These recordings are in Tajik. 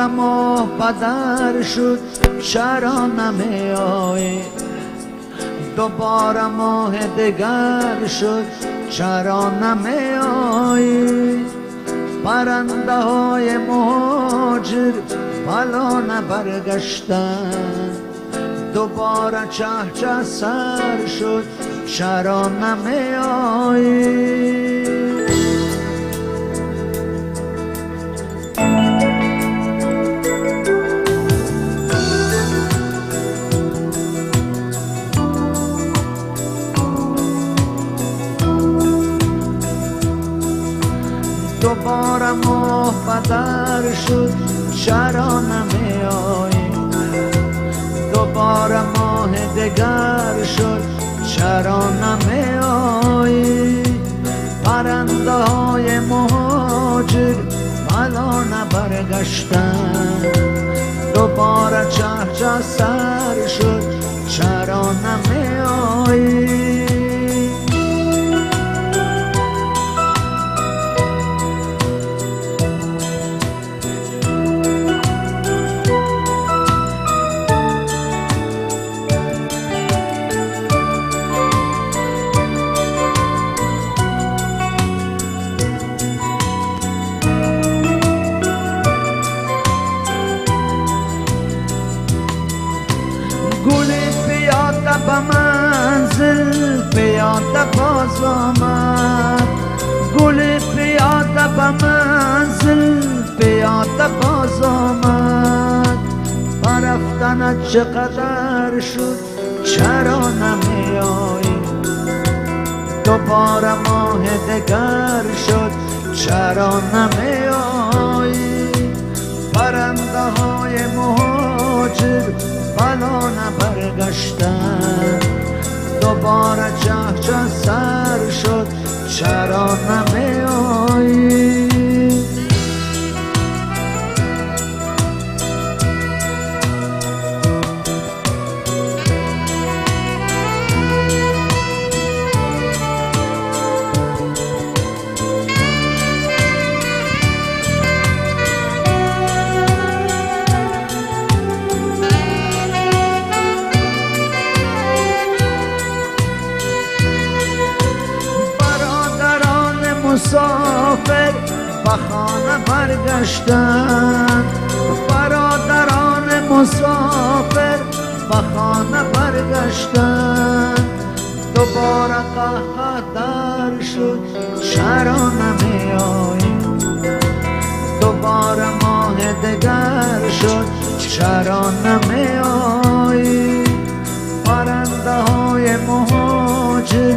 ماه بدر شد چرا نمی آیی؟ دوباره ماه دگر شد چرا نمی آیی؟ پرنده های مهاجر بلا نبرگشتن، دوباره چه چه سر شد چرا نمی آیی؟ دوباره ماه بدر شد چرا نمی آیی؟ دوباره ماه دگر شد چرا نمی آیی؟ پرنده های مهاجر بلا نبرگشتن، دوباره چه چه سر شد چرا نمی آیی؟ به منزل پیاده باز آمد، گل پیاده به منزل پیاده باز آمد، برفتنت چقدر شد چرا نمی آیی؟ دوباره ماه دگر شد چرا نمی آیی؟ پرنده های مهاجر بلا نبرگشتن، دوباره چه چه سر شد چرا نمی آیی؟ مسافر به خانه برگشتن، برادران مسافر به خانه برگشتن، دوباره قهقه در شد چرا نمی آیی؟ دوباره ماه دگر شد چرا نمی آیی؟ پرنده های مهاجر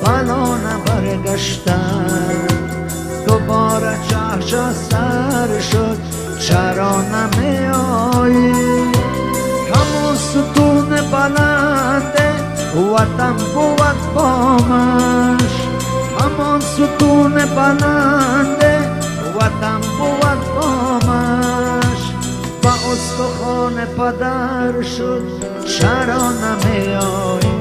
بلا نبرگشتن، دوباره چه چه سر شد چرا نمی آیی؟ همون ستون بلند وطن بود بامش، همان ستون بلند وطن بود بامش، با استخوان پدر شد چرا نمی آیی؟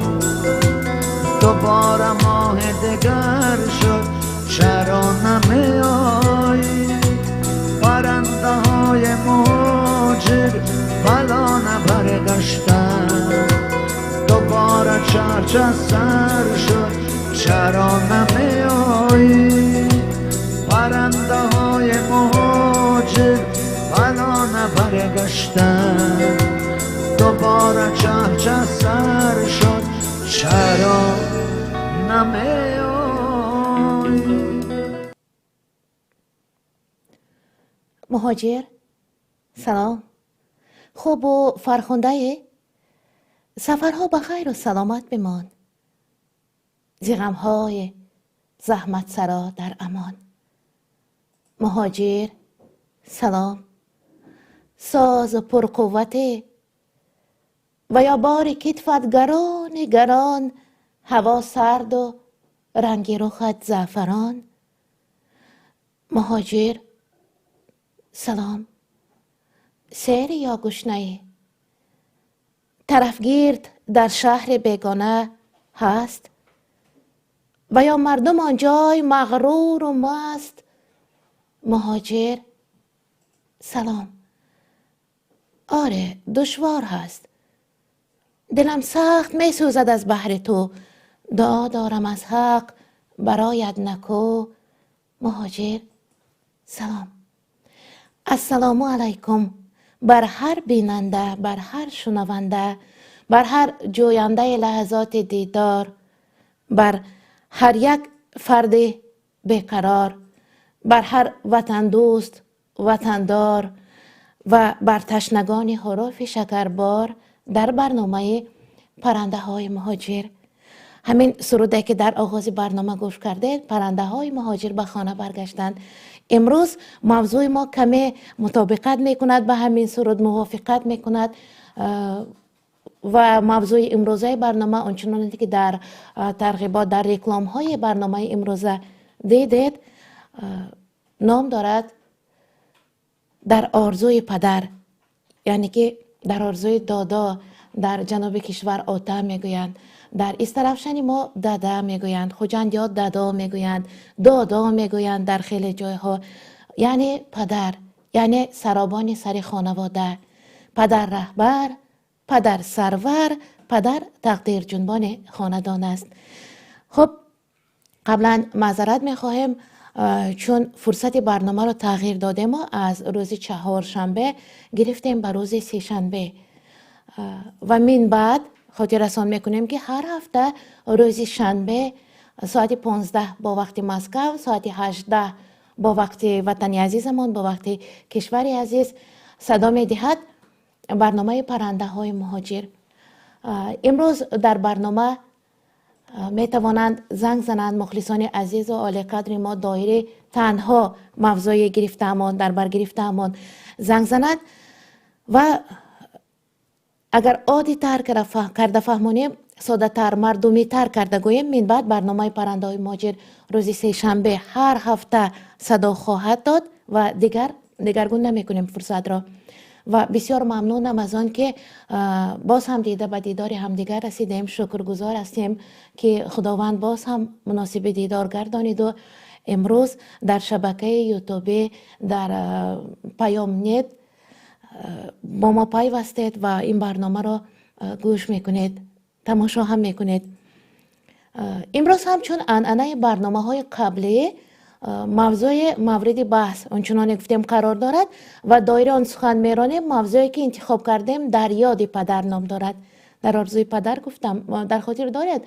دوباره ماه دگر شد چرا نمی آیی؟ پرنده های مهاجر بلا نبرگشتن، دوباره چه چه سر شد چرا نمی آیی؟ پرنده های مهاجر بلا نبرگشتن، دوباره چه چه سر شد چرا نمی آیی؟ مهاجر سلام، خوب و فرخنده؟ سفرها به خیر و سلامت بمان، ز غمهای زحمت سرا در امان. مهاجر سلام، ساز پرقوت و یا بار کتفت گران گران، هوا سرد و رنگ رخت زعفران. مهاجر سلام، سیر یا گشنه؟ طرفگیرت در شهر بیگانه هست و یا مردم آنجای مغرور و مست. مهاجر سلام، آره، دشوار هست. دلم سخت می سوزد از بهر تو، دعا دارم از حق برایت نکو. مهاجر سلام. السلام علیکم بر هر بیننده، بر هر شنونده، بر هر جوینده لحظات دیدار، بر هر یک فرد بیقرار، بر هر وطن دوست، وطندار و بر تشنگان حروف شکربار در برنامه پرنده های مهاجر. همین سروده که در آغاز برنامه گوش کردید، پرنده های مهاجر به خانه برگشتند. امروز موضوع ما کمی مطابقت میکند به همین سرود، موافقت میکند و موضوع امروزه برنامه آنچنانی که در ترغیبات، در رکلام های برنامه امروزه دیدید، نام دارد در آرزوی پدر، یعنی که در آرزوی دادا. در جنوب کشور آتا میگویند، در استرافشانی ما دادا میگویند، خوجند یا دادا میگویند، دادا میگویند در خیلی جایها. یعنی پدر، یعنی سرابان سر خانواده، پدر رهبر، پدر سرور، پدر تقدیر جنبان خاندان است. خب، قبلا معذرت میخواهیم چون فرصت برنامه رو تغییر دادیم و از روز چهارشنبه گرفتیم به روز سه شنبه و من بعد خاطر رسان میکنیم که هر هفته روز شنبه ساعت 15 با وقت مسکو، ساعت 18 با وقت وطن عزیزمان، با وقت کشور عزیز صدا میدهد برنامه پرنده های مهاجر. امروز در برنامه می توانند زنگ زنند مخلصان عزیز و عالی قدر ما، دایره تنها موضوع گرفتهمان، در بر گرفتهمان، زنگ زنند و اگر عادی تر کرده فهمانیم، ساده تر، مردمی تر کرده گوییم، من بعد برنامه پرنده های مهاجر روز سه شنبه هر هفته صدا خواهد داد و دیگر دیگرگون نمی کنیم فرصت را. و بسیار ممنونم از آن که باز هم دیده به دیدار همدیگر رسیدیم. شکرگزار هستیم که خداوند باز هم مناسب دیدار گردانید و امروز در شبکه یوتیوبی، در پیام نت با ما پیوستید و این برنامه را گوش میکنید، تماشا هم میکنید. امروز هم چون عنعنه برنامه های قبلی، موضوع مورد بحث آنچنان گفتیم قرار دارد و دایره آن سخن میرانیم. موضوعی که انتخاب کردیم در یاد پدر نام دارد. در آرزوی پدر گفتم، در خاطر دارد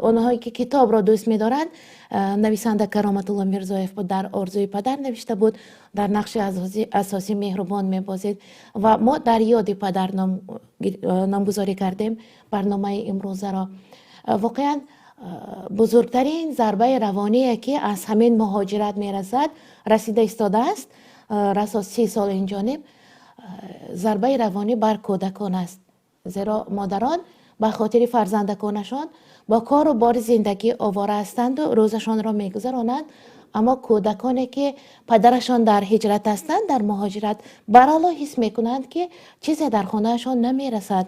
آنهایی که کتاب را دوست می‌دارند، نویسنده کرامت الله میرزایف بود، در آرزوی پدر نوشته بود، در نقش اساسی مهربان میبازید و ما در یاد پدر نامگذاری کردیم برنامه امروزه را. واقعا بزرگترین ضربه روانی که از همین مهاجرت میرسد، رسیده ایستاده است، رسا 30 سال اینجانب، ضربه روانی بر کودکان است، زیرا مادران به خاطر فرزندکانشان با کار و بار زندگی آواره هستند و روزشان را میگذرانند، اما کودکانی که پدرشان در هجرت هستند، در مهاجرت، برحالا حس میکنند که چیزی در خانهشان نمیرسد.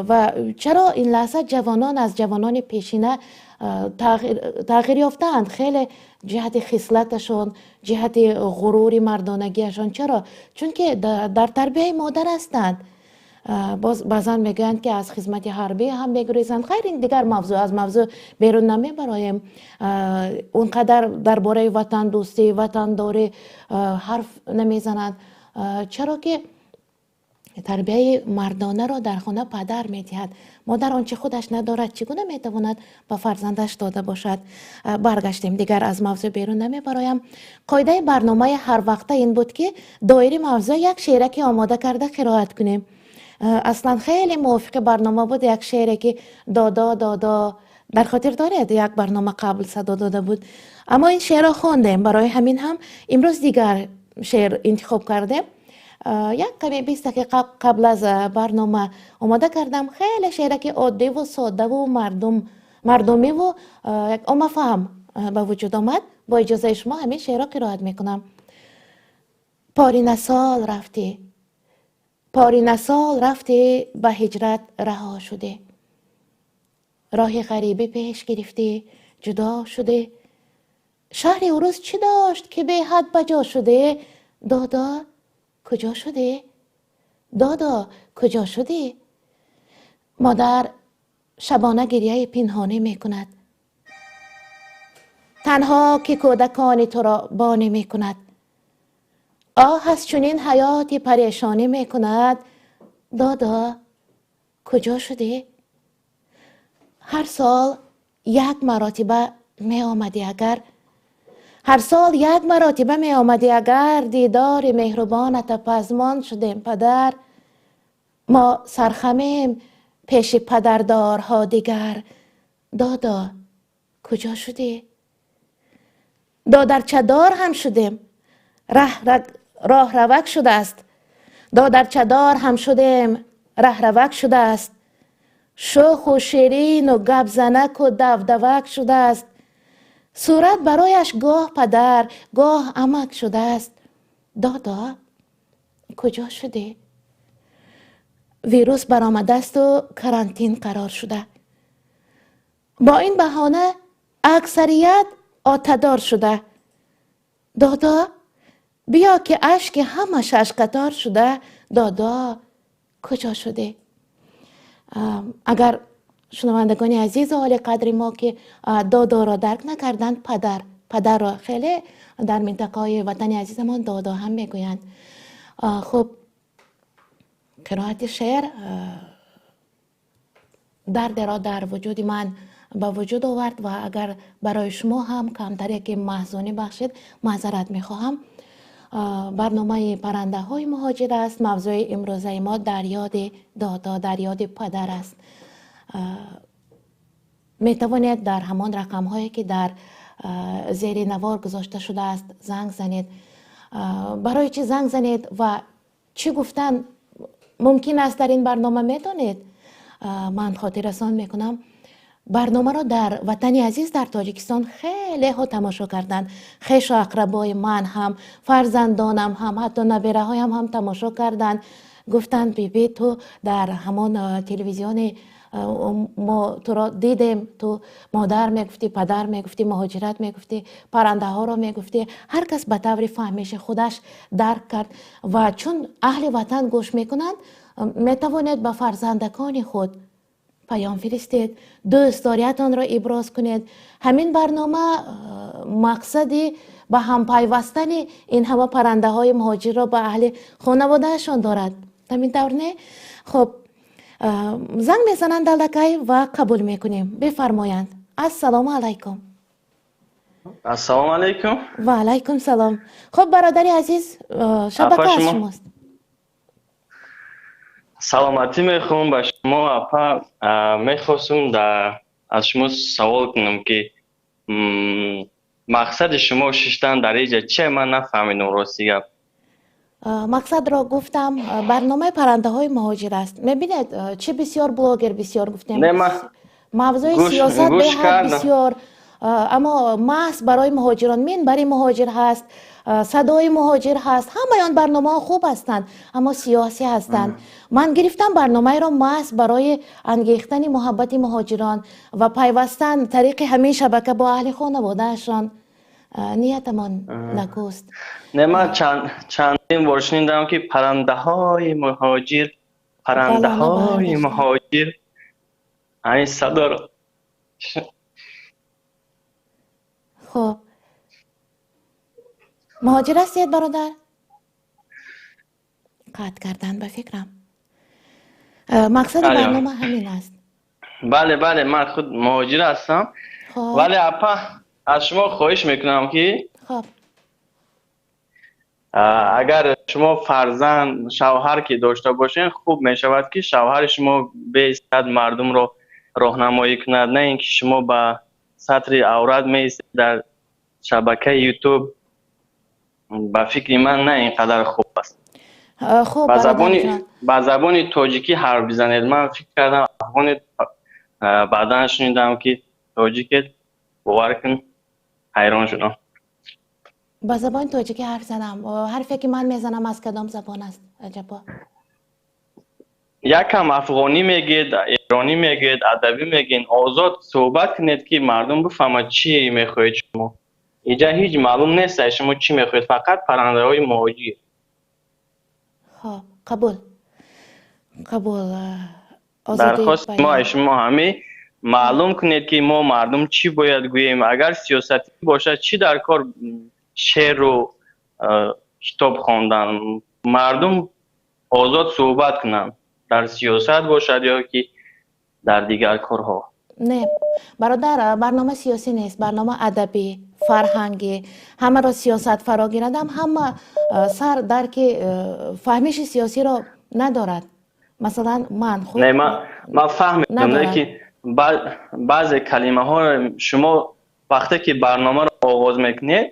و چرا این لحظه جوانان از جوانان پیشینه تغییر یافتند؟ خیلی جهت خصلتشان، جهت غرور مردانگیشان. چرا؟ چون که در تربیه مادر هستند. باز بعضا میگویند که از خدمت حربی هم میگریزند. خیر، این دیگر موضوع، از موضوع بیرون نمیبرایم. اونقدر درباره وطن دوستی، وطن داری حرف نمیزنند، چرا که تربیه مردانه را در خانه پدر میدهد. مادر آنچه خودش ندارد چگونه میتواند به فرزندش داده باشد؟ برگشتیم، دیگر از موضوع بیرون نمیبرایم. قاعده برنامه هر وقته این بود که دایره موضوع یک شعره آماده کرده قرائت کنیم. اصلا خیلی موافق برنامه بود یک شعری که دادا دادا، در خاطر دارید، یک برنامه قبل صدا داده بود، اما این شعر را خواندیم. برای همین هم امروز دیگر شعر انتخاب کردیم. یک کمی 20 دقیقه قبل از برنامه آماده کردم. خیلی شعر که عادی و ساده و مردمی و یک عامه فهم به وجود آمد. با اجازه شما همین شعر را قرائت میکنم. پارینه سال رفتی، پارینه سال رفتی، به هجرت رها شده، راه غریبی پیش گرفتی، جدا شده. شهر اوروس چی داشت که به حد بجا شده؟ دادا کجا شده؟ Додо, куҷо шудӣ? Модар шабона гирьяи пинҳонӣ мекунад, танҳо ки кӯдакони туро бонӣ мекунад. Оҳ, аз чунин ҳаёти парешонӣ мекунад. Додо, куҷо шудӣ? Ҳар сол як маротиба меомадӣ агар, ҳар сол як маротиба меомадӣ агар, дидори меҳрубоната пазмон шудем, падар. Мо сархамем пеши падардорҳо дигар. Додо, куҷо шудӣ? Додарчадор ҳам шудем, роҳравак шудааст. Додарчадор ҳам шудем, раҳравак шудааст. Шӯху ширину гапзанаку давдавак шудааст. Сурат барояш гоҳ падар, гоҳ амак шудааст. Додо, куҷо шудӣ? Вирус баромадаасту карантин қарор шуда. Бо ин баҳона аксарият отадор шуда. Додо, биё ки ашки ҳама шашқатор шуда. Додо, куҷо шудӣ? Агар шунавандагони азизу олиқадри мо ки додоро дарк накарданд, падар, падарро хеле дар минтақаҳои ватани азизамон додо ҳам мегӯянд. Хуб, қироати шеър дардеро дар вуҷуди ман ба вуҷуд овард ва агар барои шумо ҳам камтаре ки маҳзунӣ бахшид, маъзарат мехоҳам. Барномаи паррандаҳои муҳоҷир аст. Мавзӯи имрӯзаи мо дар ёди додо, дар ёди падар аст. Метавонед дар ҳамон рақамҳое ки дар зери навор гузошта шудааст занг занед. Барои чӣ занг занед ва чӣ гуфтан мумкин аст дар ин барнома медонед? Ман хотиррасон мекунам, барномаро дар ватани азиз дар Тоҷикистон хелеҳо тамошо карданд. Хешу ақрабои ман ҳам, фарзандонам ҳам, ҳатто набераҳоям ҳам тамошо карданд. Гуфтанд: биби, ту дар ҳамон телевизиони мо туро дидем, ту модар мегуфтӣ, падар мегуфтӣ, муҳоҷират мегуфтӣ, паррандаҳоро мегуфтӣ. Ҳар кас ба таври фаҳмиши худаш дарк кард ва чун аҳли ватан гӯш мекунанд, метавонед ба фарзандакони худ паём фиристед, дӯстдориятонро иброз кунед. Ҳамин барнома мақсади ба ҳам пайвастани ин ҳама паррандаҳои муҳоҷирро ба аҳли хонаводаашон дорад. Ҳамин тавр не? Хуб, занг мезананд аллакай ва қабул мекунем. Бифармоянд. Ассалому алайкум. Ассалому алайкум. Ва алайкум салом. Хуб, бародари азиз, шабака аз шумост. Саломатӣ мехоҳам ба шумо, апа. Мехостум аз шумо савол кунам, ки мақсади шумо шиштан дар иҷа че? Ман нафаҳмидам, рости гап. Мақсадро гуфтам, барномаи паррандаҳои муҳоҷир аст. Мебинед, чӣ бисёр блогер бисёр гуфтем, мавзӯи сиёсат беҳад бисёр, аммо маҳз барои муҳоҷирон минбари муҳоҷир ҳаст, садои муҳоҷир ҳаст. Ҳамаи он барномаҳо хуб ҳастанд, аммо сиёсӣ ҳастанд. Ман гирифтам барномаеро маҳз барои ангехтани муҳаббати муҳоҷирон ва пайвастан тариқи ҳамин шабака бо аҳли хонаводаашон. Ниятамон накӯст. Не, ман чандин бор шунидам, ки паррандаҳои муҳоҷир, паррандаҳои муҳоҷир, ҳамин садоро. Хуб, муҳоҷир ҳастед, бародар? Қатъ кардан ба фикрам. Мақсади барнома ҳамин аст. Бале, бале, ман худ муҳоҷир ҳастам, вале, апа, аз шумо хоҳиш мекунам, ки агар шумо фарзанд, шавҳар ки дошта бошед, хуб мешавад, ки шавҳари шумо беистад, мардумро роҳнамоӣ кунад, на ин ки шумо ба сатри аврат меистед дар шабакаи Ютуб. Ба фикри ман, на ин қадар хуб аст. Ба забони тоҷикӣ ҳарф бизанед. Ман фикр кардам афғонед, баъдан шунидам, ки тоҷикед. Бовар кун, ҳайрон шудам. Ба забони тоҷикӣ ҳарф занам? Ҳарфе ки ман мезанам, аз кадом забон аст, аҷабо? Якам афғонӣ мегӯед, эронӣ мегӯед, адабӣ мегӯед. Озод суҳбат кунед, ки мардум бифаҳмад, чӣ мехоҳед шумо. Инҷа ҳеҷ маълум нест, шумо чӣ мехоҳед, фақат паррандаҳои муҳоҷир. Хоб, қабул. Қабул. Дархости мо аз шумо ҳамин: маълум кунед, ки мо мардум чӣ бояд гӯем. Агар сиёсатӣ бошад, чӣ дар кор шеъру китоб хондан? Мардум озод суҳбат кунанд, дар сиёсат бошад ё ки дар дигар корҳо. Не, бародар, барнома сиёсӣ нест, барнома адабӣ, фарҳангӣ. Ҳамаро сиёсат фаро гирадам, ҳама сар дарки фаҳмиши сиёсиро надорад. Масалан, ман худ Не, ман фаҳмидам, ки баъзе калимаҳоро шумо вақте ки барномаро оғоз мекунед,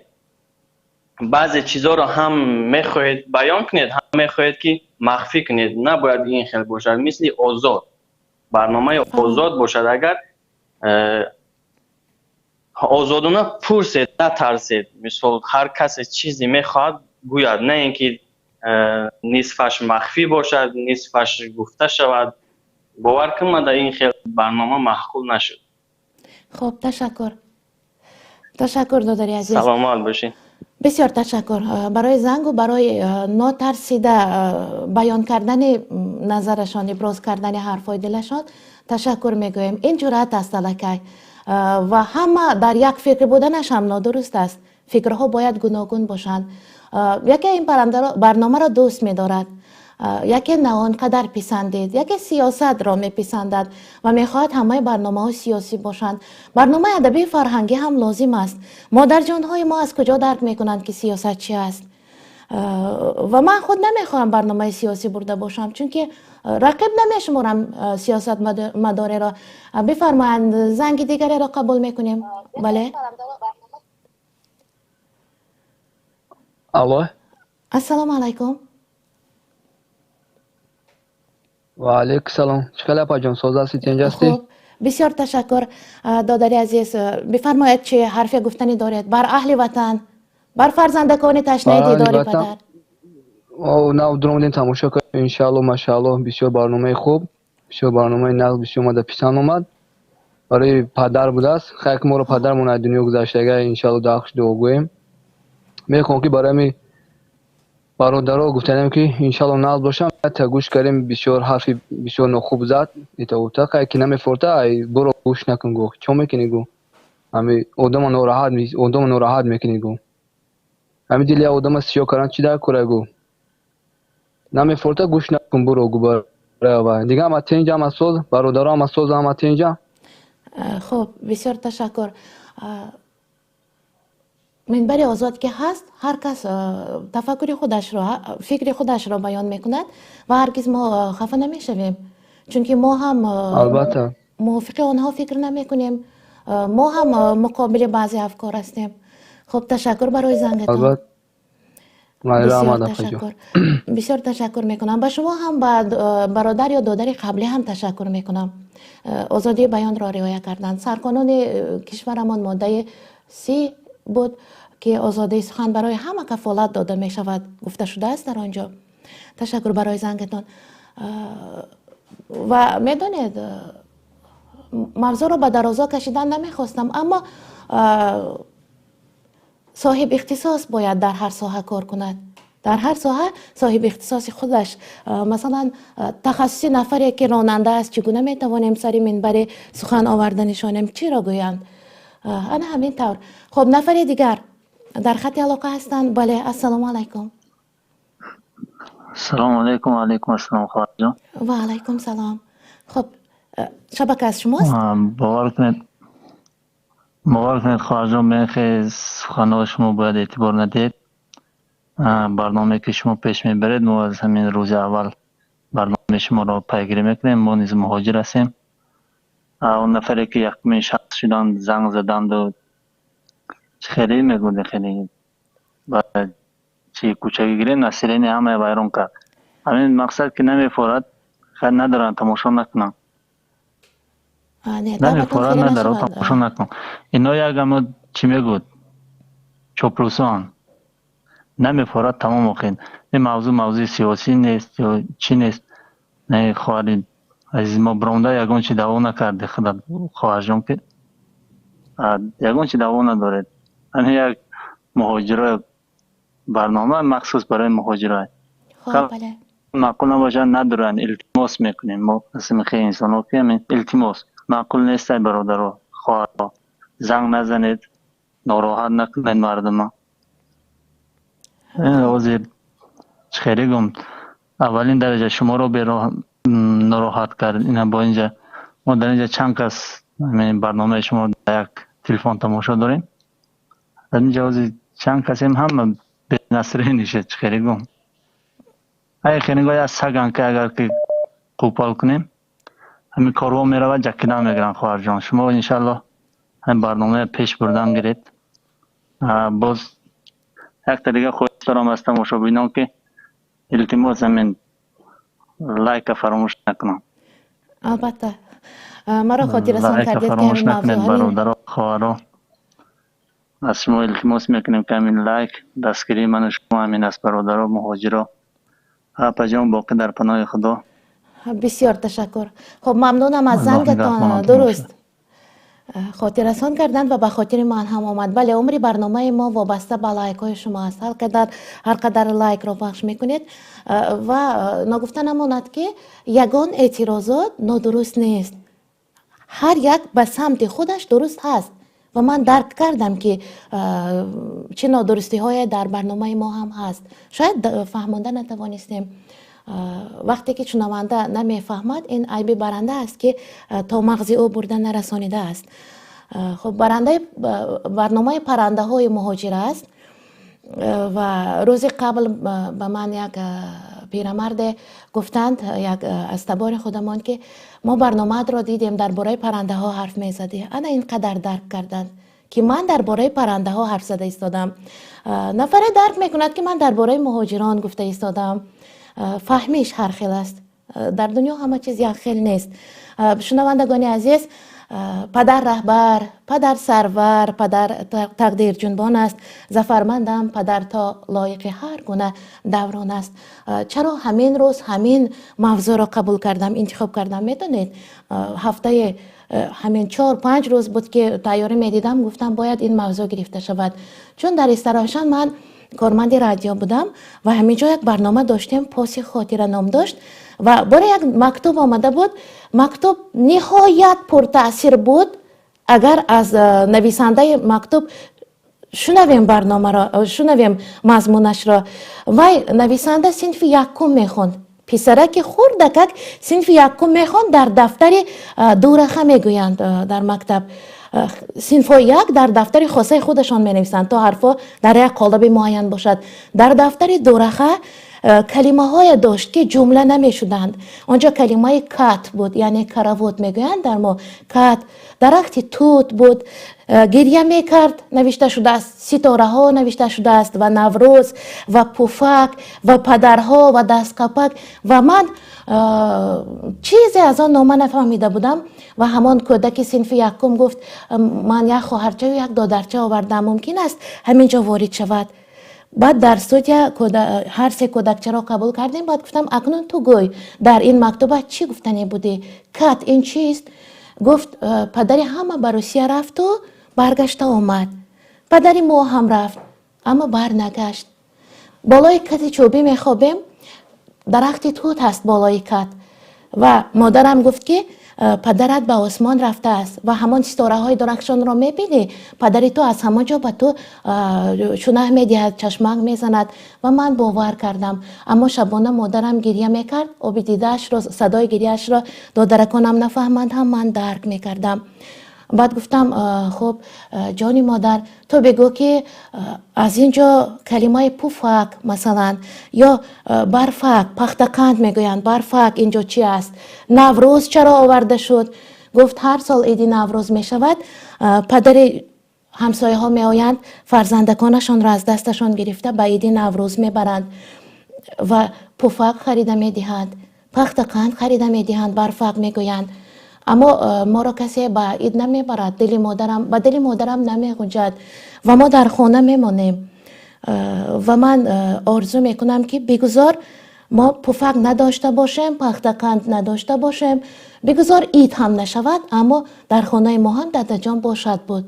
баъзе чизҳоро ҳам мехоҳед баён кунед, ҳам мехоҳед ки махфӣ кунед. Набояд ин хел бошад. Мисли озод, барномаи озод бошад. Агар озодона пурсед, натарсед. Мисол, ҳар касе чизе мехоҳад гӯяд, на ин ки нисфаш махфӣ бошад, нисфаш гуфта шавад. Бовар кун, ман дар ин хел барнома маъқул нашуд. Хуб, ташаккур, ташаккур, додари азиз. Саломат бошед. Бисёр ташаккур барои зангу барои нотарсида баён кардани назарашон, иброз кардани ҳарфҳои дилашон ташаккур мегӯем. Ин ҷуръат аст аллакай. Ва ҳама дар як фикр буданаш ҳам нодуруст аст. Фикрҳо бояд гуногун бошанд. Яке ин барномаро дӯст медорад, яке на он қадар писандид, яке сиёсатро меписандад ва мехоҳад ҳамаи барномаҳо сиёсӣ бошанд. Барномаи адабии фарҳангӣ ҳам лозим аст. Модарҷонҳои мо аз куҷо дарк мекунанд, ки сиёсат чи аст? Ва ман худ намехоҳам барномаи сиёсӣ бурда бошам, чунки рақиб намешуморам сиёсатмадореро. Бифармоянд, занги дигареро қабул мекунем. Бале. Алло. Ассалому алайкум. Ва алайкум салом. Чӣ хел, апаҷон, соз ҳастӣ, тинҷ ҳастӣ? Хуб, бисёр ташаккур, додари азиз. Бифармоед, чӣ ҳарфе гуфтанӣ доред бар аҳли ватан, бар фарзандакони ташнаи дидори падар? Нав дуромадем, тамошо кардем. Иншаалло, машаалло, бисёр барномаи хуб, бисёр барномаи нағз, бисёр омада писанд омад. Барои падар будааст. Хайр, ки моро падармон аз дунё гузаштага, иншаалло дар ҳаққаш дуо гӯем. Мехоҳам, ки барои ҳами бародаро гуфтанем, ки иншаалло нағз бошам. Та гӯш кардем, бисёр ҳарфи бисёр нохуб зад, итаута. Хайр, ки намефорта, ай буро гӯш накун, гӯ. Чо мекунӣ, гӯ? Ҳами одама нораҳат, одама нораҳат мекунӣ, гӯ. Ҳами дили як одама сиёҳ кардан чӣ дар кора, гӯ? Намефорта, гӯш накун, буро, гӯ, барои вай. Дига ҳама тинҷ, ҳама соз, бародаро ҳама соз, ҳама тинҷа. Хуб, бисёр ташаккур. Минбари озод ки ҳаст, ҳар кас тафаккури худашро, фикри худашро баён мекунад ва ҳаргиз мо хафа намешавем, чунки мо ҳам албатта мувофиқи онҳо фикр намекунем, мо ҳам муқобили баъзе афкор ҳастем. Хуб, ташаккур барои зангатон. Бисёр ташаккур мекунам ба шумо ҳам, ба бародар ё додари қаблӣ ҳам ташаккур мекунам. Озодии баёнро риоя карданд. Сарқонуни кишварамон моддаи 30 буд, ки озодии сухан барои ҳама кафолат дода мешавад, гуфта шудааст дар он ҷо. Ташаккур барои зангатон. Ва медонед, мавзӯъро ба дарозо кашидан намехостам, аммо соҳиб ихтисос бояд дар ҳар соҳа кор кунад. Дар ҳар соҳа соҳиби ихтисоси худаш. Масалан, тахассуси нафаре ки ронанда аст, чӣ гуна метавонем сари минбари сухан оварда нишонем? Чиро гӯянд? Ана ҳамин тавр. Хуб, нафари дигар дар хати алоқа ҳастанд. Бале, ассалому алайкум. Ассалому алайкум. Ва алайкум ассалом, хоҳарҷон. Ва алайкум салом. Хуб, шабака аз шумост. Бовар кунед, бовар кунед, хоҳарҷон, мехе суханҳои шумо бояд эътибор надиҳед. Барномае ки шумо пеш мебаред, мо аз ҳамин рӯзи аввал барномаи шуморо пайгирӣ мекунем. Мо низ муҳоҷир ҳастем. Он нафаре ки якумин шахс шуданд, занг заданду, хеле мегӯяд, хеле чи кӯчагӣ гирем, население ҳамаи вайрон кард. Ҳамин мақсад ки намефорад, хайр надоранд, тамошо накунанд. Намефорад, надорад, тамошо накун. Ино як амо чӣ мегӯд, чоплусон намефорад, тамом. Охин ин мавзӯъ мавзӯи сиёсӣ нест ё чӣ нест. Не, хоҳари азиз, мо биромда ягон чи даъво накарди худат, хоҳарҷон, ки ягон чи даъво надоред. Ҳамин як муҳоҷиро, барнома махсус барои муҳоҷиро. Маъқул набошад, надуранд, илтимос мекунем мо аз хеле инсонҳо, ки ҳамин илтимос маъқул нестай, бародаро, хоҳаро, занг назанед, нороҳат накунед мардума. Ҳозир чӣ хеле гум, аввалин дараҷа шуморо нороҳат кард. Ина бо инҷа мо дар инҷа чанд кас барномаи шумо дар як телефон тамошо дорем. Дар инҷа ҳозир чанд касем, ҳама бенасрин шед, чӣ хеле гум. Ай хеле як саган, ки агар ки қӯпол кунем, ҳамин корвон меравад, ҷакидан мегиранд. Хоҳарҷон, шумо иншаллоҳ ҳамин барномаи пеш бурдан гиред. Боз якта дига хоҳиш дорам аз тамошобинон, ки илтимос, ҳамин лайка фаромӯш накунам. Албатта, маро хотиррасон кардед. Фаромӯш накунед, бародаро, хоҳаро, аз шумо илтимос мекунем, ки ҳамин лайк дастгирии ману шумо ҳамин аст, бародаро, муҳоҷиро. Апаҷон, боқӣ дар паноҳи Худо. Бисёр ташаккур. Хуб, мамнунам аз зангатон. Дуруст хотиррасон карданд ва ба хотири ман ҳам омад. Бале, умри барномаи мо вобаста ба лайкҳои шумо аст. Ҳар қадар лайкро пахш мекунед, ва ногуфта намонад, ки ягон эътирозот нодуруст нест, ҳар як ба самти худаш дуруст ҳаст. Ва ман дарк кардам, ки чӣ нодурустиҳое дар барномаи мо ҳам ҳаст, шояд фаҳмонда натавонистем. Вақте ки шунаванда намефаҳмад, ин айби баранда аст, ки то мағзи ӯ бурда нарасонидааст. Хуб, барандаи барномаи паррандаҳои муҳоҷир аст. Ва рӯзи қабл ба ман як пирамарде гуфтанд, як аз табори худамон, ки мо барномаатро дидем, дар бораи паррандаҳо ҳарф мезадӣ. Ана ин қадар дарк карданд, ки ман дар бораи паррандаҳо ҳарф зада истодам. Нафаре дарк мекунад, ки ман дар бораи муҳоҷирон гуфта истодам. Фаҳмиш ҳар хел аст, дар дунё ҳама чиз як хел нест. Шунавандагони азиз, падар раҳбар, падар сарвар, падар тақдирҷунбон аст, зафармандам падар то лоиқи ҳар гуна даврон аст. Чаро ҳамин рӯз ҳамин мавзӯъро қабул кардам, интихоб кардам, медонед? Ҳафтаи ҳамин 4-5 рӯз буд, ки тайёрӣ медидам, гуфтам, бояд ин мавзӯъ гирифта шавад, чун дар Истаравшан ман корманди радио будам ва ҳамин ҷо як барнома доштем, «Поси хотира» ном дошт. Ва боре як мактуб омада буд. Мактуб ниҳоят пуртаъсир буд. Агар аз нависандаи мактуб шунавем барномаро, шунавем мазмунашро. Вай нависанда синфи якум мехонд, писараки хурдакак синфи якум мехонд. Дар дафтари дураха мегӯянд, дар мактаб синфҳои як дар дафтари хосаи худашон менависанд, то ҳарфҳо дар як қолаби муайян бошад. Дар дафтари дураха калимаҳое дошт, ки ҷумла намешуданд. Он ҷо калимаи кат буд, яъне каравот мегӯянд дар мо, кат, дарахти тут буд, гиря мекард навишта шудааст, ситораҳо навишта шудааст ва Наврӯз ва пуфак ва падарҳо ва дастқапак. Ва ман чизе аз он нома нафаҳмида будам. Ва ҳамон кӯдаки синфи якум гуфт: «Ман як хоҳарчаю як додарча овардам, мумкин аст ҳамин ҷо ворид шавад?» Баъд дар студия ҳар се кӯдакчаро қабул кардем. Баъд гуфтам: «Акнун ту гӯй, дар ин мактуба чӣ гуфтанӣ будӣ? Кат ин чист?» Гуфт: «Падари ҳама ба Русия рафту баргашта омад, падари мо ҳам рафт, аммо барнагашт. Болои кати чӯбӣ мехобем, дарахти тут ҳаст болои кат. Ва модарам гуфт, ки падарат ба осмон рафтааст ва ҳамон ситораҳои дурахшонро мебинӣ, падари ту аз ҳамон ҷо ба ту чунаҳ медиҳад, чашмак мезанад. Ва ман бовар кардам, аммо шабона модарам гиря мекард, оби дидаашро, садои гиряашро додараконам нафаҳманд ҳам, ман дарк мекардам. Баъд гуфтам: хуб, ҷони модар, ту бигӯ, ки аз ин ҷо калимаи пуфак масалан ё барфак, пахтақанд мегӯянд, барфак ин ҷо чи аст? Наврӯз чаро оварда шуд?» Гуфт: «Ҳар сол иди Наврӯз мешавад, падари ҳамсояҳо меоянд, фарзандаконашонро аз дасташон гирифта ба иди Наврӯз мебаранд ва пуфак харида медиҳанд, пахтақанд харида медиҳанд, барфак мегӯянд. Аммо моро касе ба ид намебарад, дили модарам ба дили модарам намеғунҷад ва мо дар хона мемонем. Ва ман орзу мекунам, ки бигузор мо пуфак надошта бошем, пахтақанд надошта бошем, бигузор ид ҳам нашавад, аммо дар хонаи мо ҳам дадаҷон бошад буд.»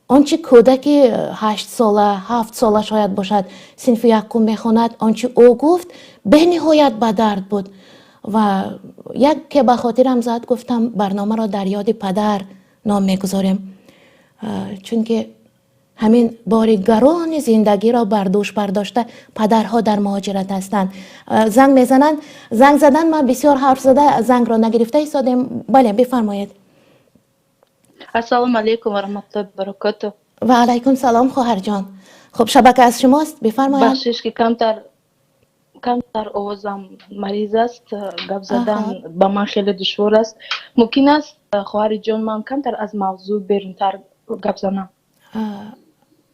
Он чи кӯдаки 8 сола, 7 сола шояд бошад, синфи якум мехонад, он чи ӯ гуфт, бениҳоят ба дард буд. Ва яке ба хотирам зад, гуфтам, барномаро «Дар ёди падар» ном мегузорем, чунки ҳамин бори гарони зиндагиро бар дӯш бардошта падарҳо дар муҳоҷират ҳастанд. Занг мезананд, занг задан, ман бисёр ҳарф зада, зангро нагирифта истодем. Бале, бифармоед. Ассалому алайкум ва раҳматуллоҳи ва баракотуҳ. Ва алайкум салом, хоҳарҷон. Хуб, шабака аз шумост, бифармоед. Бахшиш, ки камтар овозам мариз аст, гап задан ба ман хеле душвор аст. Мумкин аст, хоҳари ҷон, ман камтар аз мавзӯъ берунтар гап занам?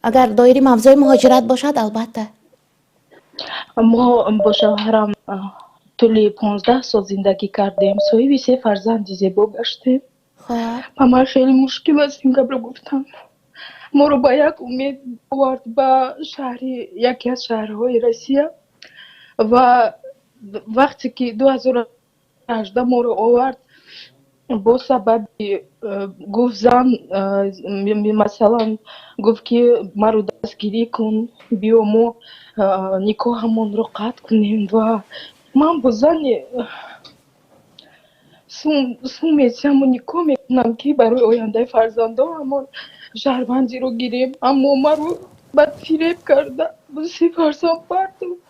Агар доири мавзӯи муҳоҷират бошад, албатта. Мо бо шавҳарам тӯли 15 сол зиндагӣ кардем, соҳиби се фарзанди зебо гаштем. Ба ман хеле мушкил аст ин гапро гуфтан. Моро ба як умед овард ба шаҳри, яке аз шаҳрҳои Россия, ва вақте ки 2018 моро овард, бо сабаби гуфт зан, масалан, гуфт ки маро дастгирӣ кун, биё, мо никоҳамонро қатъ кунем. Ва ман бо зани сумесиаму никоҳ мекунам, ки барои ояндаи фарзандоамон шаҳрвандиро гирем, аммо маро бадфиреб карда, бо се фарзанд партофт.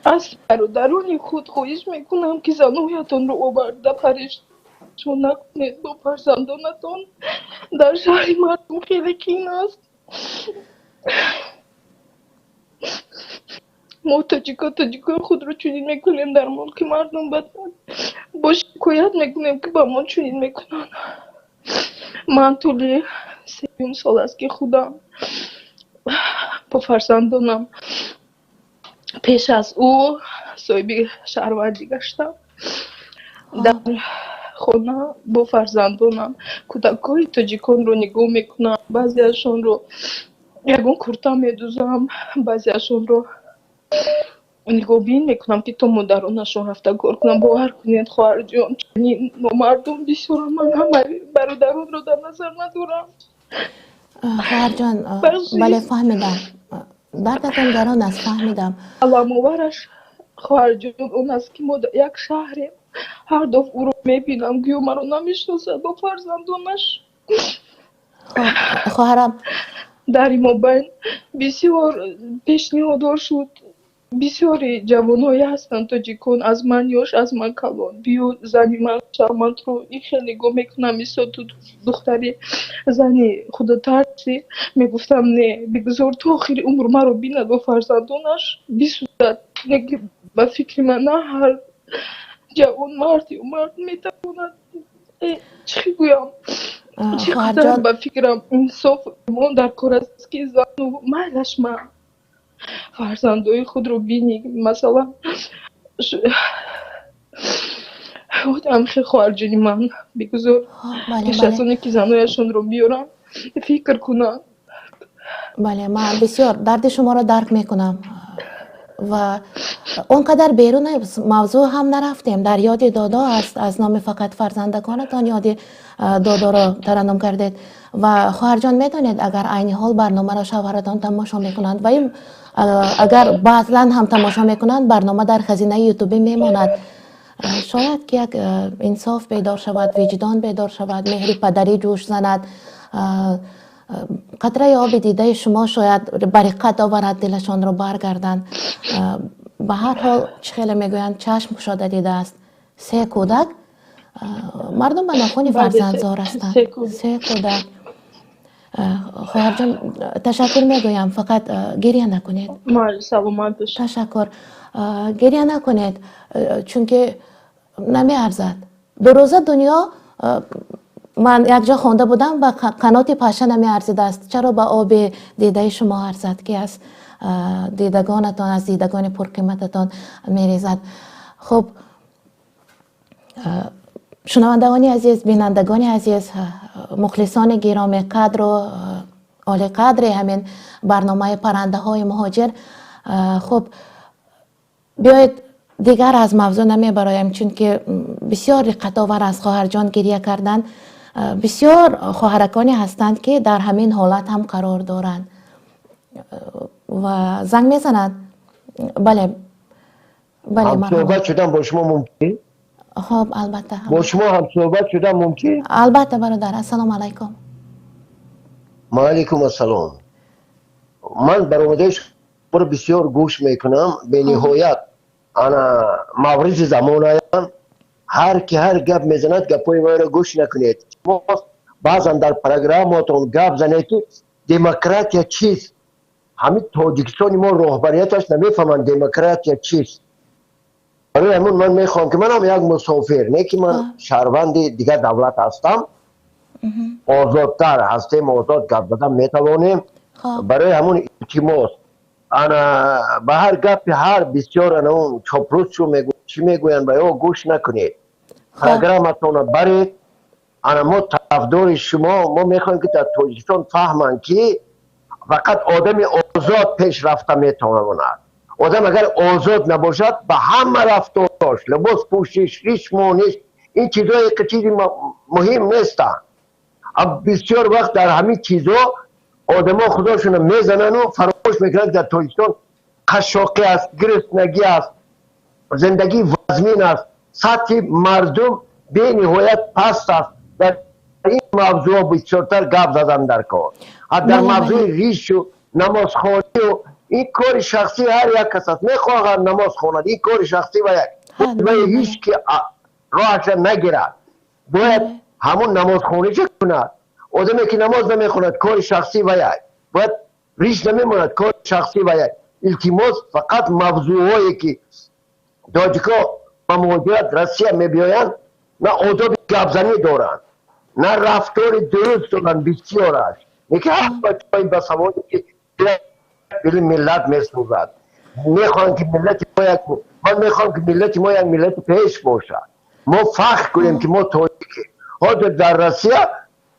Аз бародарони худ хоҳиш мекунам, ки занҳоятонро оварда парешон накунед бо фарзандонатон. Дар шаҳри мардум хеле қин аст. Мо тоҷико тоҷикои худро чунин мекунем дар мулки мардум, бад бо шикоят мекунем, ки ба мо чунин мекунанд. Ман тӯли сеюм сол аст, ки худам бо фарзандонам пеш аз ӯ соҳиби шаҳрвандӣ гаштам. Дар хона бо фарзандонам кӯдакҳои тоҷиконро нигоҳ мекунам, баъзеашонро ягон курта медузам, баъзеашонро нигоҳбин мекунам, ки то модаронашон рафта кор кунам. Бовар кунед, хоҳарҷон, чунин номардон бисёрам. Ман ҳамаи бародаронро дар назар надорам. Хоҳарҷон, бале, фаҳмидам, дардатон гарон аст, фаҳмидам. Аламовараш, хоҳарҷон, он аст, ки мо як шаҳрем. Ҳар дафъ ӯро мебинам, гӯё маро намешиносад бо фарзандонаш. Хоҳарам. Дар мобайн бисёр пешниҳодҳо шуд. Бисёри ҷавонҳое ҳастанд, тоҷикон, аз ман ёш, аз ман калон: «Биё, зани ман шав, ман туро ин хел нигоҳ мекунам, мисол ту духтари зани худотарсӣ». Мегуфтам: «Не, бигузор то охири умр маро бинад бо фарзандонаш, бисӯзад». Леки ба фикри ман, на ҳар ҷавон мард ё мард метавонад, чӣ гӯям, чӣ қадар, ба фикрам, инсоф имон дар кор аст, ки зану майлаш, ман фарзандои худро бинӣ, масалан. Одамхе, хоҳарҷони ман, бигузор пеш аз оне ки занҳояшонро биёранд, фикр кунанд. Бале, ман бисёр дарди шуморо дарк мекунам ва он қадар берун мавзӯъ ҳам нарафтем. «Дар ёди додо» аст, аз номи фақат фарзандаконатон ёди додоро тараннум кардед. Ва, хоҳарҷон, медонед, агар айни ҳол барномаро шавҳаратон тамошо мекунанд ва агар баъзан ҳам тамошо мекунанд, барнома дар хазинаи Ютубӣ мемонад, шояд ки як инсоф бедор шавад, виҷдон бедор шавад, меҳри падарӣ ҷӯш занад, қатраи оби дидаи шумо шояд ба риққат оварад дилашонро, баргарданд. Ба ҳар ҳол, чӣ хеле мегӯянд, чашм кушода дидааст. Се кӯдак, мардум ба нохуни фарзандзор ҳастанд. Се кӯдак. Хоҳарҷон, ташаккур мегӯям, фақат гиря накунед. Саломат бош. Ташаккур. Гиря накунед, чунки намеарзад. Дурӯза дунё, ман якҷо хонда будам, ба қаноти паша намеарзидааст, чаро ба оби дидаи шумо арзад, ки аз дидагонатон, аз дидагони пурқимататон мерезад. Хуб, шунавандагони азиз, бинандагони азиз, мухлисони гироми қадру олиқадри ҳамин барномаи «Паррандаҳои муҳоҷир», хуб, биёед, дигар аз мавзӯъ намебароем, чунки бисёр риққатовар аст хоҳарҷон гиря кардан. Бисёр хоҳараконе ҳастанд, ки дар ҳамин ҳолат ҳам қарор доранд ва занг мезананд. Бале, бале. Ҳамсӯҳбат шудан бо шумо мумкин? Хоб, албатта. Бо шумо ҳамсӯҳбат шудан мумкин? Албатта, бародар, ассалому алайкум. Ваалайкум ассалом. Ман баромадаи шуморо бисёр гӯш мекунам, бениҳоят ана мавриди замонаям. Ҳар ки ҳар гап мезанад, гапҳои вайро гӯш накунед. Баъзан дар программаотон гап занед, ки демократия чист. Ҳамин Тоҷикистони мо роҳбарияташ намефаҳманд демократия чист. Барои ҳамин ман мехоҳам, ки манам як мусофир не, ки ман шаҳрванди дигар давлат ҳастам, озодтар ҳастем, озод гап задан метавонем. Барои ҳамун илтимос, ана ба ҳар гапи ҳар бисёр ана он чопрусчу чӣ мегӯянд, ба ё гӯш накунед. Программатона баред. Ана мо тарафдори шумо. Мо мехоҳем, ки дар Тоҷикистон фаҳманд, ки фақат одами озод пеш рафта метавонад. Одам агар озод набошад, ба ҳама рафторош, либос пӯшиш, риш мониш, ин чизҳое ки чизи муҳим нестанд. Бисёр вақт дар ҳамин чизҳо одамо худошонро мезанану фаромӯш мекунанд, дар Тоҷикистон қашшоқӣ аст, гириснагӣ аст, зиндагӣ вазмин аст, сатҳи мардум бениҳоят паст аст. Дар ин мавзӯъ бисёртар гап задан дар кор. Дар мавзӯи ришу намозхонию ин кори шахсии ҳар як кас аст. Мехоҳад намоз хонад, ин кори шахсӣ ва як ва ҳеҷ ки роҳаша нагирад, бояд ҳамун намозхониша кунад. Одаме ки намоз намехонад, кори шахсӣ ва як, бояд риш намемонад, кори шахсӣ ва як. Илтимос, фақат мавзӯъҳое ки тоҷико ба муҳоҷират Россия мебиёянд, на одоби гапзанӣ доранд, на рафтори дуруст доранд. Бисёраш неки ҳар бачаҳои басаводе ки дили миллат месӯзад, мехоҳанд ки миллати мо як, ман мехоҳам, ки миллати мо як миллати пеш бошад, мо фахр кунем, ки мо тоҷикем. Ҳозир дар Россия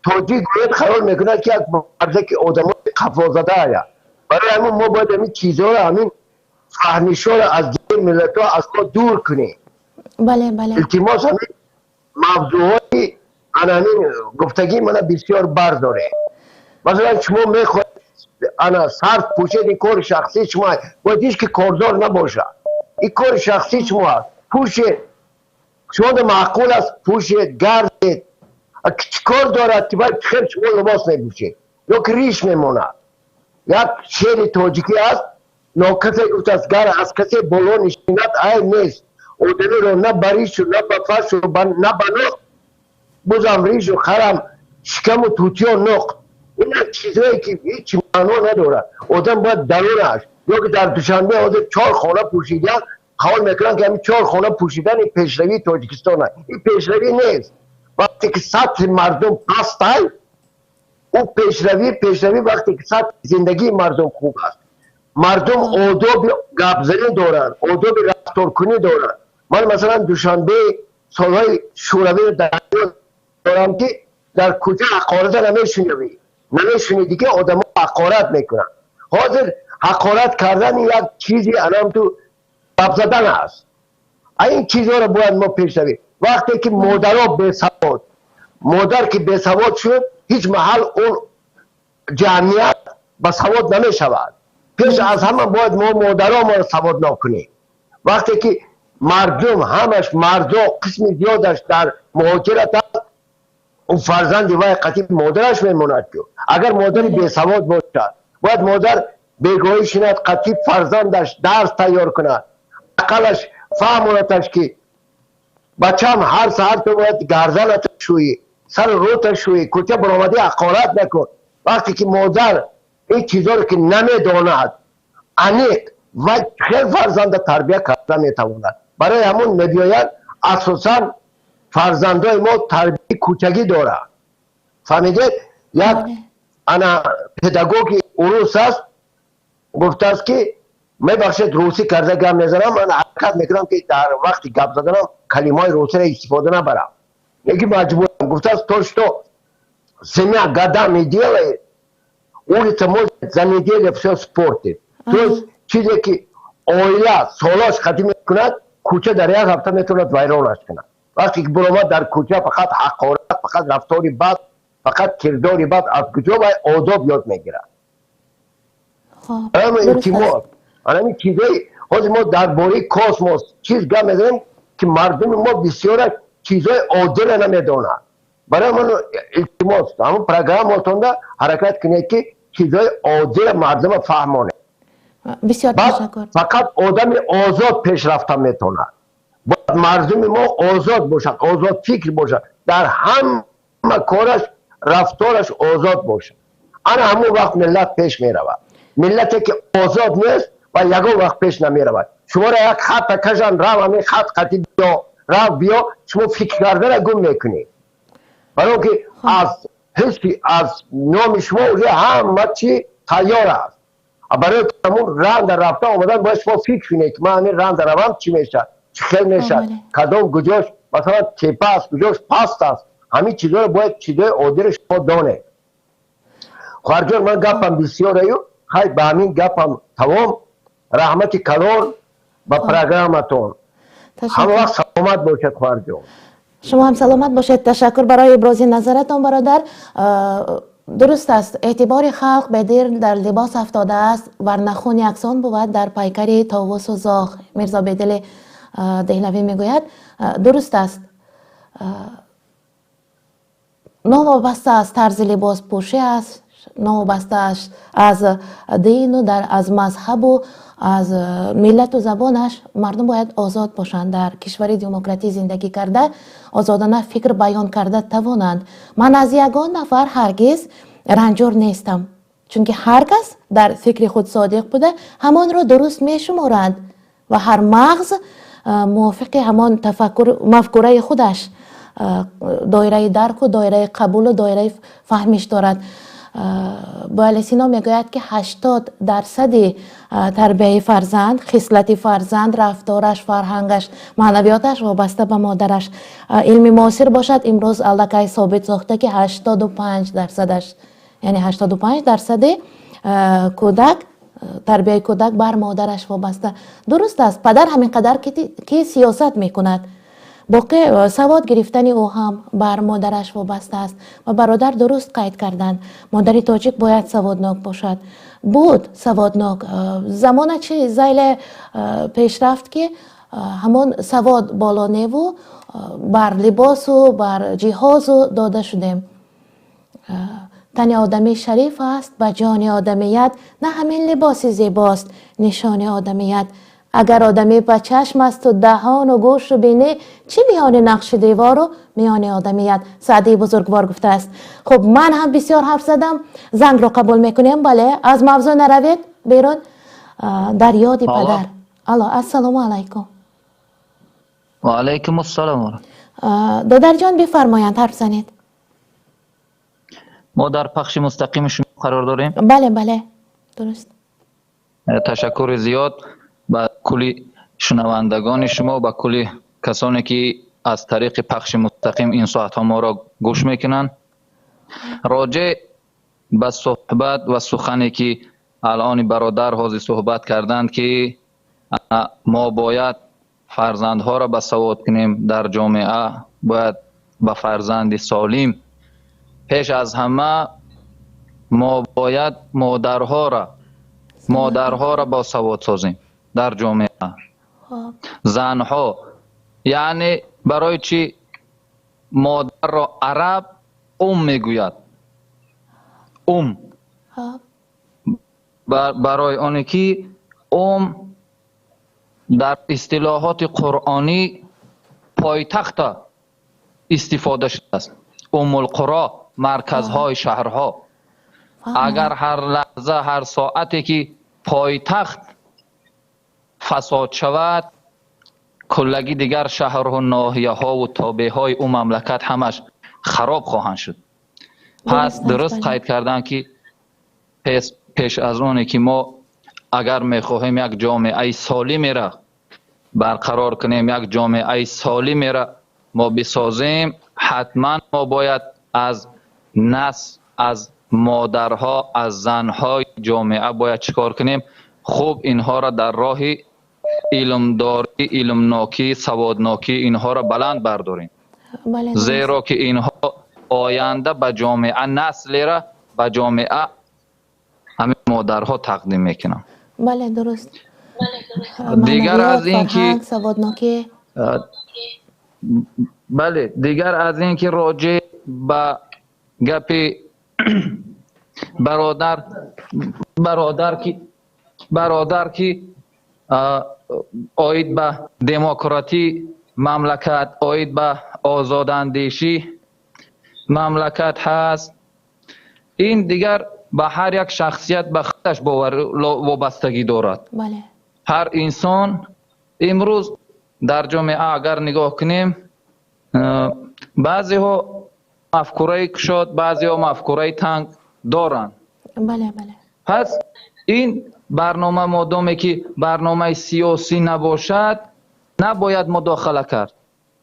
тоҷик гӯяд, хаёл мекунад, ки як мардаки одамои қафозадаая. Барои ҳамин мо бояд ҳамин чизҳоро, ҳамин фаҳмишҳоро аз дигар миллатҳо аз мо дур кунем. бале бале Илтимос, ҳамин мавзӯъҳои ана ҳамин гуфтагии мана бисёр бардорем. Масалан, шумо мехоҳед ана сарф пӯшед, ин кори шахсии шумо, бояд ҳеҷ ки кордор набошад. Ин кори шахсии шумо аст, пӯшед, шумо маъқул аст, пӯшед, гардед. Чӣ кор дорад, ки бояд хел шумо либос мепӯшед ё ки риш мемонад? Як шеъри тоҷикӣ аст, нокасе гуфтааст: «Гар аз касе боло нишинад, айб нест одамиро, на ба ришу, на ба фаршу, на ба ноқ, бузам ришу, харам шикаму тутиё ноқ». Ин як чизое ки ҳеҷ маъно надорад. Одам бояд дарунаш. Ё ки дар Душанбе ҳозир чор хона пӯшидан, қабул мекунанд, ки ҳамин чор хона пӯшидани пешравии Тоҷикистон аст. Ин пешравӣ нест. Вақте ки сатҳи мардум пастай, ӯ пешравӣ вақте ки сатҳи зиндагии мардум хуб аст, мардум одоби гапзанӣ доранд, одоби рафторкунӣ доранд. Ман, масалан, Душанбе солҳои шӯравиро дорам, ки дар кӯча ҳақората намешунавӣ, намешунидӣ, ки одамо ҳақорат мекунанд. Ҳозир ҳақорат кардан як чизи анамту гап задан аст. Ин чизҳоро бояд мо пешравем. Вақте ки модаро бесавод, модар ки бесавод шуд, ҳеҷ маҳал он ҷамъият ба савод намешавад. Пеш аз ҳама бояд мо модаромонро саводнок кунем. Вақте ки мардум ҳамаш, мардо қисми зиёдаш дар муҳоҷират аст, ӯ фарзанди вай қатъи модараш мемонад. Ки агар модари бесавод бошад, бояд модар бегоҳӣ шинад, қатъи фарзандаш дарс тайёр кунад, ақаллаш фаҳмонаташ, ки бачам, ҳар саҳар ту бояд гарданата шӯӣ, сару рӯта шӯӣ, кӯча баромадӣ, ҳақорат накун. Вақте ки модар ин чизҳоро ки намедонад аниқ, вай хел фарзанда тарбия карда метавонад? Барои ҳамун мебиёяд, асосан фарзандои мо тарбияи кӯчагӣ дорад. Фаҳмидед? Як ана педагоги урус аст, гуфтааст, ки, мебахшед, русӣ карда гап мезанам, ман ҳаракат мекунам, ки дар вақти гап заданам калимаҳои русиро истифода набарам, лекин маҷбурам. Гуфтааст: «То что семья годами делает, улица может за неделю все испортит». То есть чизе ки оила солош қатӣ мекунад, кӯча дар як ҳафта метавонад вайронаш кунад. Вақте ки баромад дар кӯча, фақат ҳақорат, фақат рафтори бад, фақат кирдори бад, аз куҷо вай одоб ёд мегирад? Илтимос, ҳамин чизҳои ҳозир мо дар бораи космос чиз гап мезанем, ки мардуми мо бисёра чизҳои оддиро намедонад. Барои ман илтимос, ҳамон программатонда ҳаракат кунед, ки чизҳои оддиро мардума фаҳмонед. Бисёр ташаккур. Фақат одами озод пешрафта метавонад. Бояд мардуми мо озод бошад, озодфикр бошад, дар ҳама кораш, рафтораш озод бошад. Ана ҳамон вақт миллат пеш меравад. Миллате ки озод нест ва ягон вақт пеш намеравад. Шуморо як хатта кашанд, рав ҳамин хат қати биё, рав биё, шумо фикр кардана гум мекунед. Барои он ки аз ҳисси, аз номи шумо уже ҳама чи тайёр аст. Барои ҳамун ранда рафта омадан бояд шумо фикр кунед, ки ман ҳамин ранда равам, чӣ мешавад, чӣ хел мешавад, кадом куҷош масалан тепа аст, куҷош паст аст. Ҳамин чизҳоро бояд, чизҳои оддиро шумо донед. Хоҳарҷон, ман гапам бисёраю, хай, ба ҳамин гапам тамом. Раҳмати калон ба программатон. Ҳама вақт саломат бошед, хоҳарҷон. Шумо ҳам саломат бошед. Ташаккур барои ибрози назаратон, бародар. Дуруст аст, эътибори халқ бедил дар либос афтодааст, варна хун яксон бувад дар пайкари товусу зоғ, Мирзо Бедили Деҳлавӣ мегӯяд. Дуруст аст, новобаста аз тарзи либоспӯшӣ аст, новобаста аз дину аз мазҳабу аз миллату забонаш, мардум бояд озод бошанд, дар кишвари демократӣ зиндагӣ карда, озодона фикр баён карда тавонанд. Ман аз ягон нафар ҳаргиз ранҷур нестам, чунки ҳар кас дар фикри худ содиқ буда, ҳамонро дуруст мешуморанд ва ҳар мағз мувофиқи ҳамон тафаккур, мафкураи худаш доираи дарку, доираи қабулу доираи фаҳмиш дорад. Буалӣ Сино мегӯяд, ки 80% тарбияи фарзанд, хислати фарзанд, рафтораш, фарҳангаш, маънавиёташ вобаста ба модараш. Илми муосир бошад, имрӯз аллакай собит сохта, ки 85%-аш, яъне 85%-и кӯдак, тарбияи кӯдак бар модараш вобаста. Дуруст аст, падар ҳамин қадар ки сиёсат мекунад, боқӣ савод гирифтани ӯ ҳам бар модараш вобаста аст. Ва бародар дуруст қайд карданд, модари тоҷик бояд саводнок бошад. Буд саводнок. Замона чи зайле пешрафт, ки ҳамон савод боло неву бар либосу бар ҷиҳозу дода шудем. Тани одамӣ шариф аст ба ҷони одамият, на ҳамин либоси зебост нишони одамият. Агар одамӣ ба чашм асту даҳону гӯшу бинӣ, чӣ миёни нақши девору миёни одамият, Саъдии бузургвор гуфтааст. Хуб, ман ҳам бисёр ҳарф задам, зангро қабул мекунем. Бале, аз мавзӯъ наравед берун. Дар ёди падар. Алло, ассалому алайкум. Ва алайкум ассалом. Додарҷон, бифармоянд, ҳарф занед. Мо дар пахши мустақими шумо қарор дорем? Бале, бале, дуруст. Ташаккури зиёд ба кулли шунавандагони шумо, ба кулли касоне ки аз тариқи пахши мустақим ин соатҳо моро гӯш мекунанд. Роҷеъ ба суҳбат ва сухане ки алони бародар ҳозир суҳбат карданд, ки мо бояд фарзандҳоро ба савод кунем дар ҷомеа, бояд ба фарзанди солим, пеш аз ҳама мо бояд модарҳоро босавод созем дар ҷомеа, занҳо. Яъне барои чӣ модарро араб ум мегӯяд? Ум барои оне ки ум дар истилоҳоти қуръонӣ пойтахта истифода шудааст, умулқуро, марказҳои шаҳрҳо. Агар ҳар лаҳза, ҳар соате ки пойтахт фасод шавад, куллаги дигар шаҳрҳу ноҳияҳову тобеъҳои ӯ мамлакат ҳамаш хароб хоҳанд шуд. Пас дуруст қайд карданд, ки пеш аз оне ки мо агар мехоҳем як ҷомеаи солимеро барқарор кунем, як ҷомеаи солимеро мо бисозем, ҳатман мо бояд аз насл, аз модарҳо, аз занҳои ҷомеа бояд чӣ кор кунем? Хуб, инҳоро дар роҳи Илмдорӣ, илмнокӣ, саводнокӣ инҳоро баланд бардорем, зеро ки инҳо оянда ба ҷомеа, наслера ба ҷомеа ҳамин модарҳо тақдим мекунанд. Бале, дуруст. Дигар аз ин ки саводнокӣ, бале, дигар аз ин ки роҷеъ ба гапи бародар ки оид ба демократӣ мамлакат, оид ба озодандешӣ мамлакат ҳаст, ин дигар ба ҳар як шахсият ба худаш вобастагӣ дорад. Ҳар инсон имрӯз дар ҷомеа агар нигоҳ кунем, баъзеҳо мафкураи кушод, баъзеҳо мафкураи танг доранд. Пас ин барнома модоме ки барномаи сиёсӣ набошад, набояд мудохила кард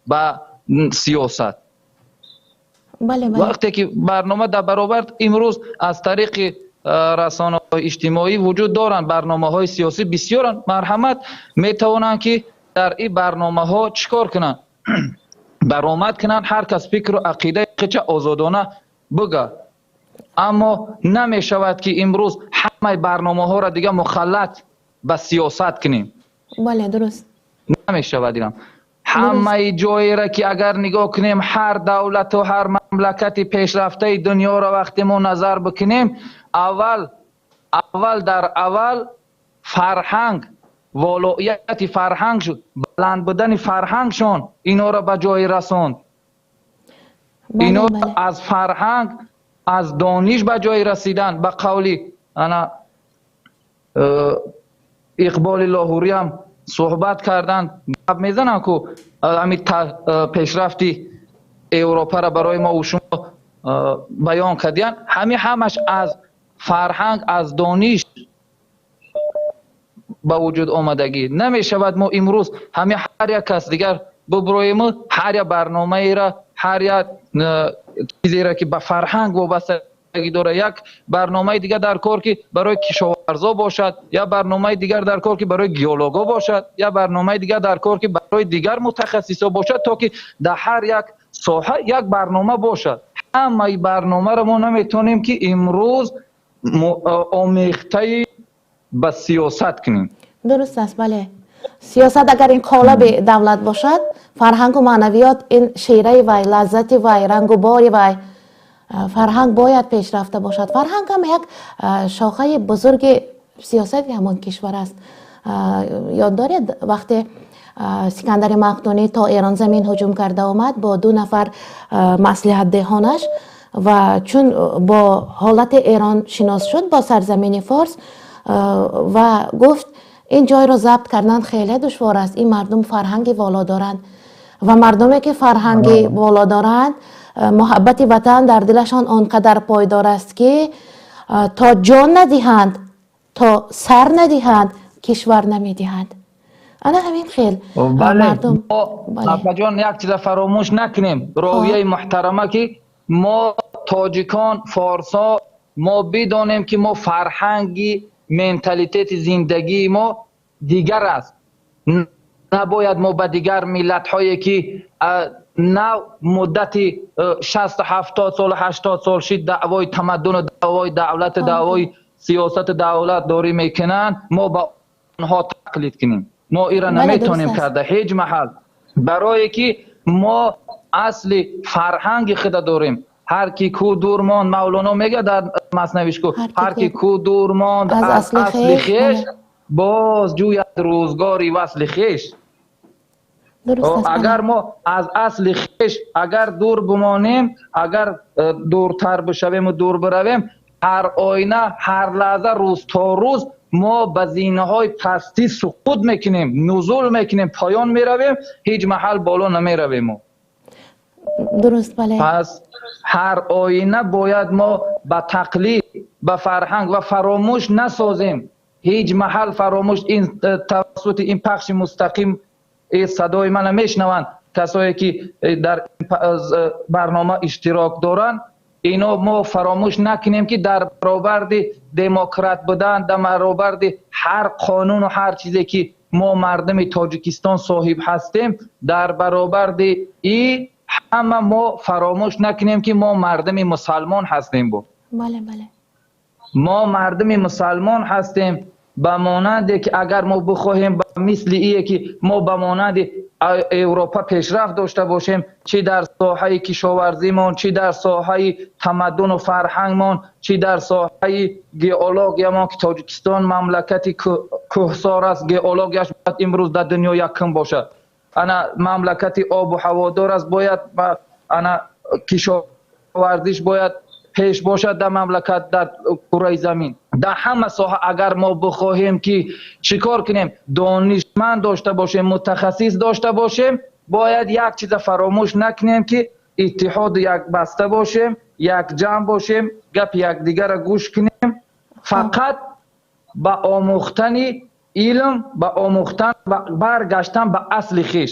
ба сиёсат. Вақте ки барнома дар баробар имрӯз аз тариқи расонаҳои иҷтимоӣ вуҷуд доранд, барномаҳои сиёсӣ бисёранд, марҳамат метавонанд ки дар ин барномаҳо чӣ кор кунанд? Баромад кунанд, ҳар кас фикру ақидаи худро озодона бигӯяд. Аммо намешавад ки имрӯз ҳамаи барномаҳоро дигар мухаллат ба сиёсат кунем. Бале, дуруст. Намешавад инам. Ҳамаи ҷойеро ки агар нигоҳ кунем, ҳар давлату ҳар мамлакати пешрафтаи дунёро вақте мо назар бикунем, аввал дар аввал фарҳанг, волоияти фарҳанг шуд, баланд будани фарҳангшон инҳоро ба ҷое расонд. Инҳо аз фарҳанг, аз дониш ба ҷое расидан, ба қавли ана Иқболи Лоҳурӣ ҳам суҳбат кардан, гап мезанам ку ҳамин пешрафти Европаро барои мо шумо баён кардиян. Ҳамин ҳамаш аз фарҳанг, аз дониш ба вуҷуд омадагӣ. Намешавад мо имрӯз ҳамин ҳар як кас дигар биброем, ҳар як барномаеро, ҳар як чизеро ки ба фарҳанг вобастагӣ дорад, як барномаи дигар дар кор ки барои кишоварзо бошад, як барномаи дигар дар кор ки барои геолого бошад, як барномаи дигар дар кор ки барои дигар мутахассисо бошад, то ки дар ҳар як соҳа як барнома бошад. Ҳамаи барномаро мо наметавонем ки имрӯз омехтаи ба сиёсат кунем. Дуруст аст, бале. Сиёсат агар ин қолаби давлат бошад, фарҳангу маънавиёт ин шираи вай, лаззати вай, рангу бори вай. Фарҳанг бояд пешрафта бошад. Фарҳанг ҳам як шохаи бузурги сиёсати ҳамон кишвар аст. Ёд доред вақте Сикандари Мақдунӣ то Эрон замин ҳуҷум карда омад бо ду нафар маслиҳатдеҳонаш ва чун бо ҳолати Эрон шинос шуд, бо сарзамини Форс, ва гуфт ин ҷойро забт кардан хеле душвор аст, ин мардум фарҳанги воло доранд ва мардуме ки фарҳанги воло доранд, муҳаббати ватан дар дилашон он қадар пойдор аст ки то ҷон надиҳанд, то сар надиҳанд, кишвар намедиҳанд. Ана ҳамин хел мардум. Апаҷон, як чиза фаромӯш накунем, ровияи муҳтарама, ки мо тоҷикон, форсо, мо бидонем ки мо фарҳанги, менталитети зиндагии мо дигар аст. Набояд мо ба дигар миллатҳое ки нав муддати 60-70 сол, 80 сол шид даъвои тамаддуну даъвои давлату даъвои сиёсату давлатдорӣ мекунанд, мо ба онҳо тақлид кунем. Мо инро наметавонем карда ҳеҷ маҳал, барое ки мо асли фарҳанги худа дорем. Ҳар ки ку дур монд, Мавлоно мегӯяд дар маснавиш ку, ҳар ки ку дур монд аз асли хеш, боз ҷӯяд рӯзгори васли хеш. Агар мо аз асли хеш агар дур бимонем, агар дуртар бишавему дур биравем, ҳар оина, ҳар лаҳза, рӯз то рӯз мо ба зинаҳои пастӣ суқут мекунем, нузул мекунем, поён меравем, ҳеҷ маҳал боло намеравем. Дуруст, бале. Пас ҳар оина бояд мо ба тақлид, ба фарҳанг ва фаромӯш насозем. Ҳеҷ маҳал фаромӯш ин тавассути ин пахши мустақим садои мана мешнаванд касое ки дар барнома иштирок доранд, ино мо фаромӯш накунем ки дар баробарди демократ будан, дар баробарди ҳар қонуну ҳар чизе ки Мо мардуми Тоҷикистон соҳиб ҳастем, дар баробари ин ҳама мо фаромӯш накунем, ки мо мардуми мусалмон ҳастем. Бо бале, бале. Мо мардуми мусалмон ҳастем, ба монанде ки агар мо бихоҳем, ба мисли ие ки мо ба монанди Европа пешрафт дошта бошем, чӣ дар соҳаи кишоварзимон, чӣ дар соҳаи тамаддуну фарҳангмон, чӣ дар соҳаи геологиямон, ки Тоҷикистон мамлакати кӯҳсор аст, геологияш бояд имрӯз дар дунё якум бошад. Ана мамлакати обу ҳаводор аст, бояд ана кишоварзиш бояд пеш бошад дар мамлакат, дар кураи замин, дар ҳама соҳа. Агар мо бихоҳем, ки чӣ кор кунем, донишманд дошта бошем, мутахассис дошта бошем, бояд як чиза фаромӯш накунем, ки иттиҳоду як баста бошем, якҷамъ бошем, гапи якдигарро гӯш кунем, фақат ба омӯхтани илм, ба омӯхтан, баргаштан ба асли хеш,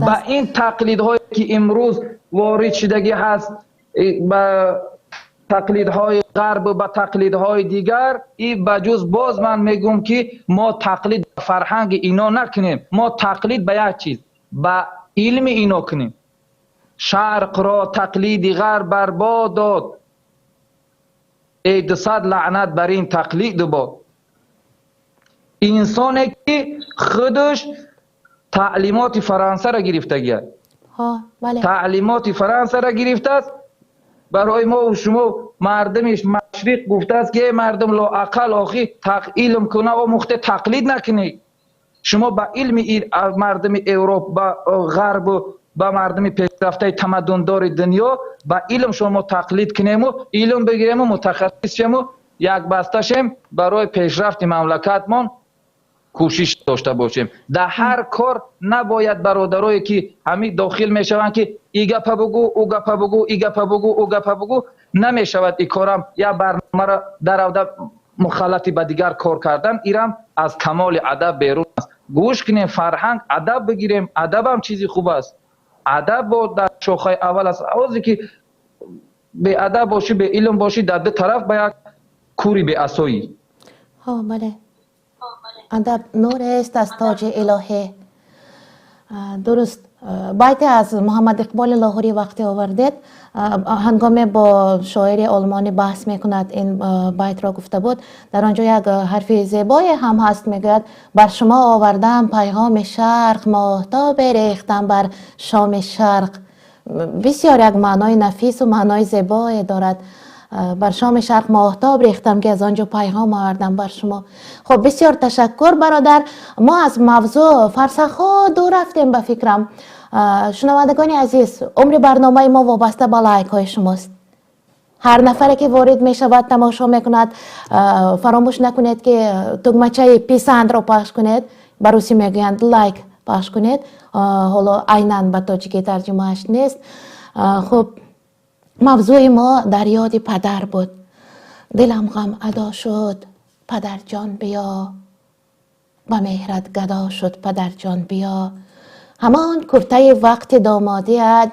ба ин тақлидҳое ки имрӯз ворид шудагӣ ҳаст, ба тақлидҳои ғарб, ба тақлидҳои дигар. И ба ҷуз боз ман мегӯм, ки мо тақлид ба фарҳанги ино накунем, мо тақлид ба як чиз, ба илми ино кунем. Шарқро тақлиди ғарб барбод дод, эй дусад лаънат бар ин тақлиду бод. Инсоне ки худаш таълимоти Фарансаро гирифтагиаст, таълимоти Фарансаро гирифтааст, барои мо шумо мардуми машриқ гуфтааст, ки эй мардум, лоақал охи илм куна омӯхте, тақлид накунед. Шумо ба илми мардуми Европ, ба ғарбу ба мардуми пешрафтаи тамаддундори дунё, ба илм шумо тақлид кунему, илм бигирему, мутахассис шему, якбаста шем, барои пешрафти мамлакатмон кӯшиш дошта бошем дар ҳар кор. Набояд бародарое ки ҳамин дохил мешаванд, ки и гапа бугӯ, ӯ гапа бугӯ, и гапа бугӯ, ӯ гапа бугӯ, намешавад. И корам як барномаро даравда мухаллати ба дигар кор кардан, ирам аз камоли адаб берун аст. Гӯш кунем, фарҳанг, адаб бигирем. Адабам чизи хуб аст, адаб бо дар шохаи аввал аст. Озе ки беадаб бошӣ, беилм бошӣ, дар ду тараф ба як кури беасоӣ. Бале, адаб нурест аз тоҷи илоҳӣ. Дуруст, байте аз Муҳаммад Иқболи Лоҳурӣ вақте овардед, ҳангоме бо шоири олмонӣ баҳс мекунад, ин байтро гуфта буд. Дар он ҷо як ҳарфи зебое ҳам ҳаст, мегӯяд: «Бар шумо овардам пайғоми шарқ, моҳтобе рехтам бар шоми шарқ». Бисёр як маънои нафису маънои зебое дорад. Бар шоми шарқ моҳтоб рехтам, ки аз он ҷо пайғом овардам бар шумо. Хуб, бисёр ташаккур, бародар. Мо аз мавзӯъ фарсахҳо дур рафтем, ба фикрам. Шунавандагони азиз, умри барномаи мо вобаста ба лайкҳои шумост. Ҳар нафаре ки ворид мешавад, тамошо мекунад, фаромӯш накунед, ки тугмачаи писандро пахш кунед, ба русӣ мегӯянд лайк, пахш кунед. Ҳоло айнан ба тоҷикӣ тарҷумааш нест. Хуб, мавзӯи мо дар ёди падар буд. Дилам ғам адо шуд, падарҷон биё, ба меҳрат гадо шуд, падарҷон биё. Ҳамон куртаи вақти домодият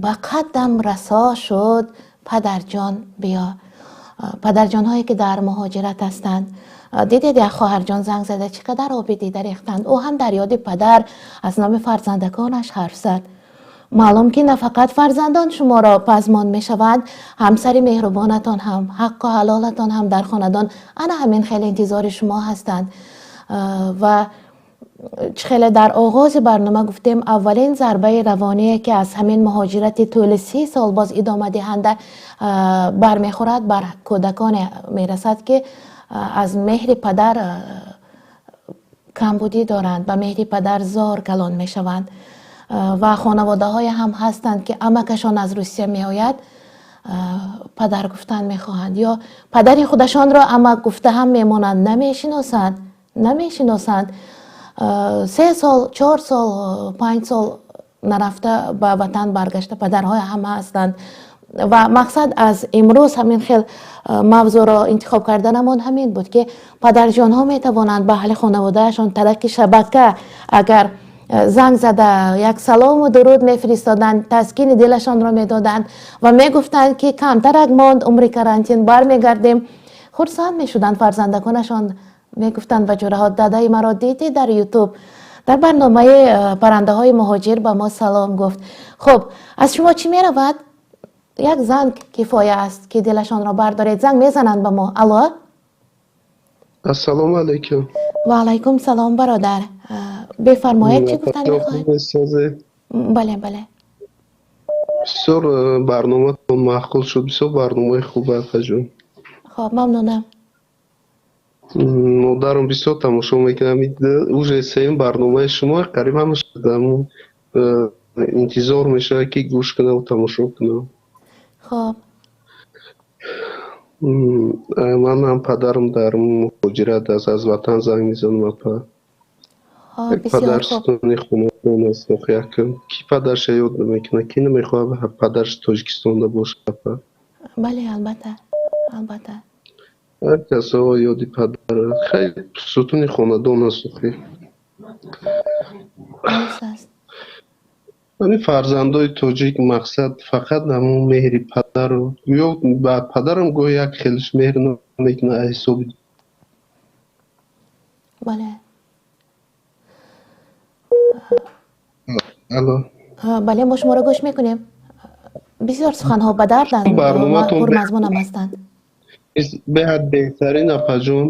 ба қаддам расо шуд, падарҷон биё. Падарҷонҳое ки дар муҳоҷират ҳастанд, дидед, як хоҳарҷон занг зада, чӣ қадар оби дида рехтанд. Ӯ ҳам дар ёди падар аз номи фарзандаконаш ҳарф зад. Маълум, ки на фақат фарзандон шуморо пазмон мешаванд, ҳамсари меҳрубонатон ҳам, ҳаққу ҳалолатон ҳам дар хонадон ана ҳамин хеле интизори шумо ҳастанд. Ва чӣ хеле дар оғози барнома гуфтем, аввалин зарбаи равоние, ки аз ҳамин муҳоҷирати тӯли 30 сол боз идомадиҳанда бармехӯрад, бар кӯдаконе мерасад, ки аз меҳри падар камбудӣ доранд, ба меҳри падар зор калон мешаванд. Ва хонаводаҳое ҳам ҳастанд, ки амакашон аз Русия меояд, падар гуфтан мехоҳанд ё падари худашонро амак гуфта ҳам мемонанд, намешиносанд, намешиносанд. 3 сол, 4 сол, 5 сол нарафта ба ватан баргашта падарҳое ҳам ҳастанд. Ва мақсад аз имрӯз ҳамин хел мавзӯъро интихоб карданамон ҳамин буд, ки падарҷонҳо метавонанд ба аҳли хонаводаашон тариқи шабака агар занг зада, як салому дуруд мефиристоданд, таскини дилашонро медоданд ва мегуфтанд, ки камтарак монд умри карантин, бармегардем, хурсанд мешуданд фарзандаконашон. Мегуфтанд ба ҷӯраҳо, дадаи маро дидӣ дар Ютуб, дар барномаи паррандаҳои муҳоҷир ба мо салом гуфт. Хуб, аз шумо чӣ меравад? Як занг кифоя аст, ки дилашонро бардоред. Занг мезананд ба мо. Алло. Ассалому алайкум. Ва алайкум салом, бародар. Бифармоед, чӣ гуфтан мехоҳед? Бале, бале. Бисёр барноматон маъқул шуд, бисёр барномаи хуб, апаҷон. Хоб, мамнунам. Модарам бисёр тамошо мекунам. Уже сеюм барномаи шумо, қариб ҳамаш интизор мешавад, ки гӯш кунам, тамошо кунам. Хоб. Ман ҳам падарам дар муҳоҷират аст, аз ватан занг мезанам, апа. Падар сутуни хонадон аст. Якм ки падарша ёд намекунад, ки намехоҳад падарш Тоҷикистонда бошад, апа? Бале, албатта, албатта. Ҳар касо ёди падар, хай, сутуни хонадон аст охи. Дуруст аст. Ҳамин фарзандои тоҷик, мақсад, фақат ҳамон меҳри падару ё ба падарам гоҳ як хелиш меҳр намекунад аз ҳисоби. Бале. Алло. Бале, мо шуморо гӯш мекунем. Бисёр суханҳо ба дарданд, пурмазмунам ҳастанд. Беҳад беҳтарин, апаҷон,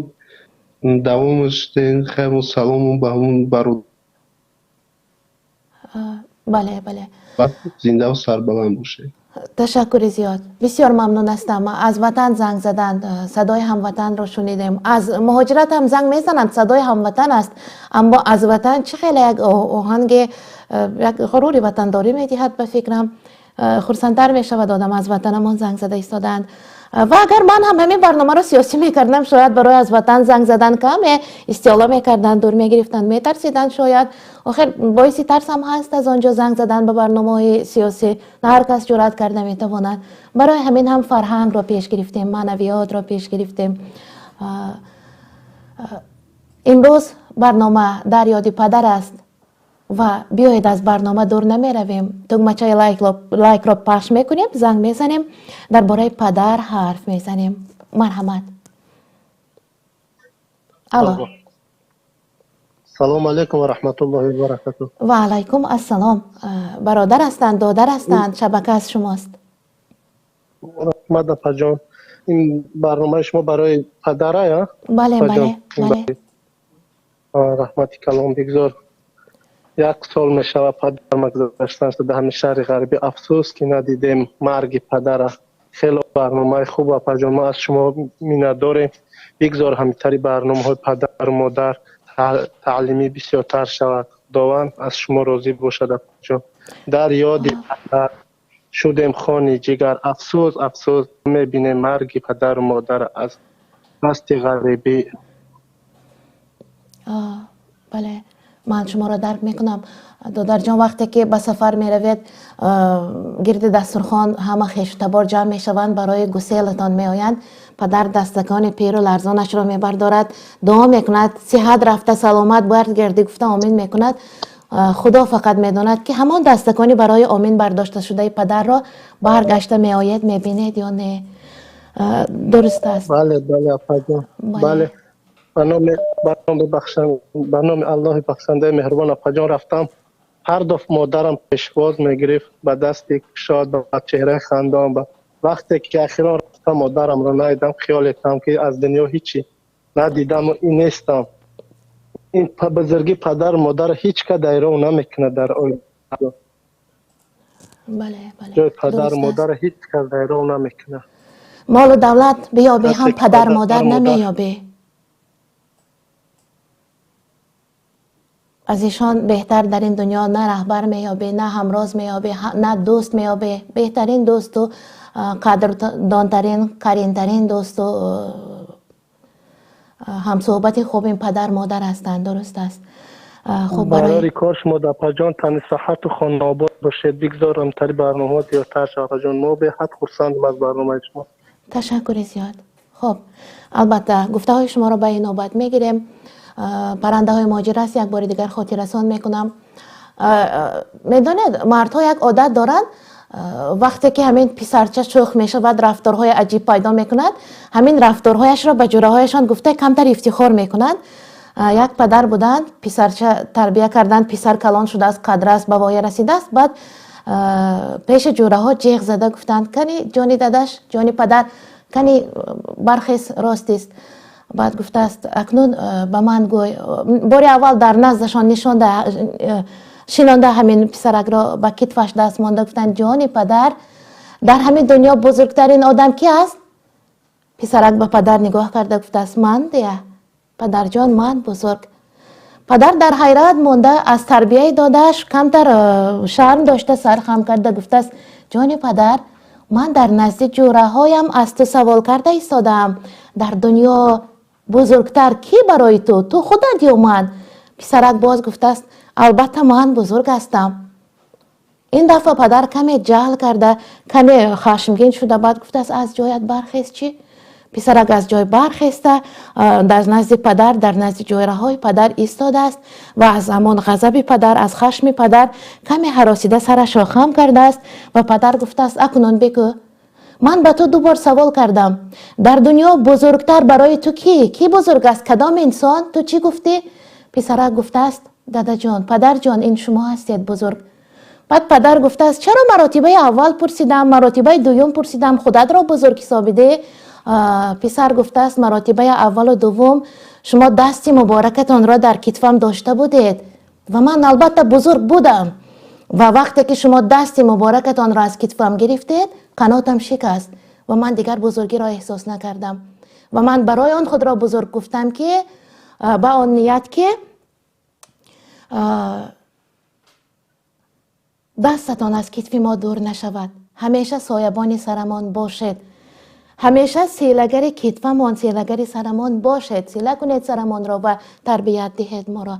давомаш ден. Хайру салому ба ҳамон баро. Бале, бале. Зиндаву сарбаланд бошед. Ташаккури зиёд, бисёр мамнун ҳастам. Аз ватан занг заданд, садои ҳамватанро шунидем. Аз муҳоҷират ҳам занг мезананд, садои ҳамватан аст, аммо аз ватан чӣ хеле як оҳанге, як ғурури ватандорӣ медиҳад, ба фикрам, хурсандтар мешавад одам, аз ватанамон занг зада истодаанд. Ва агар ман ҳам ҳамин барномаро сиёсӣ мекардам, шояд барои аз ватан занг задан каме истиҳоло мекарданд, дур мегирифтанд, метарсиданд шояд. Охир боиси тарс ҳам ҳаст аз он ҷо занг задан ба барномаҳои сиёсӣ, на ҳар кас ҷуръат карда метавонад. Барои ҳамин ҳам фарҳангро пеш гирифтем, маънавиётро пеш гирифтем. Имрӯз барнома дар ёди падар аст ва биёед, аз барнома дур намеравем, тугмачаи лайкро пахш мекунем, занг мезанем, дар бораи падар ҳарф мезанем. Марҳамат, алло. Салому алайкум ва раҳматуллоҳи ва баракатуҳ. Ва алайкум ассалом. Бародар ҳастанд, додар ҳастанд, шабака аз шумост. Раҳмат, апаҷон. Ин барномаи шумо барои падара я? Бале, бале, бале. Раҳмати калом. Бигзор, як сол мешавад падарма гузаштан шуда ҳамин шаҳри ғарбӣ. Афсӯс, ки надидем марги падара. Хело барномаи хуб, апаҷон, мо аз шумо миннатдорем. Бигзор, ҳамитари барномаҳои падару модар таълимӣ бисёртар шавад. Худованд аз шумо розӣ бошад, апаҷон. Дар ёди падар шудем хони ҷигар. Афсӯс, афсӯс, мебинем марги падару модар аз дасти ғарибӣ. Бале, ман шуморо дарк мекунам, додарҷон. Вақте ки ба сафар меравед, гирди дастурхон ҳама хешутабор ҷамъ мешаванд, барои гуселатон меоянд. Падар дастакони пиру ларзонашро мебардорад, дуо мекунад, сиҳат рафта саломат баргардӣ гуфта омин мекунад. Худо фақат медонад, ки ҳамон дастакони барои омин бардошташудаи падарро баргашта меоед, мебинед ё не. Дуруст аст. Бале, бале, апаҷон, бале. Ба номи Аллоҳи бахшандаи меҳрубон, апаҷон. Рафтам, ҳар даф модарам пешвоз мегирифт ба дасти кушод, ба чеҳраи хандон. Ба вақте ки ахирон рафтам, модарамро надидам, хиёлетам, ки аз дунё ҳичи надидаму ин нестам. Ин бузурги падару модар ҳеҷ ка дайров намекунад дар оила. Ҷои падару модар ҳеҷ кас дайров намекунад. Молу давлат биёбӣ ҳам, падар модар намеёбӣ. Аз ишон беҳтар дар ин дунё на раҳбар меёбӣ, на ҳамроз меёбӣ, на дӯст меёбӣ. Беҳтарин дӯсту қадрдонтарин, қаринтарин дӯсту ҳамсӯҳбати хуб ин падар модар ҳастанд. Дуруст аст. Хуб, барори кор шумо, апаҷон, тани саҳату хонаобод бошед. Бигзор, ҳамтари барномаҳо зиёдтар шавад, апаҷон. Мо беҳад хурсандем аз барномаи шумо. Ташаккури зиёд. Хуб, албатта, гуфтаҳои шуморо ба инобат мегирем. Паррандаҳои муҳоҷир аст, як бори дигар хотиррасон мекунам. Медонед, мардҳо як одат доранд. Вақте ки ҳамин писарча шӯх мешавад, рафторҳои аҷиб пайдо мекунад, ҳамин рафторҳояшро ба ҷураҳояшон гуфта камтар ифтихор мекунанд. Як падар буданд, писарча тарбия карданд, писар калон шудааст, қадрас, ба воя расидааст. Баъд пеши ҷураҳо ҷеғ зада гуфтанд: кани ҷони дадаш, ҷони падар, кани бархез, ростист. Баъд гуфтааст: акнун ба ман гӯй. Бори аввал дар наздашон нишонда, шинонда ҳамин писаракро, ба китфаш даст монда гуфтанд: ҷони падар, дар ҳамин дунё бузургтарин одам ки аст? Писарак ба падар нигоҳ карда гуфтааст: ман дия, падарҷон, ман бузург. Падар дар ҳайрат монда, аз тарбияи додааш камтар шарм дошта, сар хам карда гуфтааст: ҷони падар, ман дар назди ҷӯраҳоям аз ту савол карда истодаам, дар дунё бузургтар кӣ барои ту, ту худат ё ман? Писарак боз гуфтааст: албатта ман бузург ҳастам. Ин дафъа падар каме ҷаҳл карда, каме хашмгин шуда, баъд гуфтааст: аз ҷоят бархез чӣ? Писарак аз ҷой бархеста, дар назди падар, дар назди ҷойраҳои падар истодааст ва аз ҳамон ғазаби падар, аз хашми падар каме ҳаросида сарашро хам кардааст ва падар гуфтааст: акнун бигӯ, ман ба ту ду бор савол кардам, дар дунё бузургтар барои ту кӣ? Кӣ бузург аст? Кадом инсон? Ту чӣ гуфтӣ? Писарак гуфтааст: дадаҷон, падарҷон, ин шумо ҳастед бузург. Баъд падар гуфтааст: чаро маротибаи аввал пурсидам, маротибаи дуюм пурсидам, худатро бузург ҳисобидӣ? Писар гуфтааст: маротибаи аввалу дуввум шумо дасти муборакатонро дар китфам дошта будед ва ман албатта бузург будам, ва вақте ки шумо дасти муборакатонро аз китфам гирифтед, қанотам шикаст ва ман дигар бузургиро эҳсос накардам ва ман барои он худро бузург гуфтам, ки ба он ният ки дастатон аз китфи мо дур нашавад, ҳамеша соябони сарамон бошед, ҳамеша селагари китфамон, селагари сарамон бошед, села кунед сарамонро ва тарбият диҳед моро.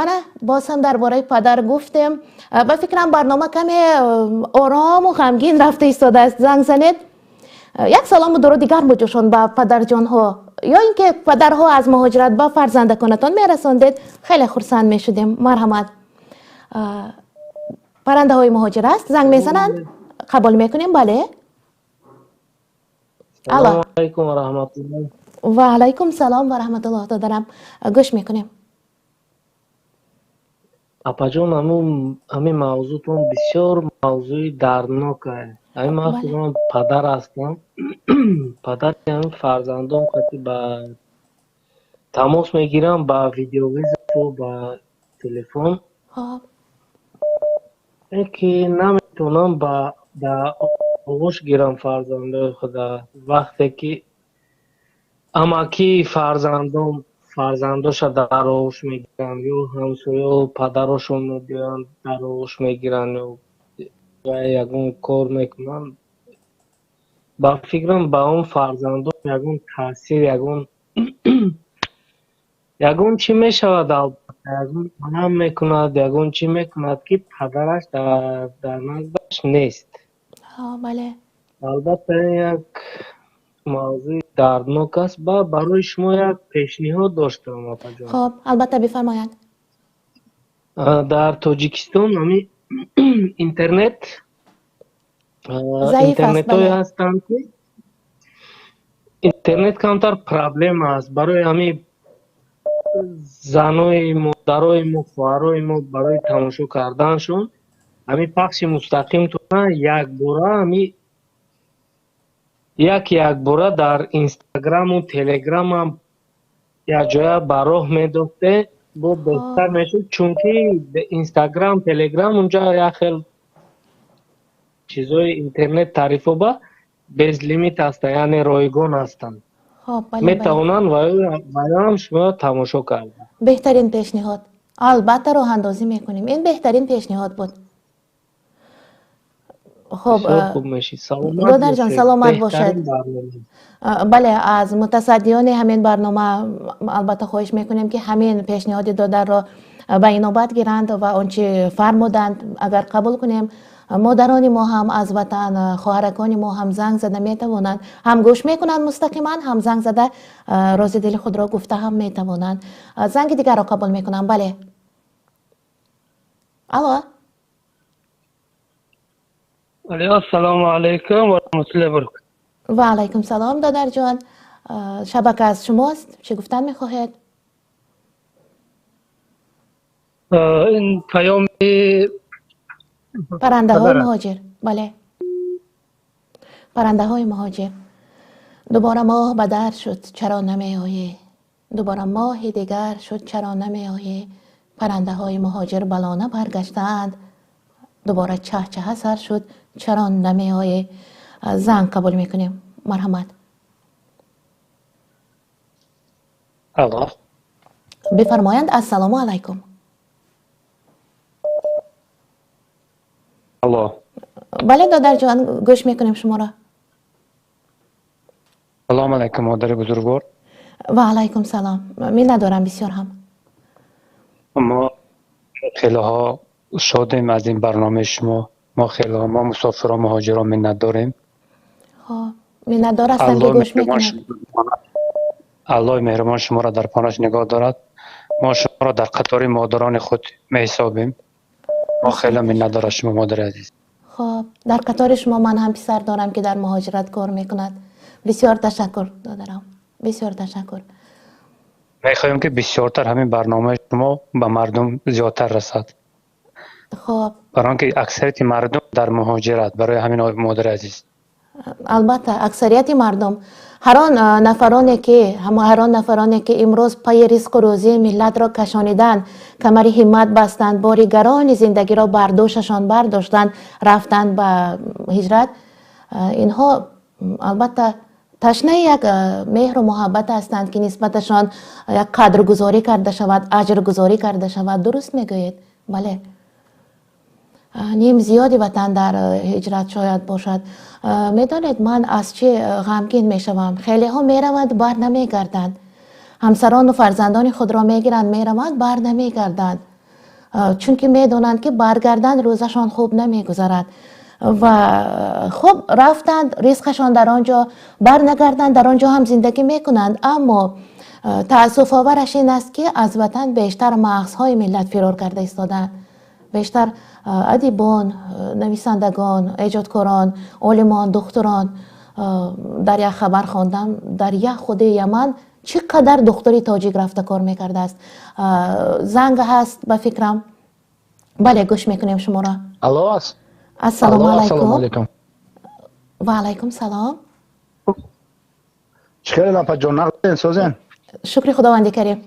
Ана боз ҳам дар бораи падар гуфтем. Ба фикрам, барнома каме орому ғамгин рафта истодааст. Занг занед, як салому дуруди гарму ҷӯшон ба падарҷонҳо ё ин ки падарҳо аз муҳоҷират ба фарзандаконатон мерасондед, хеле хурсанд мешудем. Марҳамат, паррандаҳои муҳоҷир аст, занг мезананд, қабул мекунем. Бале, алло. Алайкум ва раҳматуллоҳ. Ва алайкум салом ва раҳматуллоҳ, додарам, гӯш мекунем. Апаҷон, ҳамин мавзӯътон бисёр мавзӯи дарднок аст. Ҳамин ман худам падар ҳастам, падари ҳамин фарзандон қати ба тамос мегирам, ба видеовызову ба телефон, ки наметавонам ба оғӯш гирам фарзандои худа. Вақте ки амакии фарзандон фарзандоша дар оғӯш мегиранд ё ҳамсоё падарошон мебиёянд, дар оғӯш мегиранд ё ягон кор мекунанд, ба фикрам, ба он фарзандон ягон таъсир, ягон чӣ мешавад, албатта ягон алам мекунад, ягон чӣ мекунад, ки падараш дар наздаш нест. Бале. Албатта, як мавзӯи дарднок аст. Ба барои шумо як пешниҳод доштам, апаҷон. Хоб, албатта, бифармоянд. Дар Тоҷикистон ҳамин интернет заиф аст. Интернетҳое ҳастанд, ки интернет камтар проблема аст барои ҳамин занои модарои мо, хоҳарои мо, барои тамошо карданашон ҳамин пахши мустақимтона якбора, ҳамин як якбора дар Инстаграму Телеграмам якҷоя ба роҳ медохте, бо беҳтар мешуд, чунки Инстаграм, Телеграм унҷа як хел чизои интернет тарифоба безлимит ҳастанд, яъне ройгон ҳастанд, метавонанд ваёам шумо тамошо карда. Беҳтарин пешниҳод, албатта, роҳандозӣ мекунем, ин беҳтарин пешниҳод буд. Хуб, хуб мешид. Додарҷон, саломат бошед. Бале, аз мутасаддиёни ҳамин барнома албатта хоҳиш мекунем, ки ҳамин пешниҳоди додарро ба инобат гиранд ва он чи фармуданд, агар қабул кунем, модарони мо ҳам аз ватан, хоҳаракони мо ҳам занг зада метавонанд, ҳам гӯш мекунанд мустақиман, ҳам занг зада рози дили худро гуфта ҳам метавонанд. Занги дигарро қабул мекунам. Бале, алло. Ассалому алайкум ва раҳматуллоҳи ва баракатуҳ. Ва алайкум салом, додарҷон. Шабака аз шумост. Чӣ гуфтан мехоҳед? Ин паёми паррандаҳои муҳоҷир. Бале, паррандаҳои муҳоҷир. Дубора моҳ ба дар шуд, чаро намеоӣ? Дубора моҳи дигар шуд, чаро намеоӣ? Паррандаҳои муҳоҷир ба лона баргаштаанд. Дубора чаҳчаҳа сар шуд, чаро намеоӣ? Занг қабул мекунем. Марҳамат. Алло. Бифармоянд. Ассалому алайкум. Алло. Бале, додарҷон, гӯш мекунем шуморо. Салом алайкум, модари бузургвор. Ва алайкум салом. Миннатдорам бисёр ҳам. Мо хелеҳо шодем аз ин барномаи шумо. Мо хелеҳо, мо мусофиро, муҳоҷиро миннатдорем. Хоб, миннатдор ҳастам, ки гӯш мекунед. Аллоҳи меҳрубон шуморо дар паноҳаш нигоҳ дорад. Мо шуморо дар қатори модарони худ меҳисобем. Мо хеле миннатдор аз шумо, модари азиз. Хоб, дар қатори шумо ман ҳам писар дорам, ки дар муҳоҷират кор мекунад. Бисёр ташаккур, додарам. Бисёр ташаккур. Мехоҳем, ки бисёртар ҳамин барномаи шумо ба мардум зиёдтар расад. Хоб. Барои он ки аксарияти мардум дар муҳоҷират, барои ҳамин, модари азиз. Албатта, аксарияти мардум, ҳар он нафароне ки, ҳар он нафароне ки имрӯз пайи ризқу рӯзии миллатро кашониданд, камари ҳиммат бастанд, бори гарони зиндагиро бар дӯшашон бардоштанд, рафтанд ба ҳиҷрат, инҳо албатта ташнаи як меҳру муҳаббат ҳастанд, ки нисбаташон як қадргузорӣ карда шавад, аҷргузорӣ карда шавад. Дуруст мегӯед? Бале, ним зиёди ватан дар ҳиҷрат шояд бошад. Медонед, ман аз чӣ ғамгин мешавам? Хелеҳо мераванд, бар намегарданд. Ҳамсарону фарзандони худро мегиранд, мераванд, бар намегарданд, чунки медонанд, ки баргарданд, рӯзашон хуб намегузарад. Ва хуб рафтанд, ризқашон дар он ҷо, бар нагарданд, дар он ҷо ҳам зиндагӣ мекунанд. Аммо таассуфовараш ин аст, ки аз ватан бештар мағзҳои миллат фирор карда истодаанд. Бештар адибон, нависандагон, эҷодкорон, олимон, духтурон. Дар як хабар хондам, дар як худи Яман чӣ қадар духтури тоҷик рафта кор мекардааст. Занг ҳаст, ба фикрам. Бале, гӯш мекунем шуморо. Алло. Ассалому алайкум. Ва алайкум салом. Чӣ хеле, апаҷон, нағзен, созен? Шукри Худованди Карим.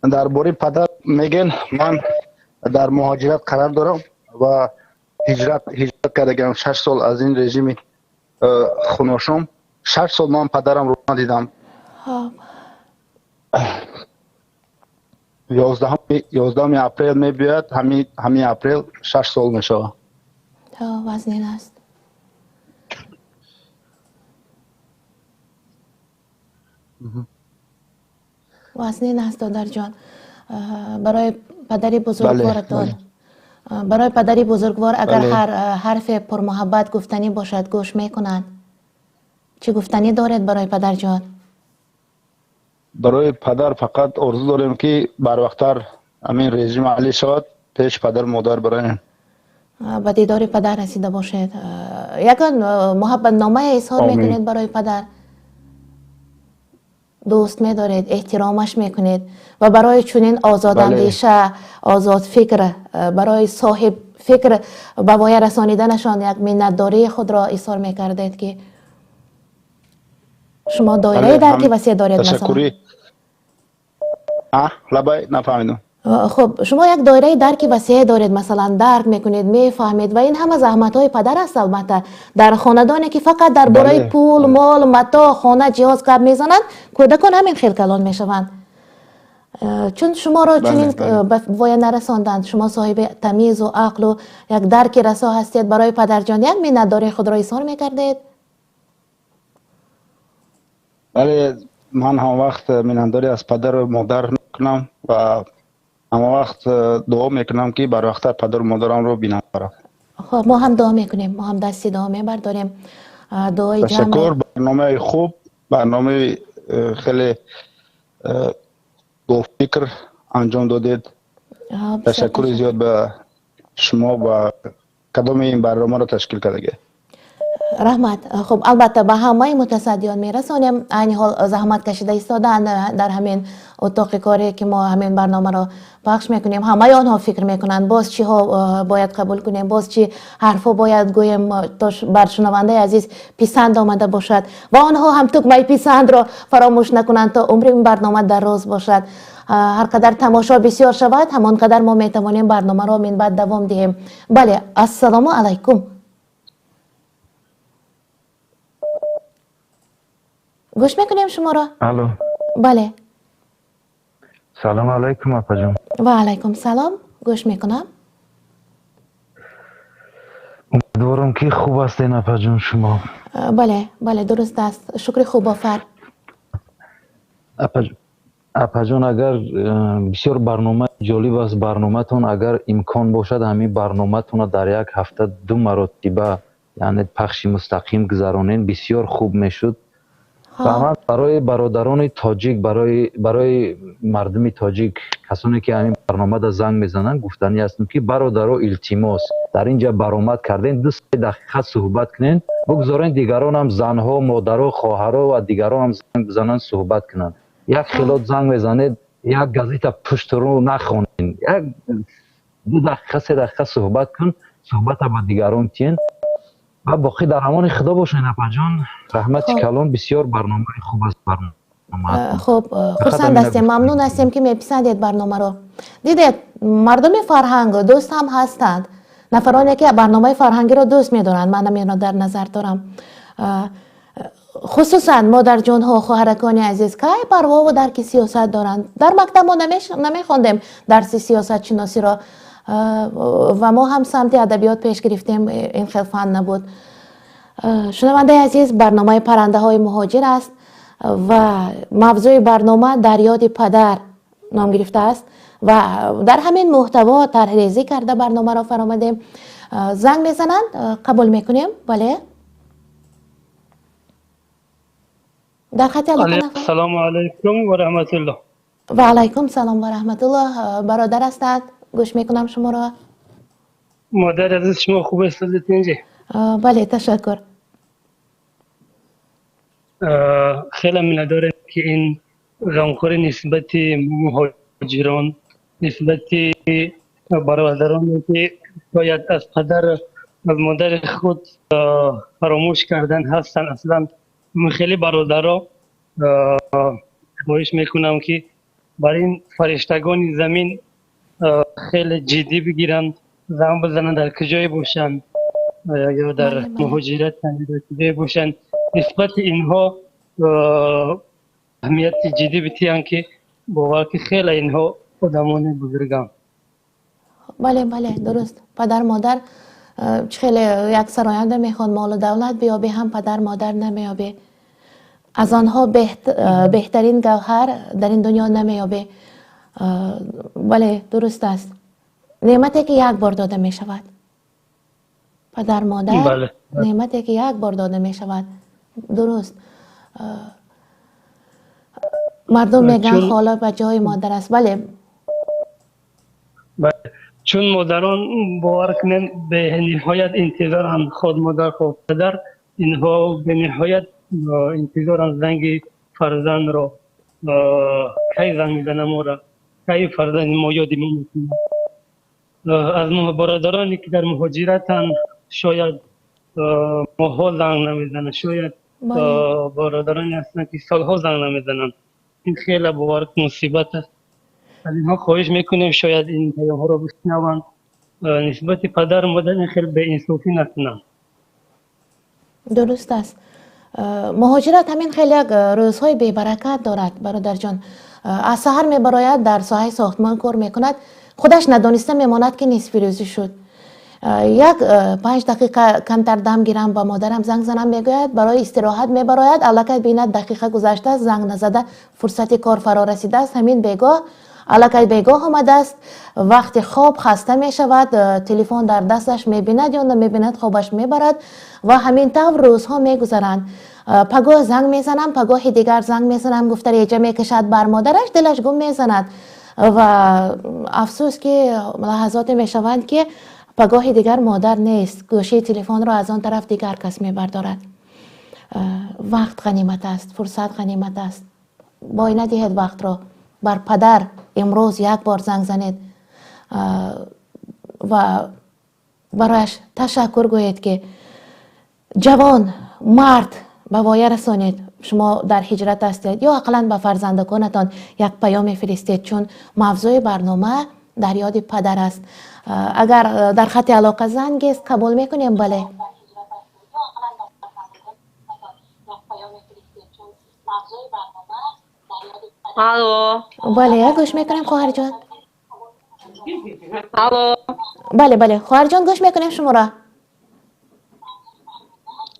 Дар бораи падар мегӯен, ман дар муҳоҷират қарор дорам ва ҳиҷрат кардагам 6 сол аз ин режими хуношум. 6 сол ман падарамро надидам. 11-уми апрел мебиёяд, ҳамин апрел 6 сол мешавад. Вазнин аст. Вазнин аст, додарҷон. Барои падари бузургворатон, барои падари бузургвор агар ҳар ҳарфе пурмуҳаббат гуфтанӣ бошад, гӯш мекунанд. Чӣ гуфтанӣ доред барои падарҷон? Барои падар фақат орзу дорем, ки барвақттар ҳамин режим али шавад, пеш падару модар бароем. Ба дидори падар расида бошед. Ягон муҳаббатномае изҳор мекунед барои падар? Дӯст медоред, эҳтиромаш мекунед ва барои чунин озодандеша, озодфикр, барои соҳиб фикр ба воя расониданашон як миннатдории худро изҳор мекардед, ки шумо доираи дарки васеъ доред, масалан. Лабай, нафаҳмидам. Хуб, шумо як доираи дарки васеъ доред, масалан, дарк мекунед, мефаҳмед, ва ин ҳама заҳматҳои падар аст. Албатта, дар хонадоне ки фақат дар бораи пул, мол, матоъ, хона, ҷиҳоз гап мезананд, кӯдакон ҳамин хел калон мешаванд. Чун шуморо чунин ба воя нарасонданд, шумо соҳиби тамизу ақлу як дарки расо ҳастед. Барои падарҷон як миннатдории худро изҳор мекардед? Бале, ман ҳамавақт миннатдорӣ аз падару модар мекунам ва ҳамавақт дуо мекунам, ки барвақттар падару модарамро бинам. Хоб, мо ҳам дуо мекунем, мо ҳам дасти дуо мебардорем, дуои. Ташаккур, барномаи хуб, барномаи хеле бофикр анҷом додед. Ташаккури зиёд ба шумо, ба Кадоми ин барномаро ташкил кардагӣ. Раҳмат. Хуб, албатта, ба ҳамаи мутасаддиён мерасонем. Айни ҳол заҳмат кашида истодаанд дар ҳамин утоқи коре, ки мо ҳамин барномаро пахш мекунем. Ҳамаи онҳо фикр мекунанд, боз чиҳо бояд қабул кунем, боз чӣ ҳарфҳо бояд гӯем, то бар шунавандаи азиз писанд омада бошад ва онҳо ҳам тугмаи писандро фаромӯш накунанд, то умри ин барнома дароз бошад. Ҳар қадар тамошо бисёр шавад, ҳамон қадар мо метавонем барномаро минбаъд давом диҳем. Бале, ассалому алайкум. Гӯш мекунем шуморо. Алло. Бале. Салом алайкум, апаҷон. Ва алайкум салом, гӯш мекунам. Умедворам, ки хуб ҳастен, апаҷон, шумо. Бале, бале, дуруст аст, шукри хубофар. Апаҷон, агар бисёр барномаи ҷолиб аст барноматон, агар имкон бошад, ҳамин барноматонро дар як ҳафта ду маротиба, яъне пахши мустақим гузаронен, бисёр хуб мешуд. Ва ман барои бародарони тоҷик, барои мардуми тоҷик, касоне ки ҳамин барномада занг мезананд, гуфтанӣ ҳастем, ки бародаро, илтимос, дар ин ҷа баромад кардем, 2-се дақиқа суҳбат кунен, бигзорен дигаронам, занҳо, модаро, хоҳаро ва дигаронам занг бизананд, суҳбат кунанд. Як хелот занг мезанед, як газета пуштурӯ нахонен, як 2 дақиқа, 3 дақиқа суҳбат кун, суҳбата ба дигарон тиен ва боқӣ дар амони худо бошед, апаҷон. Раҳмати калон, бисёр барномаи хуб аст барномаатон. Хуб, хурсанд ҳастем, мамнун ҳастем, ки меписандед барномаро. Дидед, мардуми фарҳанг дӯст ҳам ҳастанд, нафароне ки барномаи фарҳангиро дӯст медоранд. Ман ҳаминро дар назар дорам, хусусан модарҷонҳо, хоҳаракони азиз. Кай парвову дарки сиёсат доранд? Дар мактаб мо намехондем дарси сиёсатшиносиро ва мо ҳам самти адабиёт пеш гирифтем, ин хел фан набуд. Шунавандаи азиз, барномаи паррандаҳои муҳоҷир аст ва мавзӯи барнома «Дар ёди падар» ном гирифтааст ва дар ҳамин муҳтаво тарҳрезӣ карда барномаро фаромадем. Занг мезананд, қабул мекунем. Бале, дар хати. Ассалому алайкум ва раҳматуллоҳ. Ва алайкум салом ва раҳматуллоҳ. Бародар ҳастанд, гӯш мекунам шуморо. Модари азиз, шумо хуб ҳастед, инҷи? Бале, ташаккур. Хеле миннатдорем, ки ин ғамхорӣ нисбати муҳоҷирон, нисбати бародароне, ки шояд аз падар, аз модари худ фаромӯш кардан ҳастанд. Аслан хеле бародаро хоҳиш мекунам, ки бар ин фариштагони замин хеле ҷиддӣ бигиранд, занг бизананд, дар куҷое бошанд ё дар муҳоҷират, дар куҷое бошанд, нисбати инҳо аҳамияти ҷиддӣ битиҳанд, ки бовар ки хеле инҳо одамони бузурганд. Бале, дуруст. Падар модар чӣ хеле як сароянда мехонд: молу давлат биёбӣ ҳам, падар модар намеёбӣ, аз онҳо беҳтарин гавҳар дар ин дунё намеёбӣ. Бале, дуруст аст, неъмате ки як бор дода мешавад, падар модар неъмате ки як бор дода мешавад. Дуруст, мардум мегӯянд, хола ба ҷои модар аст. Бале. Чун модарон, бовар кунем, бениҳоят интизоранд, худ модар, худ падар, инҳо бениҳоят интизоранд занги фарзандро, кай занг мезана моро, кай фарзанди мо ёди мо мекунад. Аз бародароне ки дар муҳоҷиратанд, шояд моҳҳо занг намезананд, шояд бародароне ҳастанд, ки солҳо занг намезананд. Ин хеле, бовар, мусибат аст. Аз инҳо хоҳиш мекунем, шояд ин паёмҳоро бишнаванд, нисбати падару модар ин хеле беинсофӣ накунанд. Дуруст аст. Муҳоҷират ҳамин хеле як рӯзҳои бебаракат дорад, бародарҷон. Аз саҳар мебарояд, дар соҳаи сохтмон кор мекунад, худаш надониста мемонад, ки нисфирӯзӣ шуд. Як 5 дақиқа камтар дам гирам, ба модарам занг занам, мегӯяд, барои истироҳат мебарояд, аллакай бинад, дақиқа гузаштааст, занг назада, фурсати кор фаро расидааст. Ҳамин бегоҳ, аллакай бегоҳ омадааст, вақти хоб, хаста мешавад, телефон дар дасташ мебинад ё намебинад, хобаш мебарад ва ҳамин тавр рӯзҳо мегузаранд. Пагоҳ занг мезанам, пагоҳи дигар занг мезанам, гуфта реҷа мекашад бар модараш, дилаш гум мезанад. Ва афсӯс, ки лаҳазоте мешаванд, ки Пагоҳи дигар модар нест, гӯшаи телефонро аз он тараф дигар кас мебардорад. Вақт ғанимат аст, фурсат ғанимат аст. Бой надиҳед вақтро. Бар падар имрӯз як бор занг занед ва барояш ташаккур гӯед, ки ҷавон мард ба воя расонед. Шумо дар ҳиҷрат ҳастед ё ақаллан ба фарзандаконатон як паём мефиристед, чун мавзӯи барнома дар ёди падар аст. Агар дар хати алоқа зангест, қабул мекунем. Бале, Алло. Бале, гӯш мекунем, хоҳарҷон. Алло. Бале, бале, хоҳарҷон, гӯш мекунем шуморо.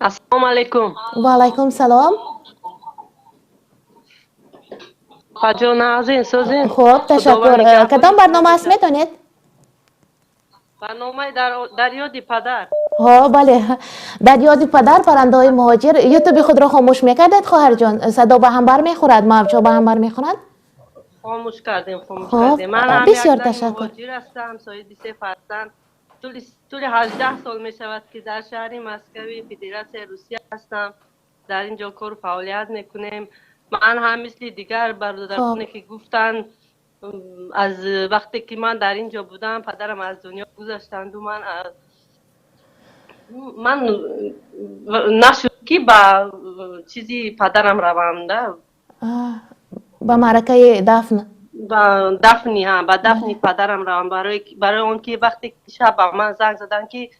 Ассалому алайкум. Ва алайкум салом. Апаҷон, нағзин, созин? Хуб, ташаккур. Кадом барнома аст, медонед? Барномаи дар ёди падар. Ҳо, бале, дар ёди падар, паррандаҳои муҳоҷир. Ютуби худро хомӯш мекардед, хоҳарҷон? Садо ба ҳам бармехӯрад, мавҷҳо ба ҳам бармехӯранд. Хомӯш кардем, хомӯш Хоб, кардем. Ман ҳам як бисёр зани ташаккур. муҳоҷир ҳастам, соҳиби се фарзанд. Тӯли 18 сол мешавад, ки дар шаҳри Москави Федератсияи Русия ҳастам. Дар ин ҷо кору фаъолият мекунем. Ман ҳам мисли дигар бародароне, ки гуфтанд, аз вақте ки ман дар ин ҷо будам, падарам аз дунё гузаштанду ман нашуд, ки ба чизи падарам равам, да. Ба маъракаи дафн. Ба дафни, ҳа, ба дафни падарам равам, барои он ки вақте ки шаб ба ман занг заданд, ки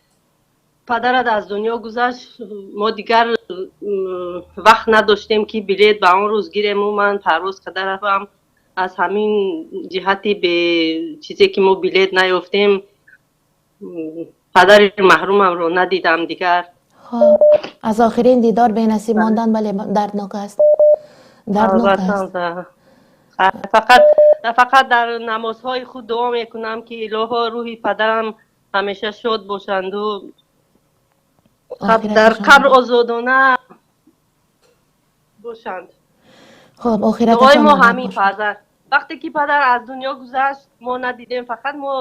падарат аз дунё гузашт, мо дигар вақт надоштем, ки билет ба он рӯз гирему ман парвоз карда равам. Аз ҳамин ҷиҳати бе чизе ки мо билет наёфтем, падари маҳрумамро надидам дигар. Хоб, аз охирин дидор бенасиб мондан, бале, дарднок аст, дарднок аст. Албатта, фақат дар намозҳои худ дуо мекунам, ки илоҳо, рӯҳи падарам ҳамеша шод бошанду дар қабр озодона бошанд. Хоб. Дуои мо ҳамин. Фарзанд, вақте ки падар аз дунё гузашт, мо надидем, фақат мо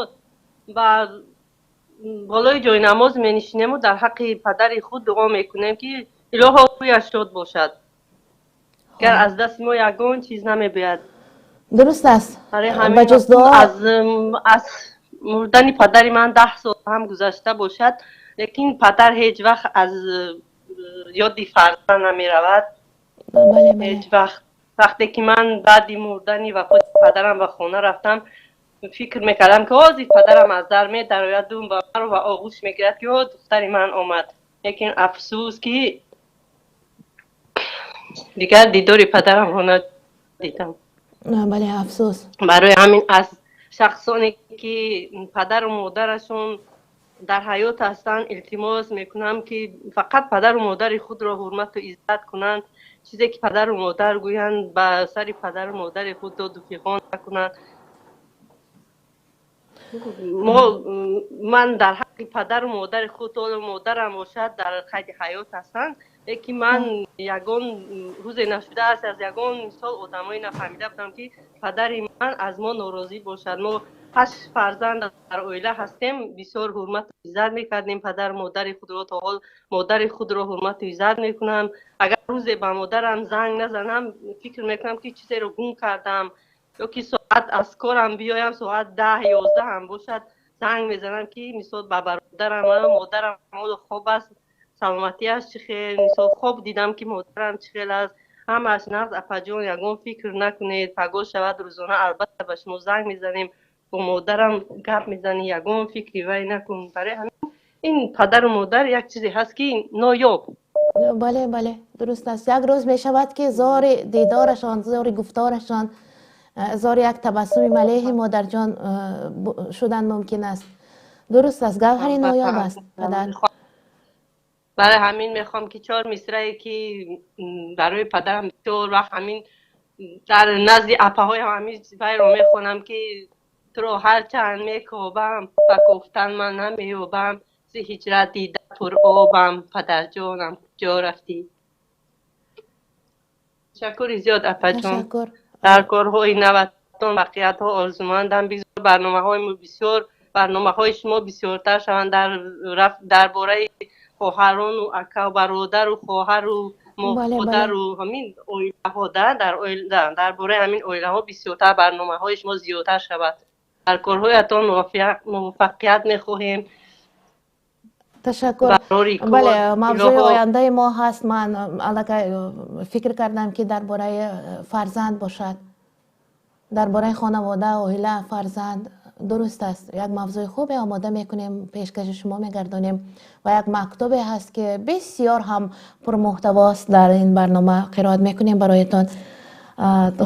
ба болои ҷойнамоз менишинему дар ҳаққи падари худ дуо мекунем, ки илоҳо, рӯяш шод бошад. Дигар аз дасти мо ягон чиз намебояд. Дуруст аст. Барои ҳамин Ба ҷуз дуо. Аз мурдани падари ман 10 сол ҳам гузашта бошад, лекин падар ҳеҷ вақт аз ёди фарзанд намеравад. Бале, бале. Ҳеҷ вақт. Вақте ки ман баъди мурдани вафоти падарам ба хона рафтам, фикр мекардам, ки ҳозир падарам аз дар медарояду ба маро ба оғӯш мегирад, ки о, духтари ман омад. Лекин афсӯс, ки дигар дидори падарамро надидам. Бале, афсӯс. Барои ҳамин аз шахсоне, ки падару модарашон дар ҳаёт ҳастанд, илтимос мекунам, ки фақат падару модари худро ҳурмату иззат кунанд. Чизе ки падару модар гӯянд, ба сари падару модари худ доду фиғон накунанд. Мо ман дар ҳаққи падару модари худ, ҳоло модарам бошад, дар қайди ҳаёт ҳастанд, лекин ман ягон рӯзе нашудааст, аз ягон мисол одамое нафаҳмида будам, ки падари ман аз мо норозӣ бошад. Мо ҳашт фарзанд дар оила ҳастем, бисёр ҳурмату иззат мекардем падару модари худро. То ҳол модари худро ҳурмату иззат мекунам. Агар рӯзе ба модарам занг назанам, фикр мекунам, ки чизеро гум кардам, ё ки соат аз корам биёям, соат 10, 11 ҳам бошад, занг мезанам, ки мисол ба бародарам: модарам ҳоло хоб аст, саломатиаш чӣ хел, мисол хоб дидам, ки модарам чӣ хел аст, ҳамааш нағз, апаҷон, ягон фикр накунед, пагоҳ шавад, рӯзона албатта ба шумо занг мезанем, бо модарам гап мезанӣ, ягон фикри вай накун. Барои ҳамин ин падару модар як чизе ҳаст, ки ноёб. Бале, бале, дуруст аст. Як рӯз мешавад, ки зори дидорашон, зори гуфторашон, зори як табассуми малеҳи модарҷон шудан мумкин аст. Дуруст аст, гавҳари ноёб аст падар. Барои ҳамин мехоҳам, ки чор мисрае, ки барои падарам бисёр вақт ҳамин дар назди апаҳоям ҳамин вайро мехонам, ки туро ҳарчанд мекобам, ба кофтан ман намеёбам, зи ҳиҷрат дида пуробам, падарҷонам, куҷо рафтӣ? Ташаккури зиёд, апаҷон. Ташаккур. Дар корҳои наватон муваффақиятҳо орзумандам. Бисёр барномаҳои бисёр Барномаҳои шумо бисёртар шаванд дар бораи хоҳарону ака, бародару хоҳару модару ҳамин оилаҳо, дар бораи ҳамин оилаҳо бисёртар барномаҳои шумо зиёдтар шавад. Дар корҳоятон муваффақият мехоҳем. Ташаккур. Бале, мавзӯи ояндаи мо ҳаст. Ман аллакай фикр кардам, ки дар бораи фарзанд бошад, дар бораи хонавода, оила, фарзанд. Дуруст аст, як мавзӯи хубе омода мекунем, пешкаши шумо мегардонем ва як мактубе ҳаст, ки бисёр ҳам пурмуҳтавост, дар ин барнома қироат мекунем бароятон.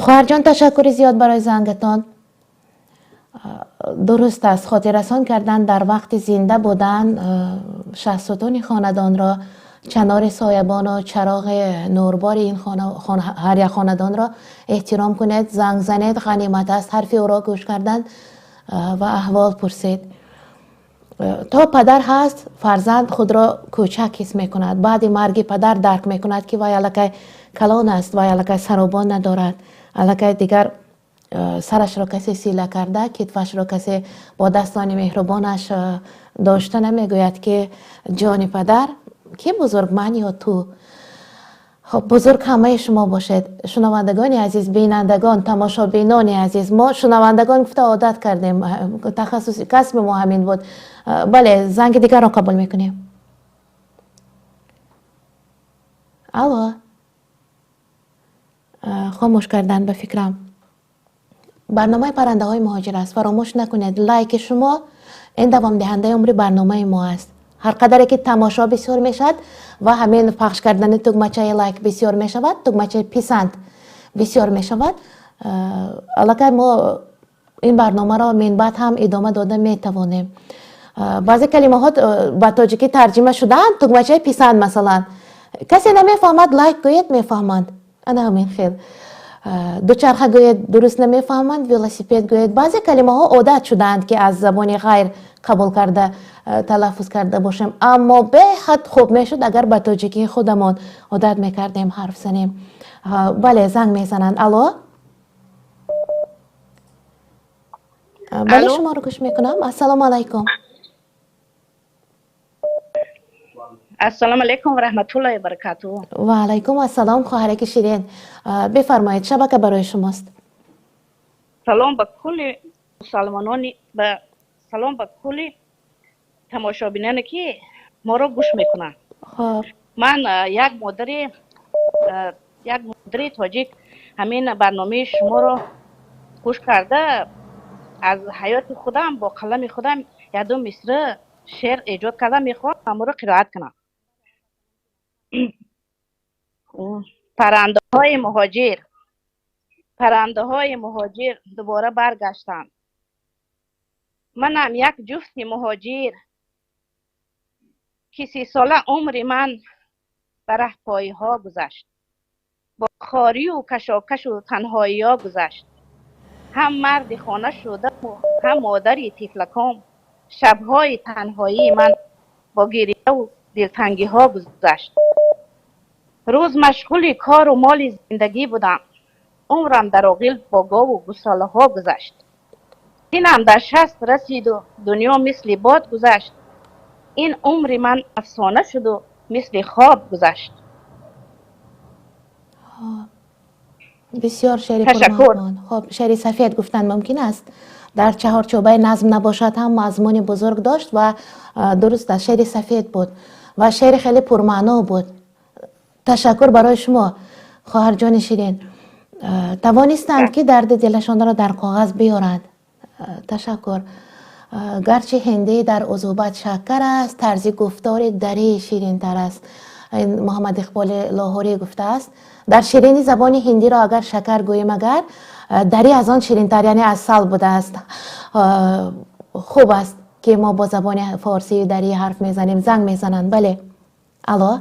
Хоҳарҷон, ташаккури зиёд барои зангатон. Дуруст аст, хотиррасон кардан дар вақти зинда будан шаҳсутуни хонадонро, чанори соябону чароғи нурбори ин ҳар як хонадонро эҳтиром кунед, занг занед, ғанимат аст ҳарфи ӯро гӯш кардан ва аҳвол пурсед. То падар ҳаст, фарзанд худро кӯчак ҳис мекунад. Баъди марги падар дарк мекунад, ки вай аллакай калон аст, вай аллакай саробон надорад, аллакай дигар сарашро касе сила карда, китфашро касе бо дастони меҳрубонаш дошта намегӯяд, ки ҷони падар, ки бузург, ман ё ту? Хоб, бузург ҳамаи шумо бошед, шунавандагони азиз, бинандагон, тамошобинони азиз. Мо шунавандагон гуфта одат кардем, тахассуси касби мо ҳамин буд. Бале, занги дигарро қабул мекунем. Алло, хомӯш кардан ба фикрам. Барномаи паррандаҳои муҳоҷир аст. Фаромӯш накунед, лайки шумо ин давомдиҳандаи умри барномаи мо аст. Ҳар қадаре ки тамошо бисёр мешавад ва ҳамин пахш кардани тугмачаи лайк бисёр мешавад, тугмачаи писанд бисёр мешавад, аллакай мо ин барномаро минбаъд ҳам идома дода метавонем. Баъзе калимаҳо ба тоҷикӣ тарҷима шудаанд, тугмачаи писанд масалан, касе намефаҳмад, лайк гӯед, мефаҳманд. Ана ҳамин хел. Дучарха гӯед, дуруст намефаҳманд, велосипед гӯед. Баъзе калимаҳо одат шудаанд, ки аз забони ғайр қабул карда талаффуз карда бошем, аммо беҳад хуб мешуд, агар ба тоҷикии худамон одат мекардем ҳарф занем. Бале, занг мезананд. Алло, бале, шуморо гӯш мекунам. Ассалому алайкум. Ассалому алайкум ва раҳматуллоҳи ва баракатуҳ. Ва алайкум ассалом, хоҳараки ширин, бифармоед, шабака барои шумост. Салом ба кулли мусалмонони, ба салом ба кулли тамошобиноне, ки моро гӯш мекунанд. Ман як модари тоҷик ҳамин барномаи шуморо гӯш карда, аз ҳаёти худам бо қалами худам якду мисра шеър эҷод карда, мехоҳам ҳамаро қироат кунам. Паррандаҳои муҳоҷир. Паррандаҳои муҳоҷир дубора баргаштанд, манам як ҷуфти муҳоҷир, ки 30-сола умри ман ба раҳпоиҳо гузашт, бо хорию кашокашу танҳоиҳо гузашт. Ҳам марди хона шудаму ҳам модари тифлаком, шабҳои танҳоии ман бо гирьяву дилтангиҳо гузашт. Рӯз машғули кору моли зиндагӣ будам, умрам дар оғил бо гову гусолаҳо гузашт. Синам дар 60 расиду дунё мисли бод гузашт, ин умри ман афсона шуду мисли хоб гузашт. Бисёр шеъри пурмазмун. Хоб, шеъри сафед гуфтан мумкин аст, дар чаҳорчӯбаи назм набошад ҳам, мазмуни бузург дошт ва дуруст аст, шеъри сафед буд ва шеъри хеле пурмаъно буд. Ташаккур барои шумо, хоҳарҷони ширин. Тавонистанд, ки дарди дилашонро дар коғаз биёранд. Ташаккур. Гарчи ҳиндӣ дар узубат шаккар аст, тарзи гуфтори дарӣ ширинтар аст. Ин Муҳаммад Иқболи Лоҳурӣ гуфтааст. Дар ширини забони ҳиндиро агар шакар гӯем, агар дарӣ аз он ширинтар, яъне асал будааст. Хуб аст, ки мо бо забони форсии дарӣ ҳарф мезанем. Занг мезананд. Бале, алло.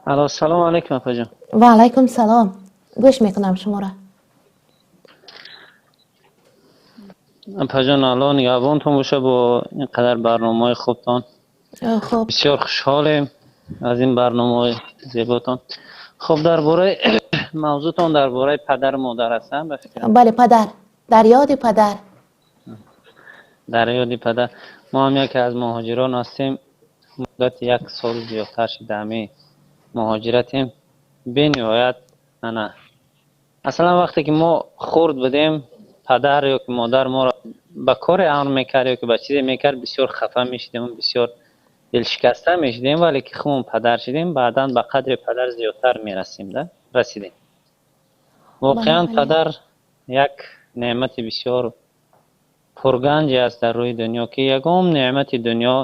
Алло, салому алайкум, апаҷон. Ва алайкум салом, гӯш мекунам шуморо. Апаҷон, алло нигаҳбонтон боша бо ин қадар барномаҳои хубтон. Хуб. Бисёр хушҳолем аз ин барномаҳои зеботон. Хуб, дар бораи мавзӯътон, дар бораи падару модар ҳастам, ба фикрам. Бале, падар, дар ёди падар. Дар ёди падар. Мо ҳам яке аз муҳоҷирон ҳастем. Муддати як сол зиёдтар шуда ҳамин муҳоҷиратем. Бениҳоят ана аслан вақте ки мо хурд будем, падар ё ки модар моро ба коре амр мекард ё ки ба чизе мекард, бисёр хафа мешудем, бисёр дилшикаста мешудем, вале ки худмон падар шудем, баъдан ба қадри падар зиёдтар мерасем, да расидем. Воқеан падар як неъмати бисёр пурганҷе аст дар рӯи дунё, ки ягон неъмати дунё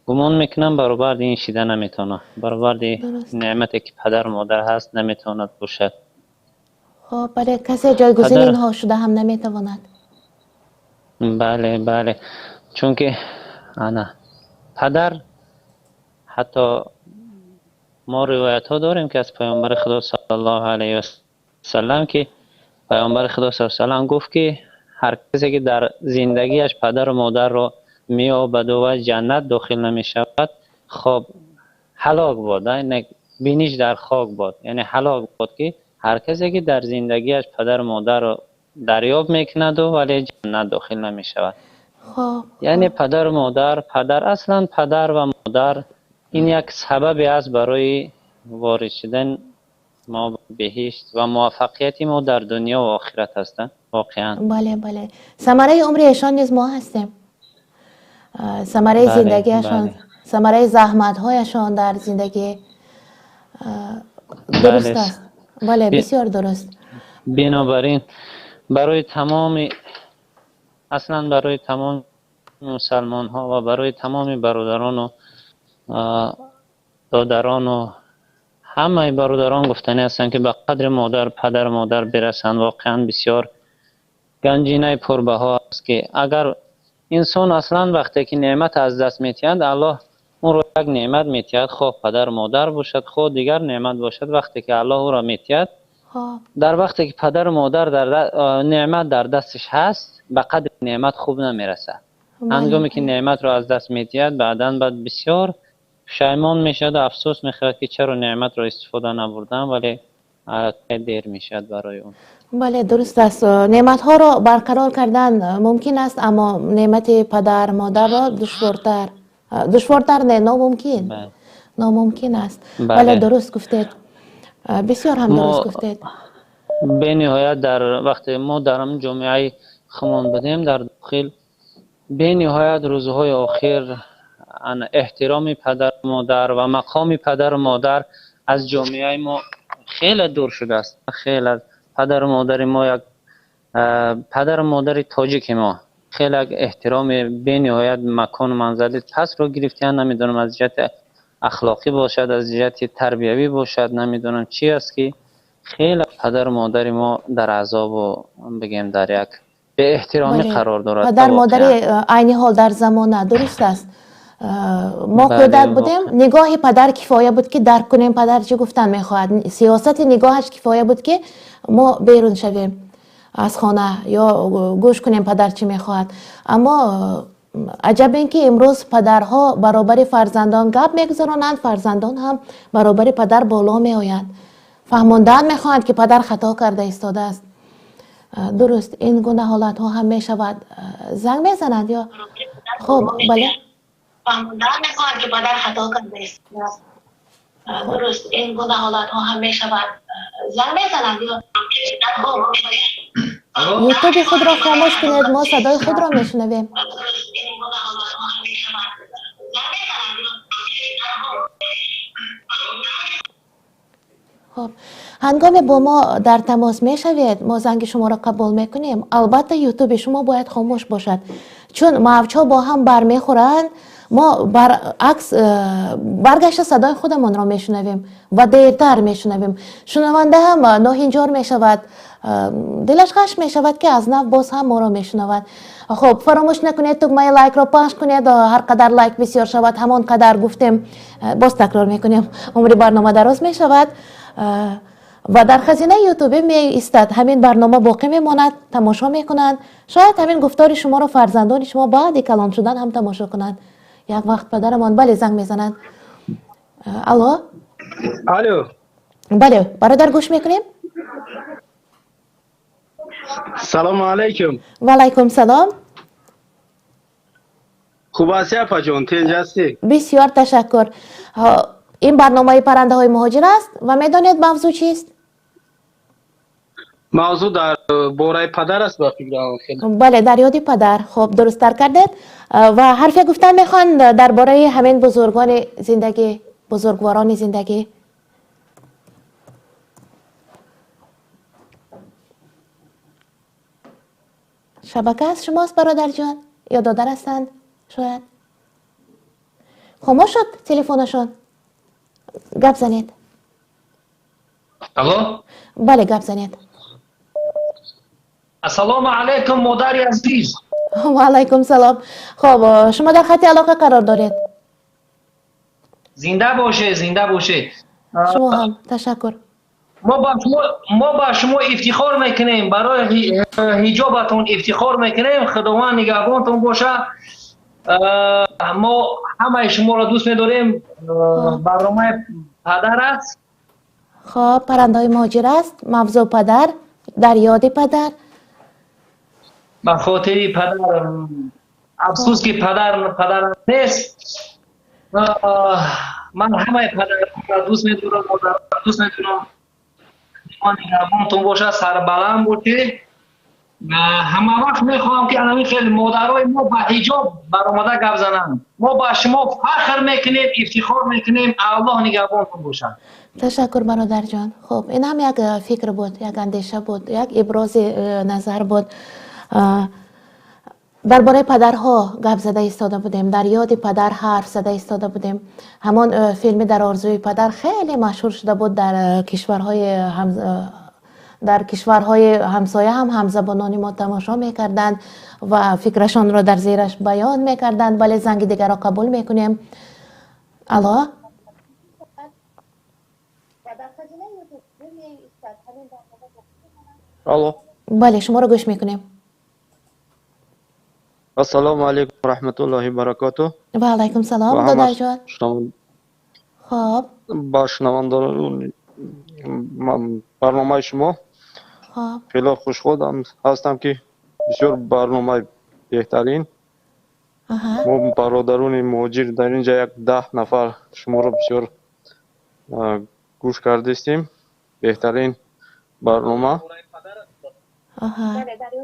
гумон мекунам баробарди ин шида наметавонад, баробарди неъмате ки падару модар ҳаст наметавонад бошад. Хоб, бале, касе ҷойгузини инҳо шуда ҳам наметавонад. Бале, бале, чунки ана падар, ҳатто мо ривоятҳо дорем, ки аз паёмбари Худо саллаллоҳу алайҳи васаллам, ки паёмбари Худо саллаллоҳу алайҳи васаллам гуфт, ки ҳар касе ки дар зиндагиаш падару модарро меёбаду ва ҷаннат дохил намешавад, хоб ҳалок бод, биниш дар хок бод, яъне ҳалок бод, ки ҳар касе ки дар зиндагиаш падару модарро дарёб мекунаду вале ҷаннат дохил намешавад. Яъне падару модар, падар, аслан падар ва модар ин як сабабе аст барои ворид шудан мо ба беҳишт ва муваффақияти мо дар дунё ва охират ҳастанд воқеан. Бале, бале, самараи умри эшон низ мо ҳастем, самараи зиндагиашон, самараи заҳматҳояшон дар зиндагӣ. Дуруст аст, бале, бисёр дуруст. Бинобар ин барои тамоми, аслан барои тамоми мусалмонҳо ва барои тамоми бародарону додарону ҳамаи бародарон гуфтанӣ ҳастанд, ки ба қадри модар, падару модар бирасанд. Воқеан бисёр ганҷинаи пурбаҳо аст, ки агар инсон аслан вақте ки неъмат аз даст метиҳад, Аллоҳ ӯро як неъмат метиҳад, хоҳ падару модар бошад, хоҳ дигар неъмат бошад, вақте ки Аллоҳ ӯро метиҳад, дар вақте ки падару модар дар неъмат дар дасташ ҳаст, ба қадри неъмат хуб намерасад. Ҳангоме ки неъматро аз даст метиҳад, баъдан баъд бисёр пушаймон мешавад, афсӯс мехӯрад, ки чаро неъматро истифода набурдам, вале дер мешавад барои ӯ. Бале, дуруст аст. Неъматҳоро барқарор кардан мумкин аст, аммо неъмати падар модарро душвортар, душвортар не, номумкин, номумкин аст. Бале, дуруст гуфтед, бисёр ҳам дуруст гуфтед. Бениҳоят дар вақте мо дар ҳамин ҷомеаи худмон будем, дар дохил, бениҳоят рӯзҳои охир эҳтироми падару модар ва мақоми падару модар аз ҷомеаи мо хеле дур шудааст. Хеле падару модари мо, як падару модари тоҷики мо хеле як эҳтироми бениҳоят макону манзали пастро гирифтиянд. Намедонам, аз ҷиҳати ахлоқӣ бошад, аз ҷиҳати тарбиявӣ бошад, намедонам чи аст, ки хеле падару модари мо дар азобу бигем дар як беэҳтиромӣ қарор дорад. Падар модари айни ҳол дар замона, дуруст аст. Мо кӯдак будем, нигоҳи падар кифоя буд, ки дарк кунем падар чӣ гуфтан мехоҳад. Сиёсати нигоҳаш кифоя буд, ки мо берун шавем аз хона ё гӯш кунем падар чӣ мехоҳад. Аммо аҷаб ин ки имрӯз падарҳо баробари фарзандон гап мегузаронанд, фарзандон ҳам баробари падар боло меоянд, фаҳмондан мехоҳанд, ки падар хато карда истодааст. Дуруст, ин гуна ҳолатҳо ҳам мешавад. Занг мезананд ё? Хуб, бале, фаҳмондан мехоҳанд, ки падар хато карда истодааст. Дуруст, ин гуна ҳолатҳо ҳам мешавад. Занг мезананд ё? Ютуби худро хомӯш кунед, мо садои худро мешунавем. Хуб, ҳангоме бо мо дар тамос мешавед, мо занги шуморо қабул мекунем, албатта ютуби шумо бояд хомӯш бошад, чун мавҷҳо бо ҳам бармехӯранд, мо баръакс баргашта садои худамонро мешунавем ва дертар мешунавем. Шунаванда ҳам ноҳинҷор мешавад, дилаш ғаш мешавад, ки аз нав боз ҳам моро мешунавад. Хуб, фаромӯш накунед, тугмаи лайкро пахш кунед. Ҳар қадар лайк бисёр шавад, ҳамон қадар, гуфтем, боз такрор мекунем, умри барнома дароз мешавад ва дар хазинаи ютубӣ меистад, ҳамин барнома боқӣ мемонад, тамошо мекунанд. Шояд ҳамин гуфтори шуморо фарзандони шумо баъди калон шудан ҳам тамошо кунанд. Як вақт падарамон. Бале, занг мезананд. Алло. Алло. Бале, бародар, гӯш мекунем. Салому алайкум. Ва алайкум салом. Хуб ҳастӣ, апаҷон, тинҷ ҳастӣ? Бисёр ташаккур. Ин барномаи паррандаҳои муҳоҷир аст ва медонед мавзӯъ чист? Мавзӯъ дар бораи падар аст, ба фикрам, хеле. Бале, дар ёди падар. Хуб, дурусттар кардед. Ва ҳарфе гуфтан мехоҳанд дар бораи ҳамин бузургони зиндагӣ, бузургворони зиндагӣ. Шабака аз шумост, бародарҷон, ё додар ҳастанд шояд. Хомӯш шуд телефонашон. Гап занед. Алло? Бале, гап занед. Ассалому алайкум, модари азиз. Ва алайкум салом. Хуб, шумо дар хати алоқа қарор доред. Зинда бошед, зинда бошед. Шумо ҳам, ташаккур. Мо ба шумо ифтихор мекунем, барои ҳиҷобатон ифтихор мекунем. Худованд нигаҳбонтон бошад. Мо ҳамаи шуморо дӯст медорем. Барномаи падар аст. Хуб, паррандаҳои муҳоҷир аст. Мавзӯъ падар, дар ёди падар. Ба хотири падар, афсӯс ки падарам нест. Ман ҳамаи падарро дӯст медорам, модарро дӯст медорам. Худованд нигаҳбонтон бошад, сарбаланд бошед. Ҳама вақт мехоҳам ки ҳамин хел модарои мо ба ҳиҷоб баромада гап зананд. Мо ба шумо фахр мекунем, ифтихор мекунем. Аллоҳ нигаҳбонтон бошад. Ташаккур, бародарҷон. Хуб, ин ҳам як фикр буд, як андеша буд, як ибрози назар буд. Дар бораи падарҳо гап зада истода будем, дар ёди падар ҳарф зада истода будем. Ҳамон филми дар орзуи падар хеле машҳур шуда буд дар кишварҳои ҳамсоя ҳам ҳамзабонони мо тамошо мекарданд ва фикрашонро дар зераш баён мекарданд. Бале, занги дигарро қабул мекунем. Алло? Алло. Бале, шуморо гӯш мекунем. Ассалому алайкум ва раҳматуллоҳи ва баракотуҳ. Ва алайкум салом, додарҷон. Хуб. Ба шунавандагони барномаи шумо хуб. Хеле хушҳолам ҳастам ки бисёр барномаи беҳтарин. Мо бародарони муҳоҷир дар инҷа як 10 нафар шуморо бисёр гӯш кардистем. Беҳтарин барнома.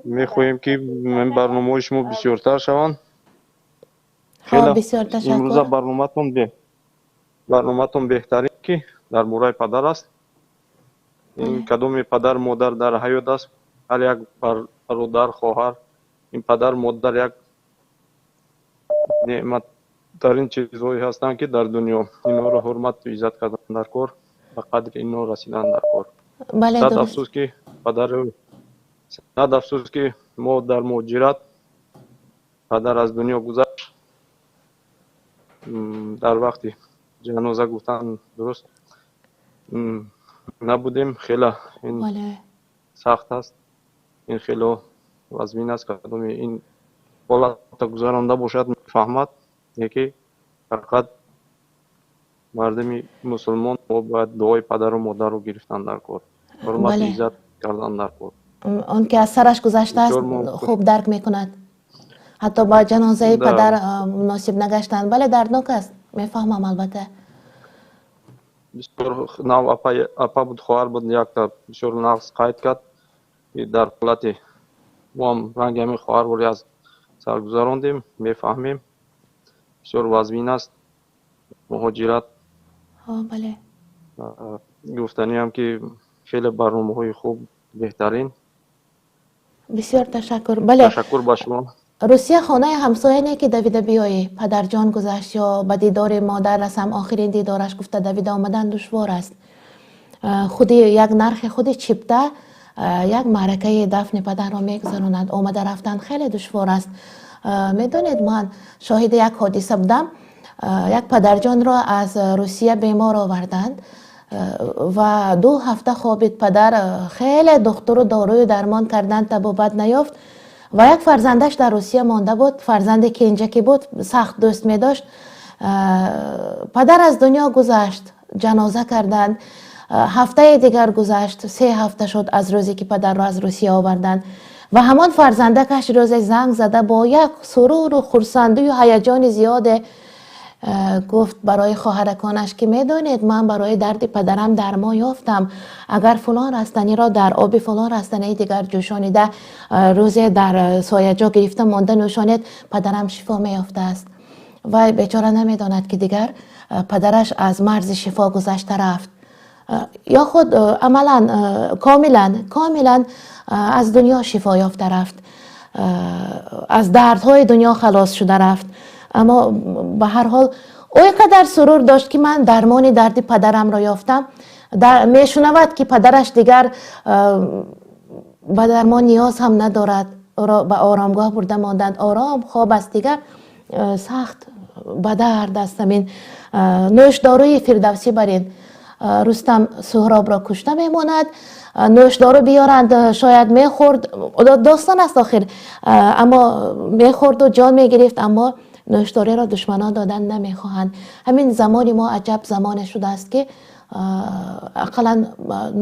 Мехоҳем ки барномаҳои шумо бисёртар шаванд. Хеле бисёр ташаккур. Имрӯза барноматон беҳтарин ки дар бораи падар аст. Ин кадоми падар модар дар ҳаёт аст, ҳар як бародар, хоҳар, ин падар модар як неъматтарин чизҳое ҳастанд ки дар дунё инҳоро ҳурмату иззат кардан дар кор, ба қадри инҳо расидан дар кор. Бале, сад афсӯс ки падар, сад афсӯс ки мо дар муҳоҷират, падар аз дунё гузашт. Дар вақти ҷаноза гуфтан дуруст набудем. Хеле ин сахт аст, ин хеле вазмин аст. Кадоми ин ҳолата гузаронда бошад мефаҳмад, яке фақат мардуми мусулмон мо бояд дуои падару модарро гирифтан дар кор, ҳурмату иззат кардан дар кор. Он ки аз сараш гузаштааст хуб дарк мекунад. Ҳатто ба ҷанозаи падар муносиб нагаштанд. Бале, дарднок аст, мефаҳмам албатта. Бисёр нав апа буд, хоҳар буд, якта бисёр нағз қайд кард ки дар ҳолати мо ҳам ранги ҳамин хоҳар вори аз сар гузарондем, мефаҳмем. Бисёр вазмин аст муҳоҷират. Бале. Гуфтаниам ки хеле барномаҳои хуб, беҳтарин. Бисёр ташаккур. Бале. Ташаккур ба шумо. Русия хонаи ҳамсоя не ки давида биёӣ, падарҷон гузашт ё ба дидори модар расам, охирин дидораш гуфта давида омадан душвор аст. Худи як нархи худи чипта як маъракаи дафни падарро мегузаронад. Омада рафтан хеле душвор аст. Медонед, ман шоҳиди як ҳодиса будам. Як падарҷонро аз Русия бемор оварданд ва 2 ҳафта хобид падар. Хеле духтуру дорую дармон карданд, табобат наёфт. Ва як фарзандаш дар Русия монда буд, фарзанди кенҷаки буд, сахт дӯст медошт. Падар аз дунё гузашт, ҷаноза карданд. Ҳафтаи дигар гузашт, 3 ҳафта шуд аз рӯзе ки падарро аз Русия оварданд. Ва ҳамон фарзандакаш рӯзе занг зада бо як суруру хурсандию ҳаяҷони зиёде гуфт барои хоҳараконаш, ки медонед, ман барои дарди падарам дармон ёфтам. Агар фулон растаниро дар оби фулон растании дигар ҷӯшонида, рӯзе дар сояҷо гирифта монда нӯшонед, падарам шифо меёфтааст. Вай бечора намедонад, ки дигар падараш аз марзи шифо гузашта рафт ё худ амалан комилан аз дунё шифо ёфта рафт, аз дардҳои дунё халос шуда рафт. Аммо ба ҳар ҳол ӯ ин қадар сурур дошт, ки ман дармони дарди падарамро ёфтам. Мешунавад, ки падараш дигар ба дармон ниёз ҳам надорад, ӯро ба оромгоҳ бурда монданд, ором хоб аст дигар. Сахт ба дард аст ҳамин нӯшдоруи фирдавсӣ. Барин Рустам Суҳробро кушта мемонад, нӯшдору биёранд, шояд мехӯрд, достон аст охир, аммо мехӯрду ҷон мегирифт, аммо нӯшдориро душманон додан намехоҳанд. Ҳамин замони мо аҷаб замоне шудааст, ки ақаллан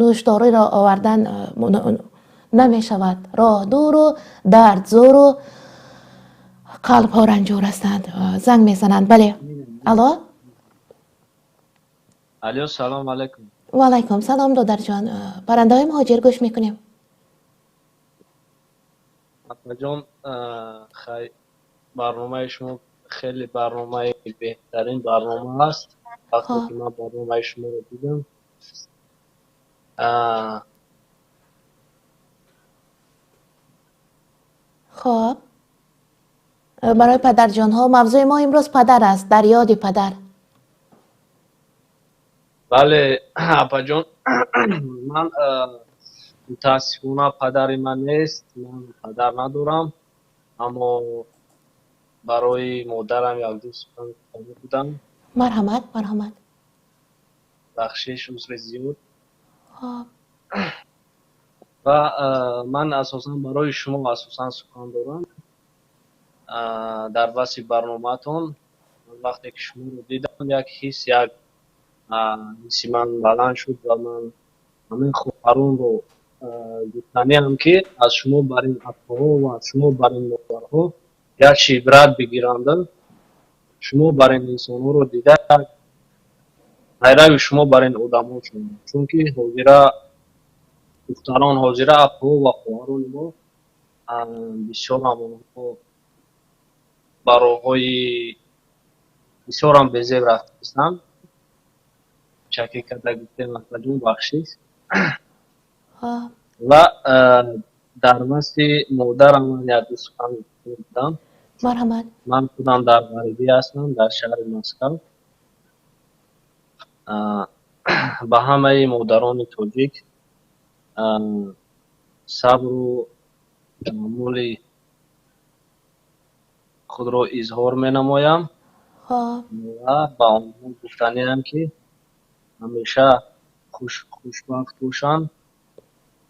нӯшдориро овардан намешавад. Роҳ дуру дард зӯру қалбҳо ранҷур ҳастанд. Занг мезананд, бале, алло. Алло, салом алайкум. Ва алайкум салом, додарҷон, паррандаҳои муҳоҷир, гӯш мекунем. Апаҷон, хай, барномаи шумо хеле барномаи беҳтарин барнома аст. Вақте ки ман барномаи шуморо дидам, Хоб, барои падарҷонҳо мавзӯи мо имрӯз падар аст, дар ёди падар. Бале, апаҷон, ман мутаассифона падари ман нест, ман падар надорам, аммо барои модарам якду сухан гуфтанӣ будам. Марҳамат, марҳамат. Бахшиш, узри зиёд. Хоб. Ва ман асосан барои шумо асосан сухан дорам дар васфи барномаатон. Вақте ки шуморо дидам, як ҳис, як ҳиси ман баланд шуд ва ман ҳамин хоҳаронро гуфтаниам, ки аз шумо бар ин апаҳо ва аз шумо бар ин модарҳо як чи ибрат бигиранд. Шумо бар ин инсонҳоро дида, пайрави шумо бар ин одамҳо шаванд, чунки ҳозира духтарон, ҳозира апаҳо ва хоҳарони мо бисёрам онҳо ба роҳҳои бисёрам безеб рафтаистанд. Чакӣ карда гуфтем, апаҷон, бахшиш. Ва дар васфи модарам ман якду сухан гуфта будам. Марҳамат. Ман худам дар ғарибӣ ҳастам, дар шаҳри Москав. Ба ҳамаи модарони тоҷик сабру таҳаммули худро изҳор менамоям ва ба онҳо гуфтаниам, ки ҳамеша хушбахт бошанд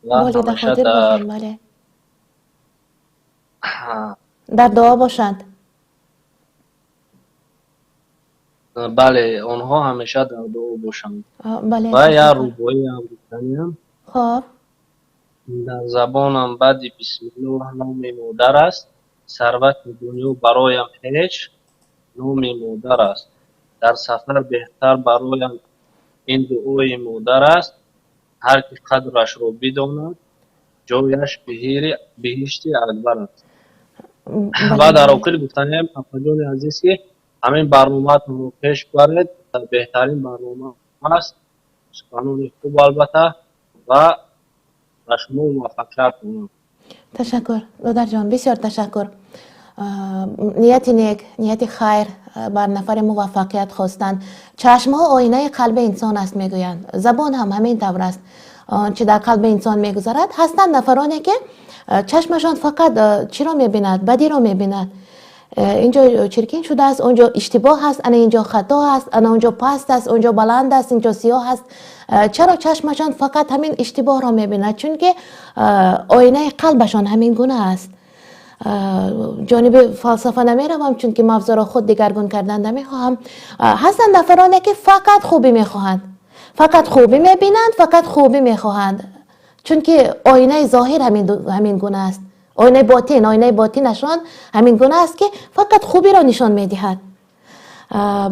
ва Болида ҳамеша хотир дар бошанд, бале, дар дуо бошанд. Бале, онҳо ҳамеша дар дуо бошанд. Бале. Ва як Ташаккур. рубоиам гуфтаниам. Хоб. Дар забонам баъди бисмиллоҳ номи модар аст, сарвати дунё бароям ҳеҷ номи модар аст, дар сафар беҳтар бароям ин дуои модар аст, ҳар ки қадрашро бидонад, ҷояш биҳишти акбар аст. Ва дар охир гуфтаниам, апаҷони азиз, ки ҳамин барномаатонро пеш баред, беҳтарин барнома аст, суханони хуб албатта, ва ба шумо муваффақият хоҳам. Ташаккур, додарҷон, бисёр ташаккур. Нияти нек, нияти хайр, бар нафаре муваффақият хостан. Чашмҳо оинаи қалби инсон аст, мегӯянд, забон ҳам ҳамин тавр аст. Он чи дар қалби инсон мегузарад. Ҳастанд нафароне, ки чашмашон фақат чиро мебинад? Бадиро мебинад. Инҷо чиркин шудааст, онҷо иштибоҳ аст, ана инҷо хато аст, ана онҷо паст аст, онҷо баланд аст, инҷо сиёҳ аст. Чаро чашмашон фақат ҳамин иштибоҳро мебинад? Чунки оинаи қалбашон ҳамин гуна аст. Ҷониби фалсафа намеравам, чунки мавзӯъро худ дигаргун кардан намехоҳам. Ҳастанд нафароне, ки фақат хубӣ мехоҳанд, фақат хубӣ мебинанд, фақат хубӣ мехоҳанд, чунки оинаи зоҳир ҳамин гуна аст. Оинаи ботин, оинаи ботинашон ҳамин гуна аст, ки фақат хубиро нишон медиҳад.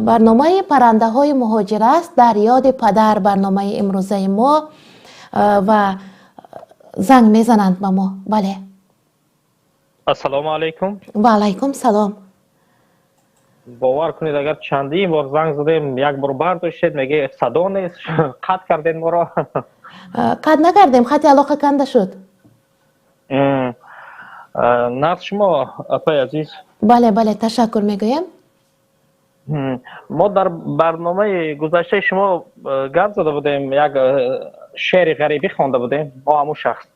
Барномаи паррандаҳои муҳоҷир аст дар ёди падар, барномаи имрӯзаи мо, ва занг мезананд ба мо. Бале. Ассалому алайкум. Ва алайкум салом. Бовар кунед, агар чандин бор занг задем, як бор бардоштед, меге садо нест, қатъ кардед моро. Қатъ накардем, хати алоқа канда шуд. Нағз шумо, апаи азиз? Бале, бале, ташаккур мегӯям. Мо дар барномаи гузаштаи шумо гап зада будем, як шеъри ғарибӣ хонда будем, мо ҳамун шахс.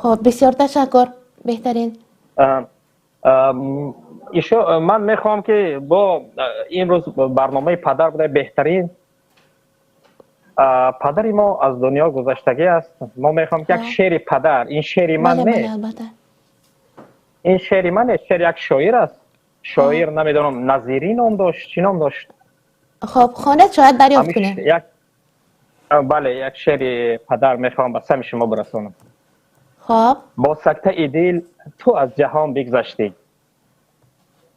Хуб, бисёр ташаккур, беҳтарин. Ишо ман мехоҳам, ки бо имрӯз барномаи падар буда, беҳтарин. Падари мо аз дунё гузаштагӣ аст. Мо мехоҳем, ки як шеъри падар, ин шеъри ман не, ин шеъри ман нест, шеъри як шоир аст. Шоир намедонам, Назирӣ ном дошт, чӣ ном дошт. Хуб, хонед, шояд дарёфт кунем. Як, бале, як шеъри падар мехоҳам ба сами шумо бирасонам. Хуб. Бо сактаи дил ту аз ҷаҳон бигзаштӣ,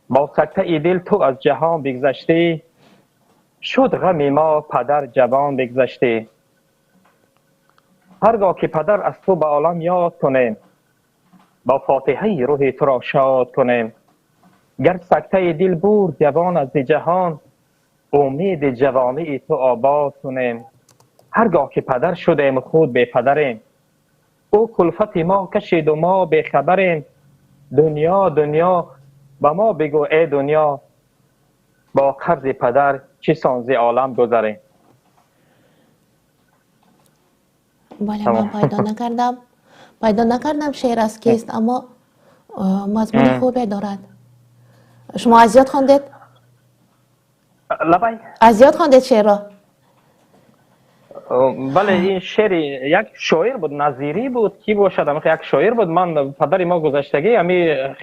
бо сактаи дил ту аз ҷаҳон бигзаштӣ, шуд ғами мо падар ҷавон бигзаштӣ. Ҳаргоҳ ки падар аз ту ба олам ёд кунем, бо фотиҳаи рӯҳи туро шод кунем. Гар сактаи дил бурд ҷавон аз ҷаҳон, умеди ҷавонии ту обод кунем. Ҳаргоҳ ки падар шудем, худ бепадарем, ӯ кулфати мо кашиду мо бехабарем. Дунё, дунё, ба мо бигӯ э дунё, бо қарзи падар чӣ сон зи олам гузарем. Бале, ман пайдо накардам, пайдо накардам шеър аз кист, аммо мазмуни хубе дорад. Шумо аз ёд хондед? Лабай? Аз ёд хондед шеърро? Бале, ин шеъри як шоир буд, Назирӣ буд, кӣ бошад, як шоир буд. Ман падари мо гузаштагӣ, ҳами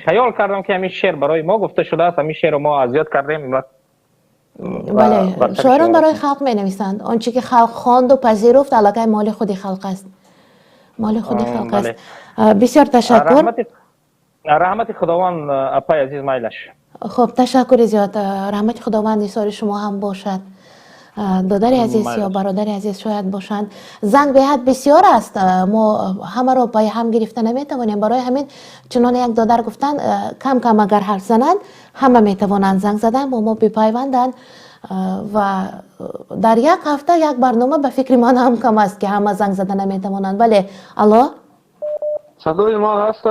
хаёл кардам, ки ҳамин шеър барои мо гуфта шудааст, ҳамин шеърро мо аз ёд кардем. Бале, шоирон барои халқ менависанд. Он чӣ ки халқ хонду пазируфт, аллакай моли худи халқ аст, моли худи халқ аст. Бисёр ташаккур. Раҳмати Худованд, апаи азиз, майлаш. Хуб, ташаккури зиёд, раҳмати Худованд нисори шумо ҳам бошад. Додари азиз ё бародари азиз шояд бошанд. Занг беҳад бисёр аст, мо ҳамаро ба ҳам гирифта наметавонем. Барои ҳамин, чуноне як додар гуфтанд, кам кам агар ҳарф зананд, ҳама метавонанд занг задан, бо мо бипайванданд. Ва дар як ҳафта як барнома ба фикри ман ҳам кам аст, ки ҳама занг зада наметавонанд. Бале, алло. Садои ман ҳаст?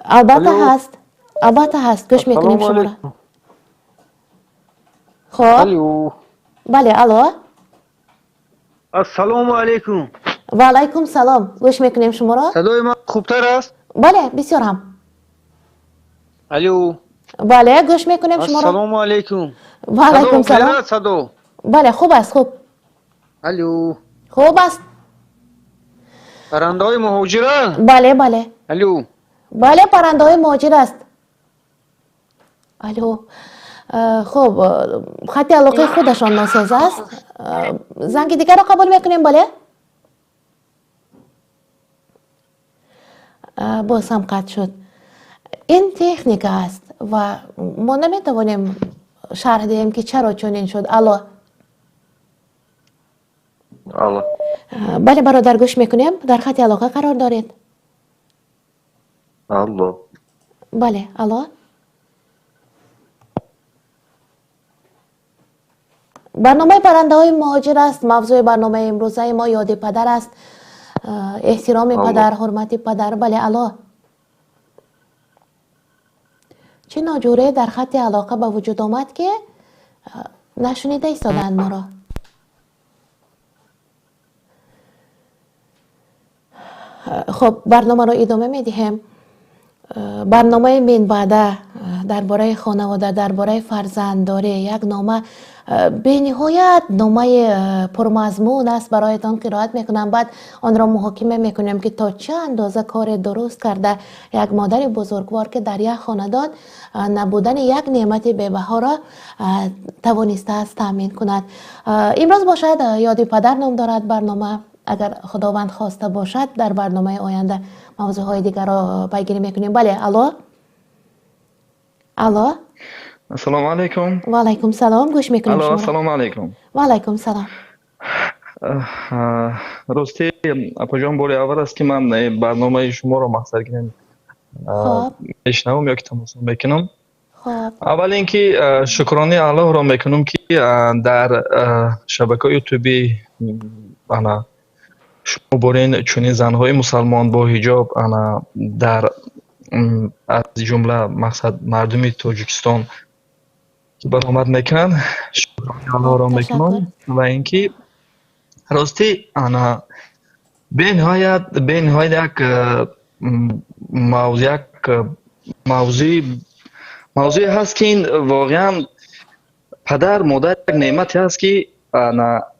Албатта ҳаст, албатта ҳаст, гӯш мекунем шуморо. Хуб, бале, алло. Ассалому алайкум. Ва алайкум салом, гӯш мекунем шуморо. Садои ман хубтар аст? Бале, бисёр ҳам. Алло. Бале, гӯш мекунем шуморо. Ассалому алайкум. Ва алайкум салом. Садо? Бале, хуб аст, хуб. Алло. Хуб аст. Паррандаҳои муҳоҷиранд? Бале, бале. Алло. Бале, паррандаҳои муҳоҷир аст. Алло. Хуб, хати алоқаи худашон носоз аст. Занги дигарро қабул мекунем, бале? Боз ҳам қатъ шуд. Ин техника аст ва мо наметавонем шарҳ диҳем, ки чаро чунин шуд. Алло. Алло. Бале, бародар, гӯш мекунем, дар хати алоқа қарор доред. Алло. Бале, алло. Барномаи паррандаҳои муҳоҷир аст. Мавзӯи барномаи имрӯзаи мо ёди падар аст, эҳтироми падар, ҳурмати падар. Бале, алло. Чӣ ноҷӯрие дар хати алоқа ба вуҷуд омад, ки нашунида истодаанд моро? Хуб, барномаро идома медиҳем. Барномаи минбаъда дар бораи хонавода, дар бораи фарзанддорӣ як нома, бениҳоят номаи пурмазмун аст, бароятон қироат мекунам, баъд онро муҳокима мекунем, ки то чӣ андоза кори дуруст карда як модари бузургвор, ки дар як хонадон набудани як неъмати бебаҳоро тавонистааст таъмин кунад. Имрӯз бошад ёди падар ном дорад барнома. Агар Худованд хоста бошад, дар барномаи оянда мавзӯъҳои дигарро пайгирӣ мекунем. Бале, алло, алло. Ассалому алайкум. Ва алайкум салом, гӯш мекунем. Алло, ассалому алайкум. Ва алайкум салом. Рости, апаҷон, бори аввал аст, ки ман барномаи шуморо мақсад гирем мешунавам ё ки тамошо мекунам. Аввал ин ки шукрони Аллоҳро мекунам, ки дар шабакаи ютуби ана шумо борин чунин занҳои мусалмон бо ҳиҷоб, ана дар аз ҷумла мақсад мардуми Тоҷикистон ки баромад мекунанд, шукрони Аллоҳро мекунам. Ва ин ки ростӣ ана бениҳоят як мавзӯе ҳаст, ки ин воқеан падар модар як неъмате ҳаст, ки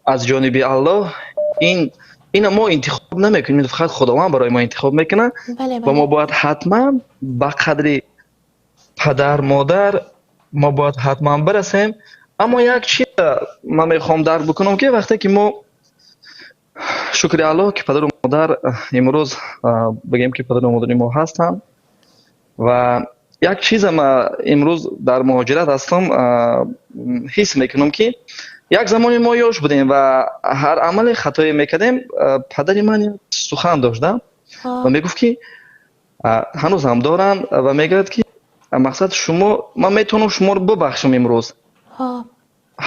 аз ҷониби Аллоҳ ина мо интихоб намекунем, фақат Худованд барои мо интихоб мекунад ва мо бояд ҳатман ба қадри падар модар мо бояд ҳатман бирасем. Аммо як чиз ман мехоҳам дарк бикунам, ки вақте ки мо, шукри Аллоҳ, ки падару модар имрӯз бигем, ки падару модари мо ҳастанд, ва як чиза ма имрӯз дар муҳоҷират ҳастам, ҳис мекунам, ки як замоне мо ёш будем ва ҳар амали хатое мекардем, падари ман як сухан дошта ва мегуфт, ки ҳанӯз ҳам доранд, ва мегӯяд, ки мақсад шумо, ман метавонам шуморо бибахшам имрӯз,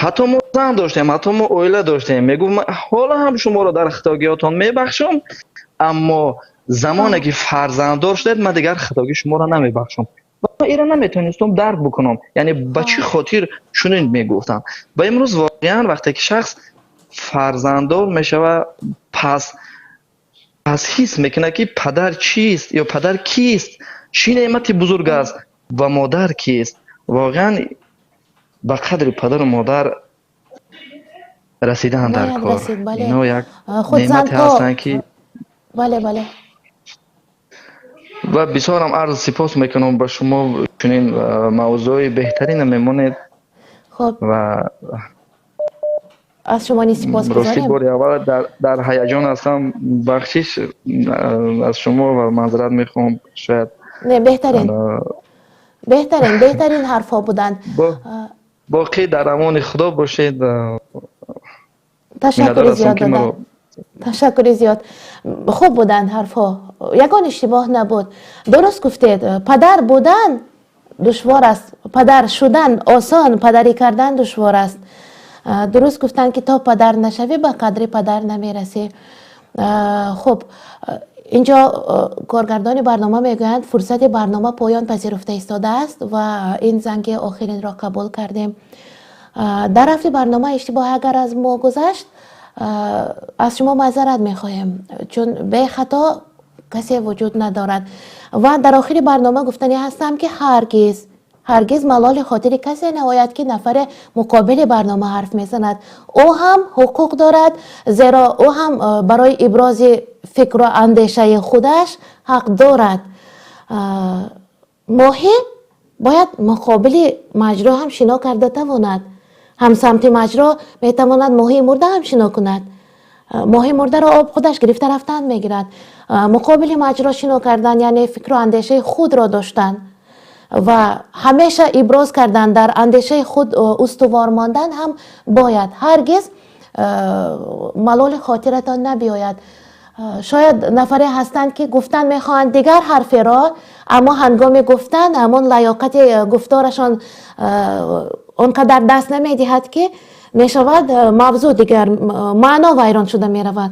ҳатто мо зан доштем, ҳатто мо оила доштем, мегуфт, ман ҳоло ҳам шуморо дар хатогиҳотон мебахшам, аммо замоне ки фарзанддор шудед, ман дигар хатогии шуморо намебахшам. Ва инро наметавонистам дарк бикунам, яъне ба чӣ хотир чунин мегуфтам. Ва имрӯз воқеан вақте ки шахс фарзанддор мешавад, пас ҳис мекунад, ки падар чист ё падар кист, чӣ неъмати бузург аст ва модар кист. Воқеан ба қадри падару модар расидан дар кор, ино як неъмате ҳастанд, ки бале. Ва бисёрам арз сипос мекунам ба шумо, чунин мавзӯи беҳтарина мемонед. Хуб. Ва аз шумо низ сипос. Рости, бори аввал дар ҳаяҷон ҳастам, бахшиш аз шумо ва маъзарат мехоҳам, шояд. Не, беҳтарин, беҳтарин, беҳтарин ҳарфҳо буданд. Боқӣ дар амони Худо бошед. Ташаккури зиёд, ташаккури зиёд. Хуб буданд ҳарфҳо, ягон иштибоҳ набуд, дуруст гуфтед. Падар будан душвор аст, падар шудан осон, падарӣ кардан душвор аст. Дуруст гуфтанд, ки то падар нашавӣ, ба қадри падар намерасӣ. Хуб, инҷо коргардони барнома мегӯянд, фурсати барнома поён пазируфта истодааст ва ин занги охиринро қабул кардем. Дар рафти барнома иштибоҳ агар аз мо гузашт, аз шумо маъзарат мехоҳем, чун бехато касе вуҷуд надорад. Ва дар охири барнома гуфтанӣ ҳастам, ки ҳаргиз, ҳаргиз малоли хотири касе наояд, ки нафаре муқобили барнома ҳарф мезанад. Ӯ ҳам ҳуқуқ дорад, зеро ӯ ҳам барои ибрози фикру андешаи худаш ҳақ дорад. Моҳӣ бояд муқобили маҷро ҳам шино карда тавонад. Ҳамсамти маҷро метавонад моҳии мурда ҳам шино кунад. Моҳи мурдаро об худаш гирифта рафтан мегирад. Муқобили маҷро шино кардан, яъне фикру андешаи худро доштан ва ҳамеша иброз кардан, дар андешаи худ устувор мондан ҳам бояд. Ҳаргиз малоли хотиратон набиёяд. Шояд нафаре ҳастанд, ки гуфтан мехоҳанд дигар ҳарферо, аммо ҳангоми гуфтан ҳамон лаёқати гуфторашон он қадар даст намедиҳад, ки мешавад мавзӯъ дигар, маъно вайрон шуда меравад.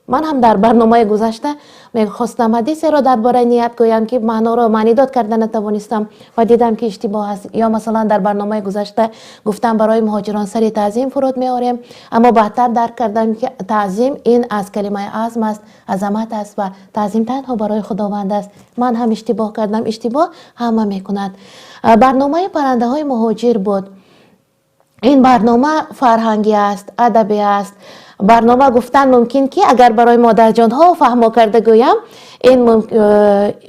Ман ҳам дар барномаи гузашта мехостам ҳадисеро дар бораи ният гӯям, ки маъноро маънидод карда натавонистам ва дидам, ки иштибоҳ аст. Ё масалан, дар барномаи гузашта гуфтам, барои муҳоҷирон сари таъзим фуруд меорем, аммо баъдтар дарк кардам, ки таъзим ин аз калимаи азм аст, азамат аст ва таъзим танҳо барои Худованд аст. Ман ҳам иштибоҳ кардам, иштибоҳ ҳама мекунад. Барномаи паррандаҳои муҳоҷир буд. Ин барнома фарҳангӣ аст, адабӣ аст. Барнома гуфтан мумкин, ки агар барои модарҷонҳо фаҳмо карда гӯям, ин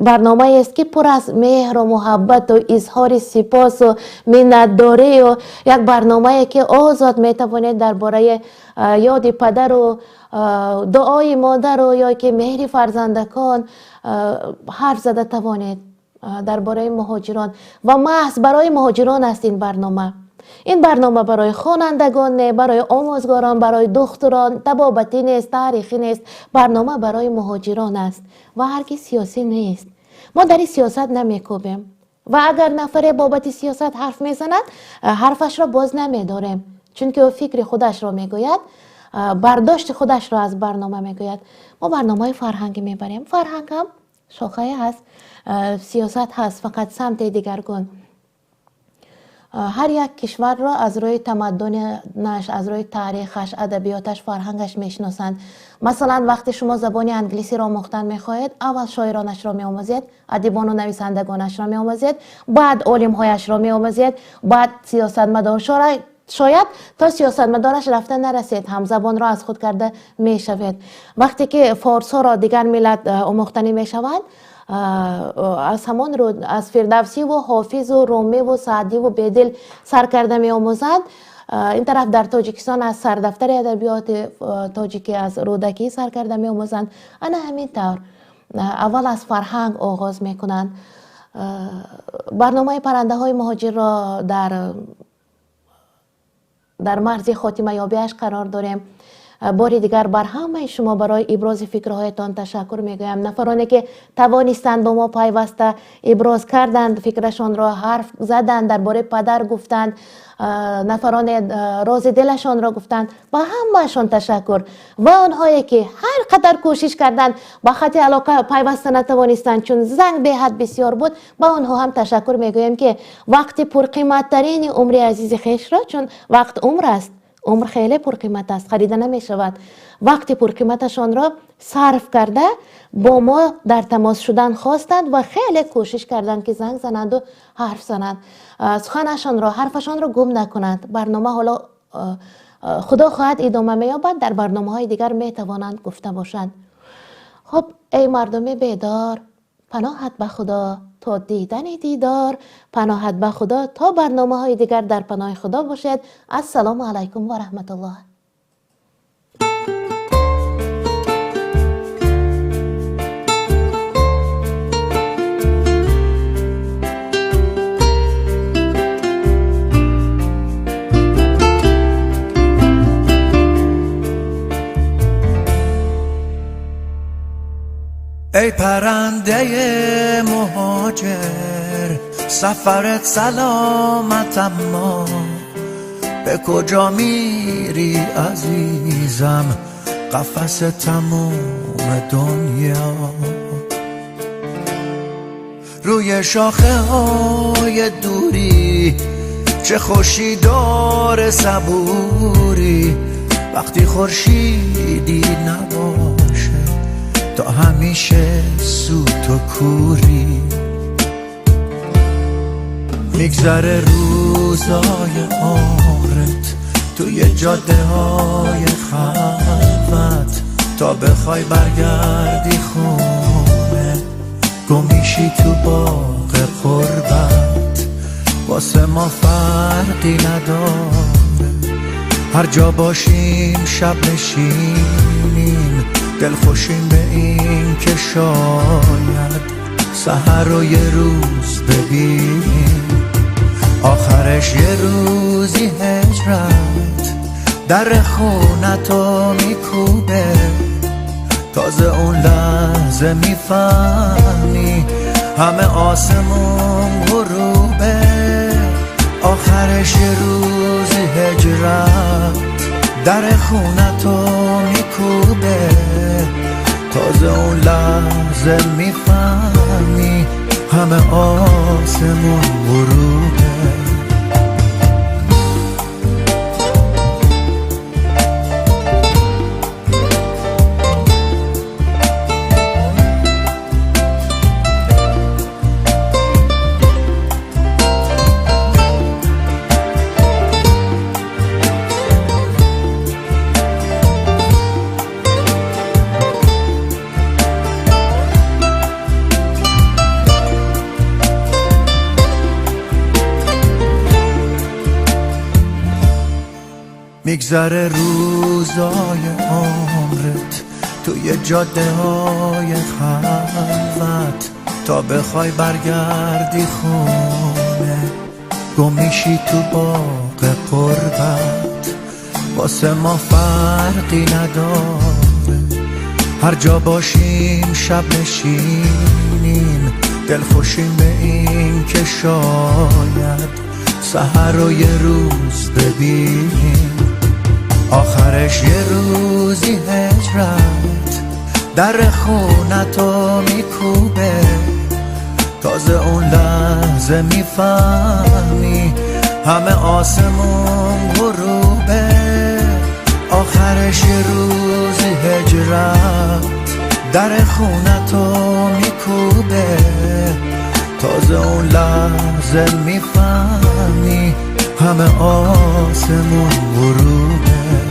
барномаест, ки пур аз меҳру муҳаббату изҳори сипосу миннатдорию як барномае, ки озод метавонед дар бораи Ёди падару дуои модару ё ки меҳри фарзандакон ҳарф зада тавонед дар бораи муҳоҷирон. Ва маҳз барои муҳоҷирон аст ин барнома. Ин барнома барои хонандагон не, барои омӯзгорон, барои духтурон, табобатӣ нест, таърихӣ нест. Барнома барои муҳоҷирон аст ва ҳаргиз сиёсӣ нест. Мо дар ин сиёсат намекӯбем ва агар нафаре бобати сиёсат ҳарф мезанад, ҳарфашро боз намедорем, чунки ӯ фикри худашро мегӯяд, бардошти худашро аз барнома мегӯяд. Мо барномаи фарҳангӣ мебарем. Фарҳанг ҳам шохае ҳаст, сиёсат ҳаст, фақат самти дигаргун. Ҳар як кишварро аз рӯи тамаддунаш, аз рӯи таърихаш, адабиёташ, фарҳангаш мешиносанд. Масалан, вақте шумо забони англисиро омӯхтан мехоҳед, аввал шоиронашро меомӯзед, адибону нависандагонашро меомӯзед, баъд олимҳояшро меомӯзед, баъд сиёсатмадор. Шояд то сиёсатмадораш рафта нарасед, ҳам забонро аз худ карда мешавед. Вақте ки форсҳоро дигар миллат омӯхтанӣ мешаванд, аз ҳамон аз Фирдавсиву Ҳофизу Румиву Саъдиву Бедил сар карда меомӯзанд. Ин тараф дар Тоҷикистон аз сардафтари адабиёти тоҷикӣ, аз Рӯдакӣ сар карда меомӯзанд. Ана ҳамин тавр аввал аз фарҳанг оғоз мекунанд. Барномаи паррандаҳои муҳоҷирро дар марзи хотимаёбиаш қарор дорем. Бори дигар бар ҳамаи шумо барои ибрози фикрҳоятон ташаккур мегӯям. Нафароне ки тавонистанд бо мо пайваста иброз карданд, фикрашонро ҳарф заданд, дар бораи падар гуфтанд, нафароне рози дилашонро гуфтанд, ба ҳамаашон ташаккур. Ва онҳое ки ҳар қадар кӯшиш карданд, ба хати алоқа пайваста натавонистанд, чун занг беҳад бисёр буд, ба онҳо ҳам ташаккур мегӯем, ки вақти пурқиматтарини умри азизи хешро, чун вақт умр аст, умр хеле пурқимат аст, харида намешавад, вақти пурқиматашонро сарф карда бо мо дар тамос шудан хостанд ва хеле кӯшиш карданд, ки занг зананду ҳарф зананд, суханашонро, ҳарфашонро гум накунанд. Барнома ҳоло худо хоҳад идома меёбад, дар барномаҳои дигар метавонанд гуфта бошанд. Хуб, эй мардуми бедор, паноҳат ба Худо то дидани дидор, паноҳат ба Худо то барномаҳои дигар дар паноҳи Худо бошед. Ассалому алайкум ва раҳматуллоҳ. ای پرنده مهاجر، سفرت سلامت، اما به کجا میری عزیزم؟ قفس تموم دنیا روی شاخه های دوری، چه خوشی داره صبوری وقتی خورشیدی نباشه تا همیشه سوت و کوری. میگذره روزای عمرت توی جاده های خلوت، تا بخوای برگردی خونه گم میشی تو باغ غربت. واسه ما فرقی نداره هر جا باشیم شب نشینیم، دلخوشیم به این که شاید سحر رو یه روز ببینیم. آخرش یه روزی هجرت در خونتو میکوبه، تازه اون لحظه میفهمی همه آسمون غروبه. آخرش یه روزی هجرت در خونتو میکوبه، تازه اون لحظه میفهمی همه آسمون غروبه. میگذره روزای عمرت توی جاده های خلوت، تا بخوای برگردی خونه گم میشی تو باغ قربت. واسه ما فرقی نداره هر جا باشیم شب نشینیم، دلخوشیم به این که شاید سحر رو یه روز ببینیم. آخرش یه روزی هجرت در خونتو میکوبه، تازه اون لحظه میفهمی همه آسمون غروبه. آخرش یه روزی هجرت در خونتو میکوبه، تازه اون لحظه میفهمی همه آسمون غروبه.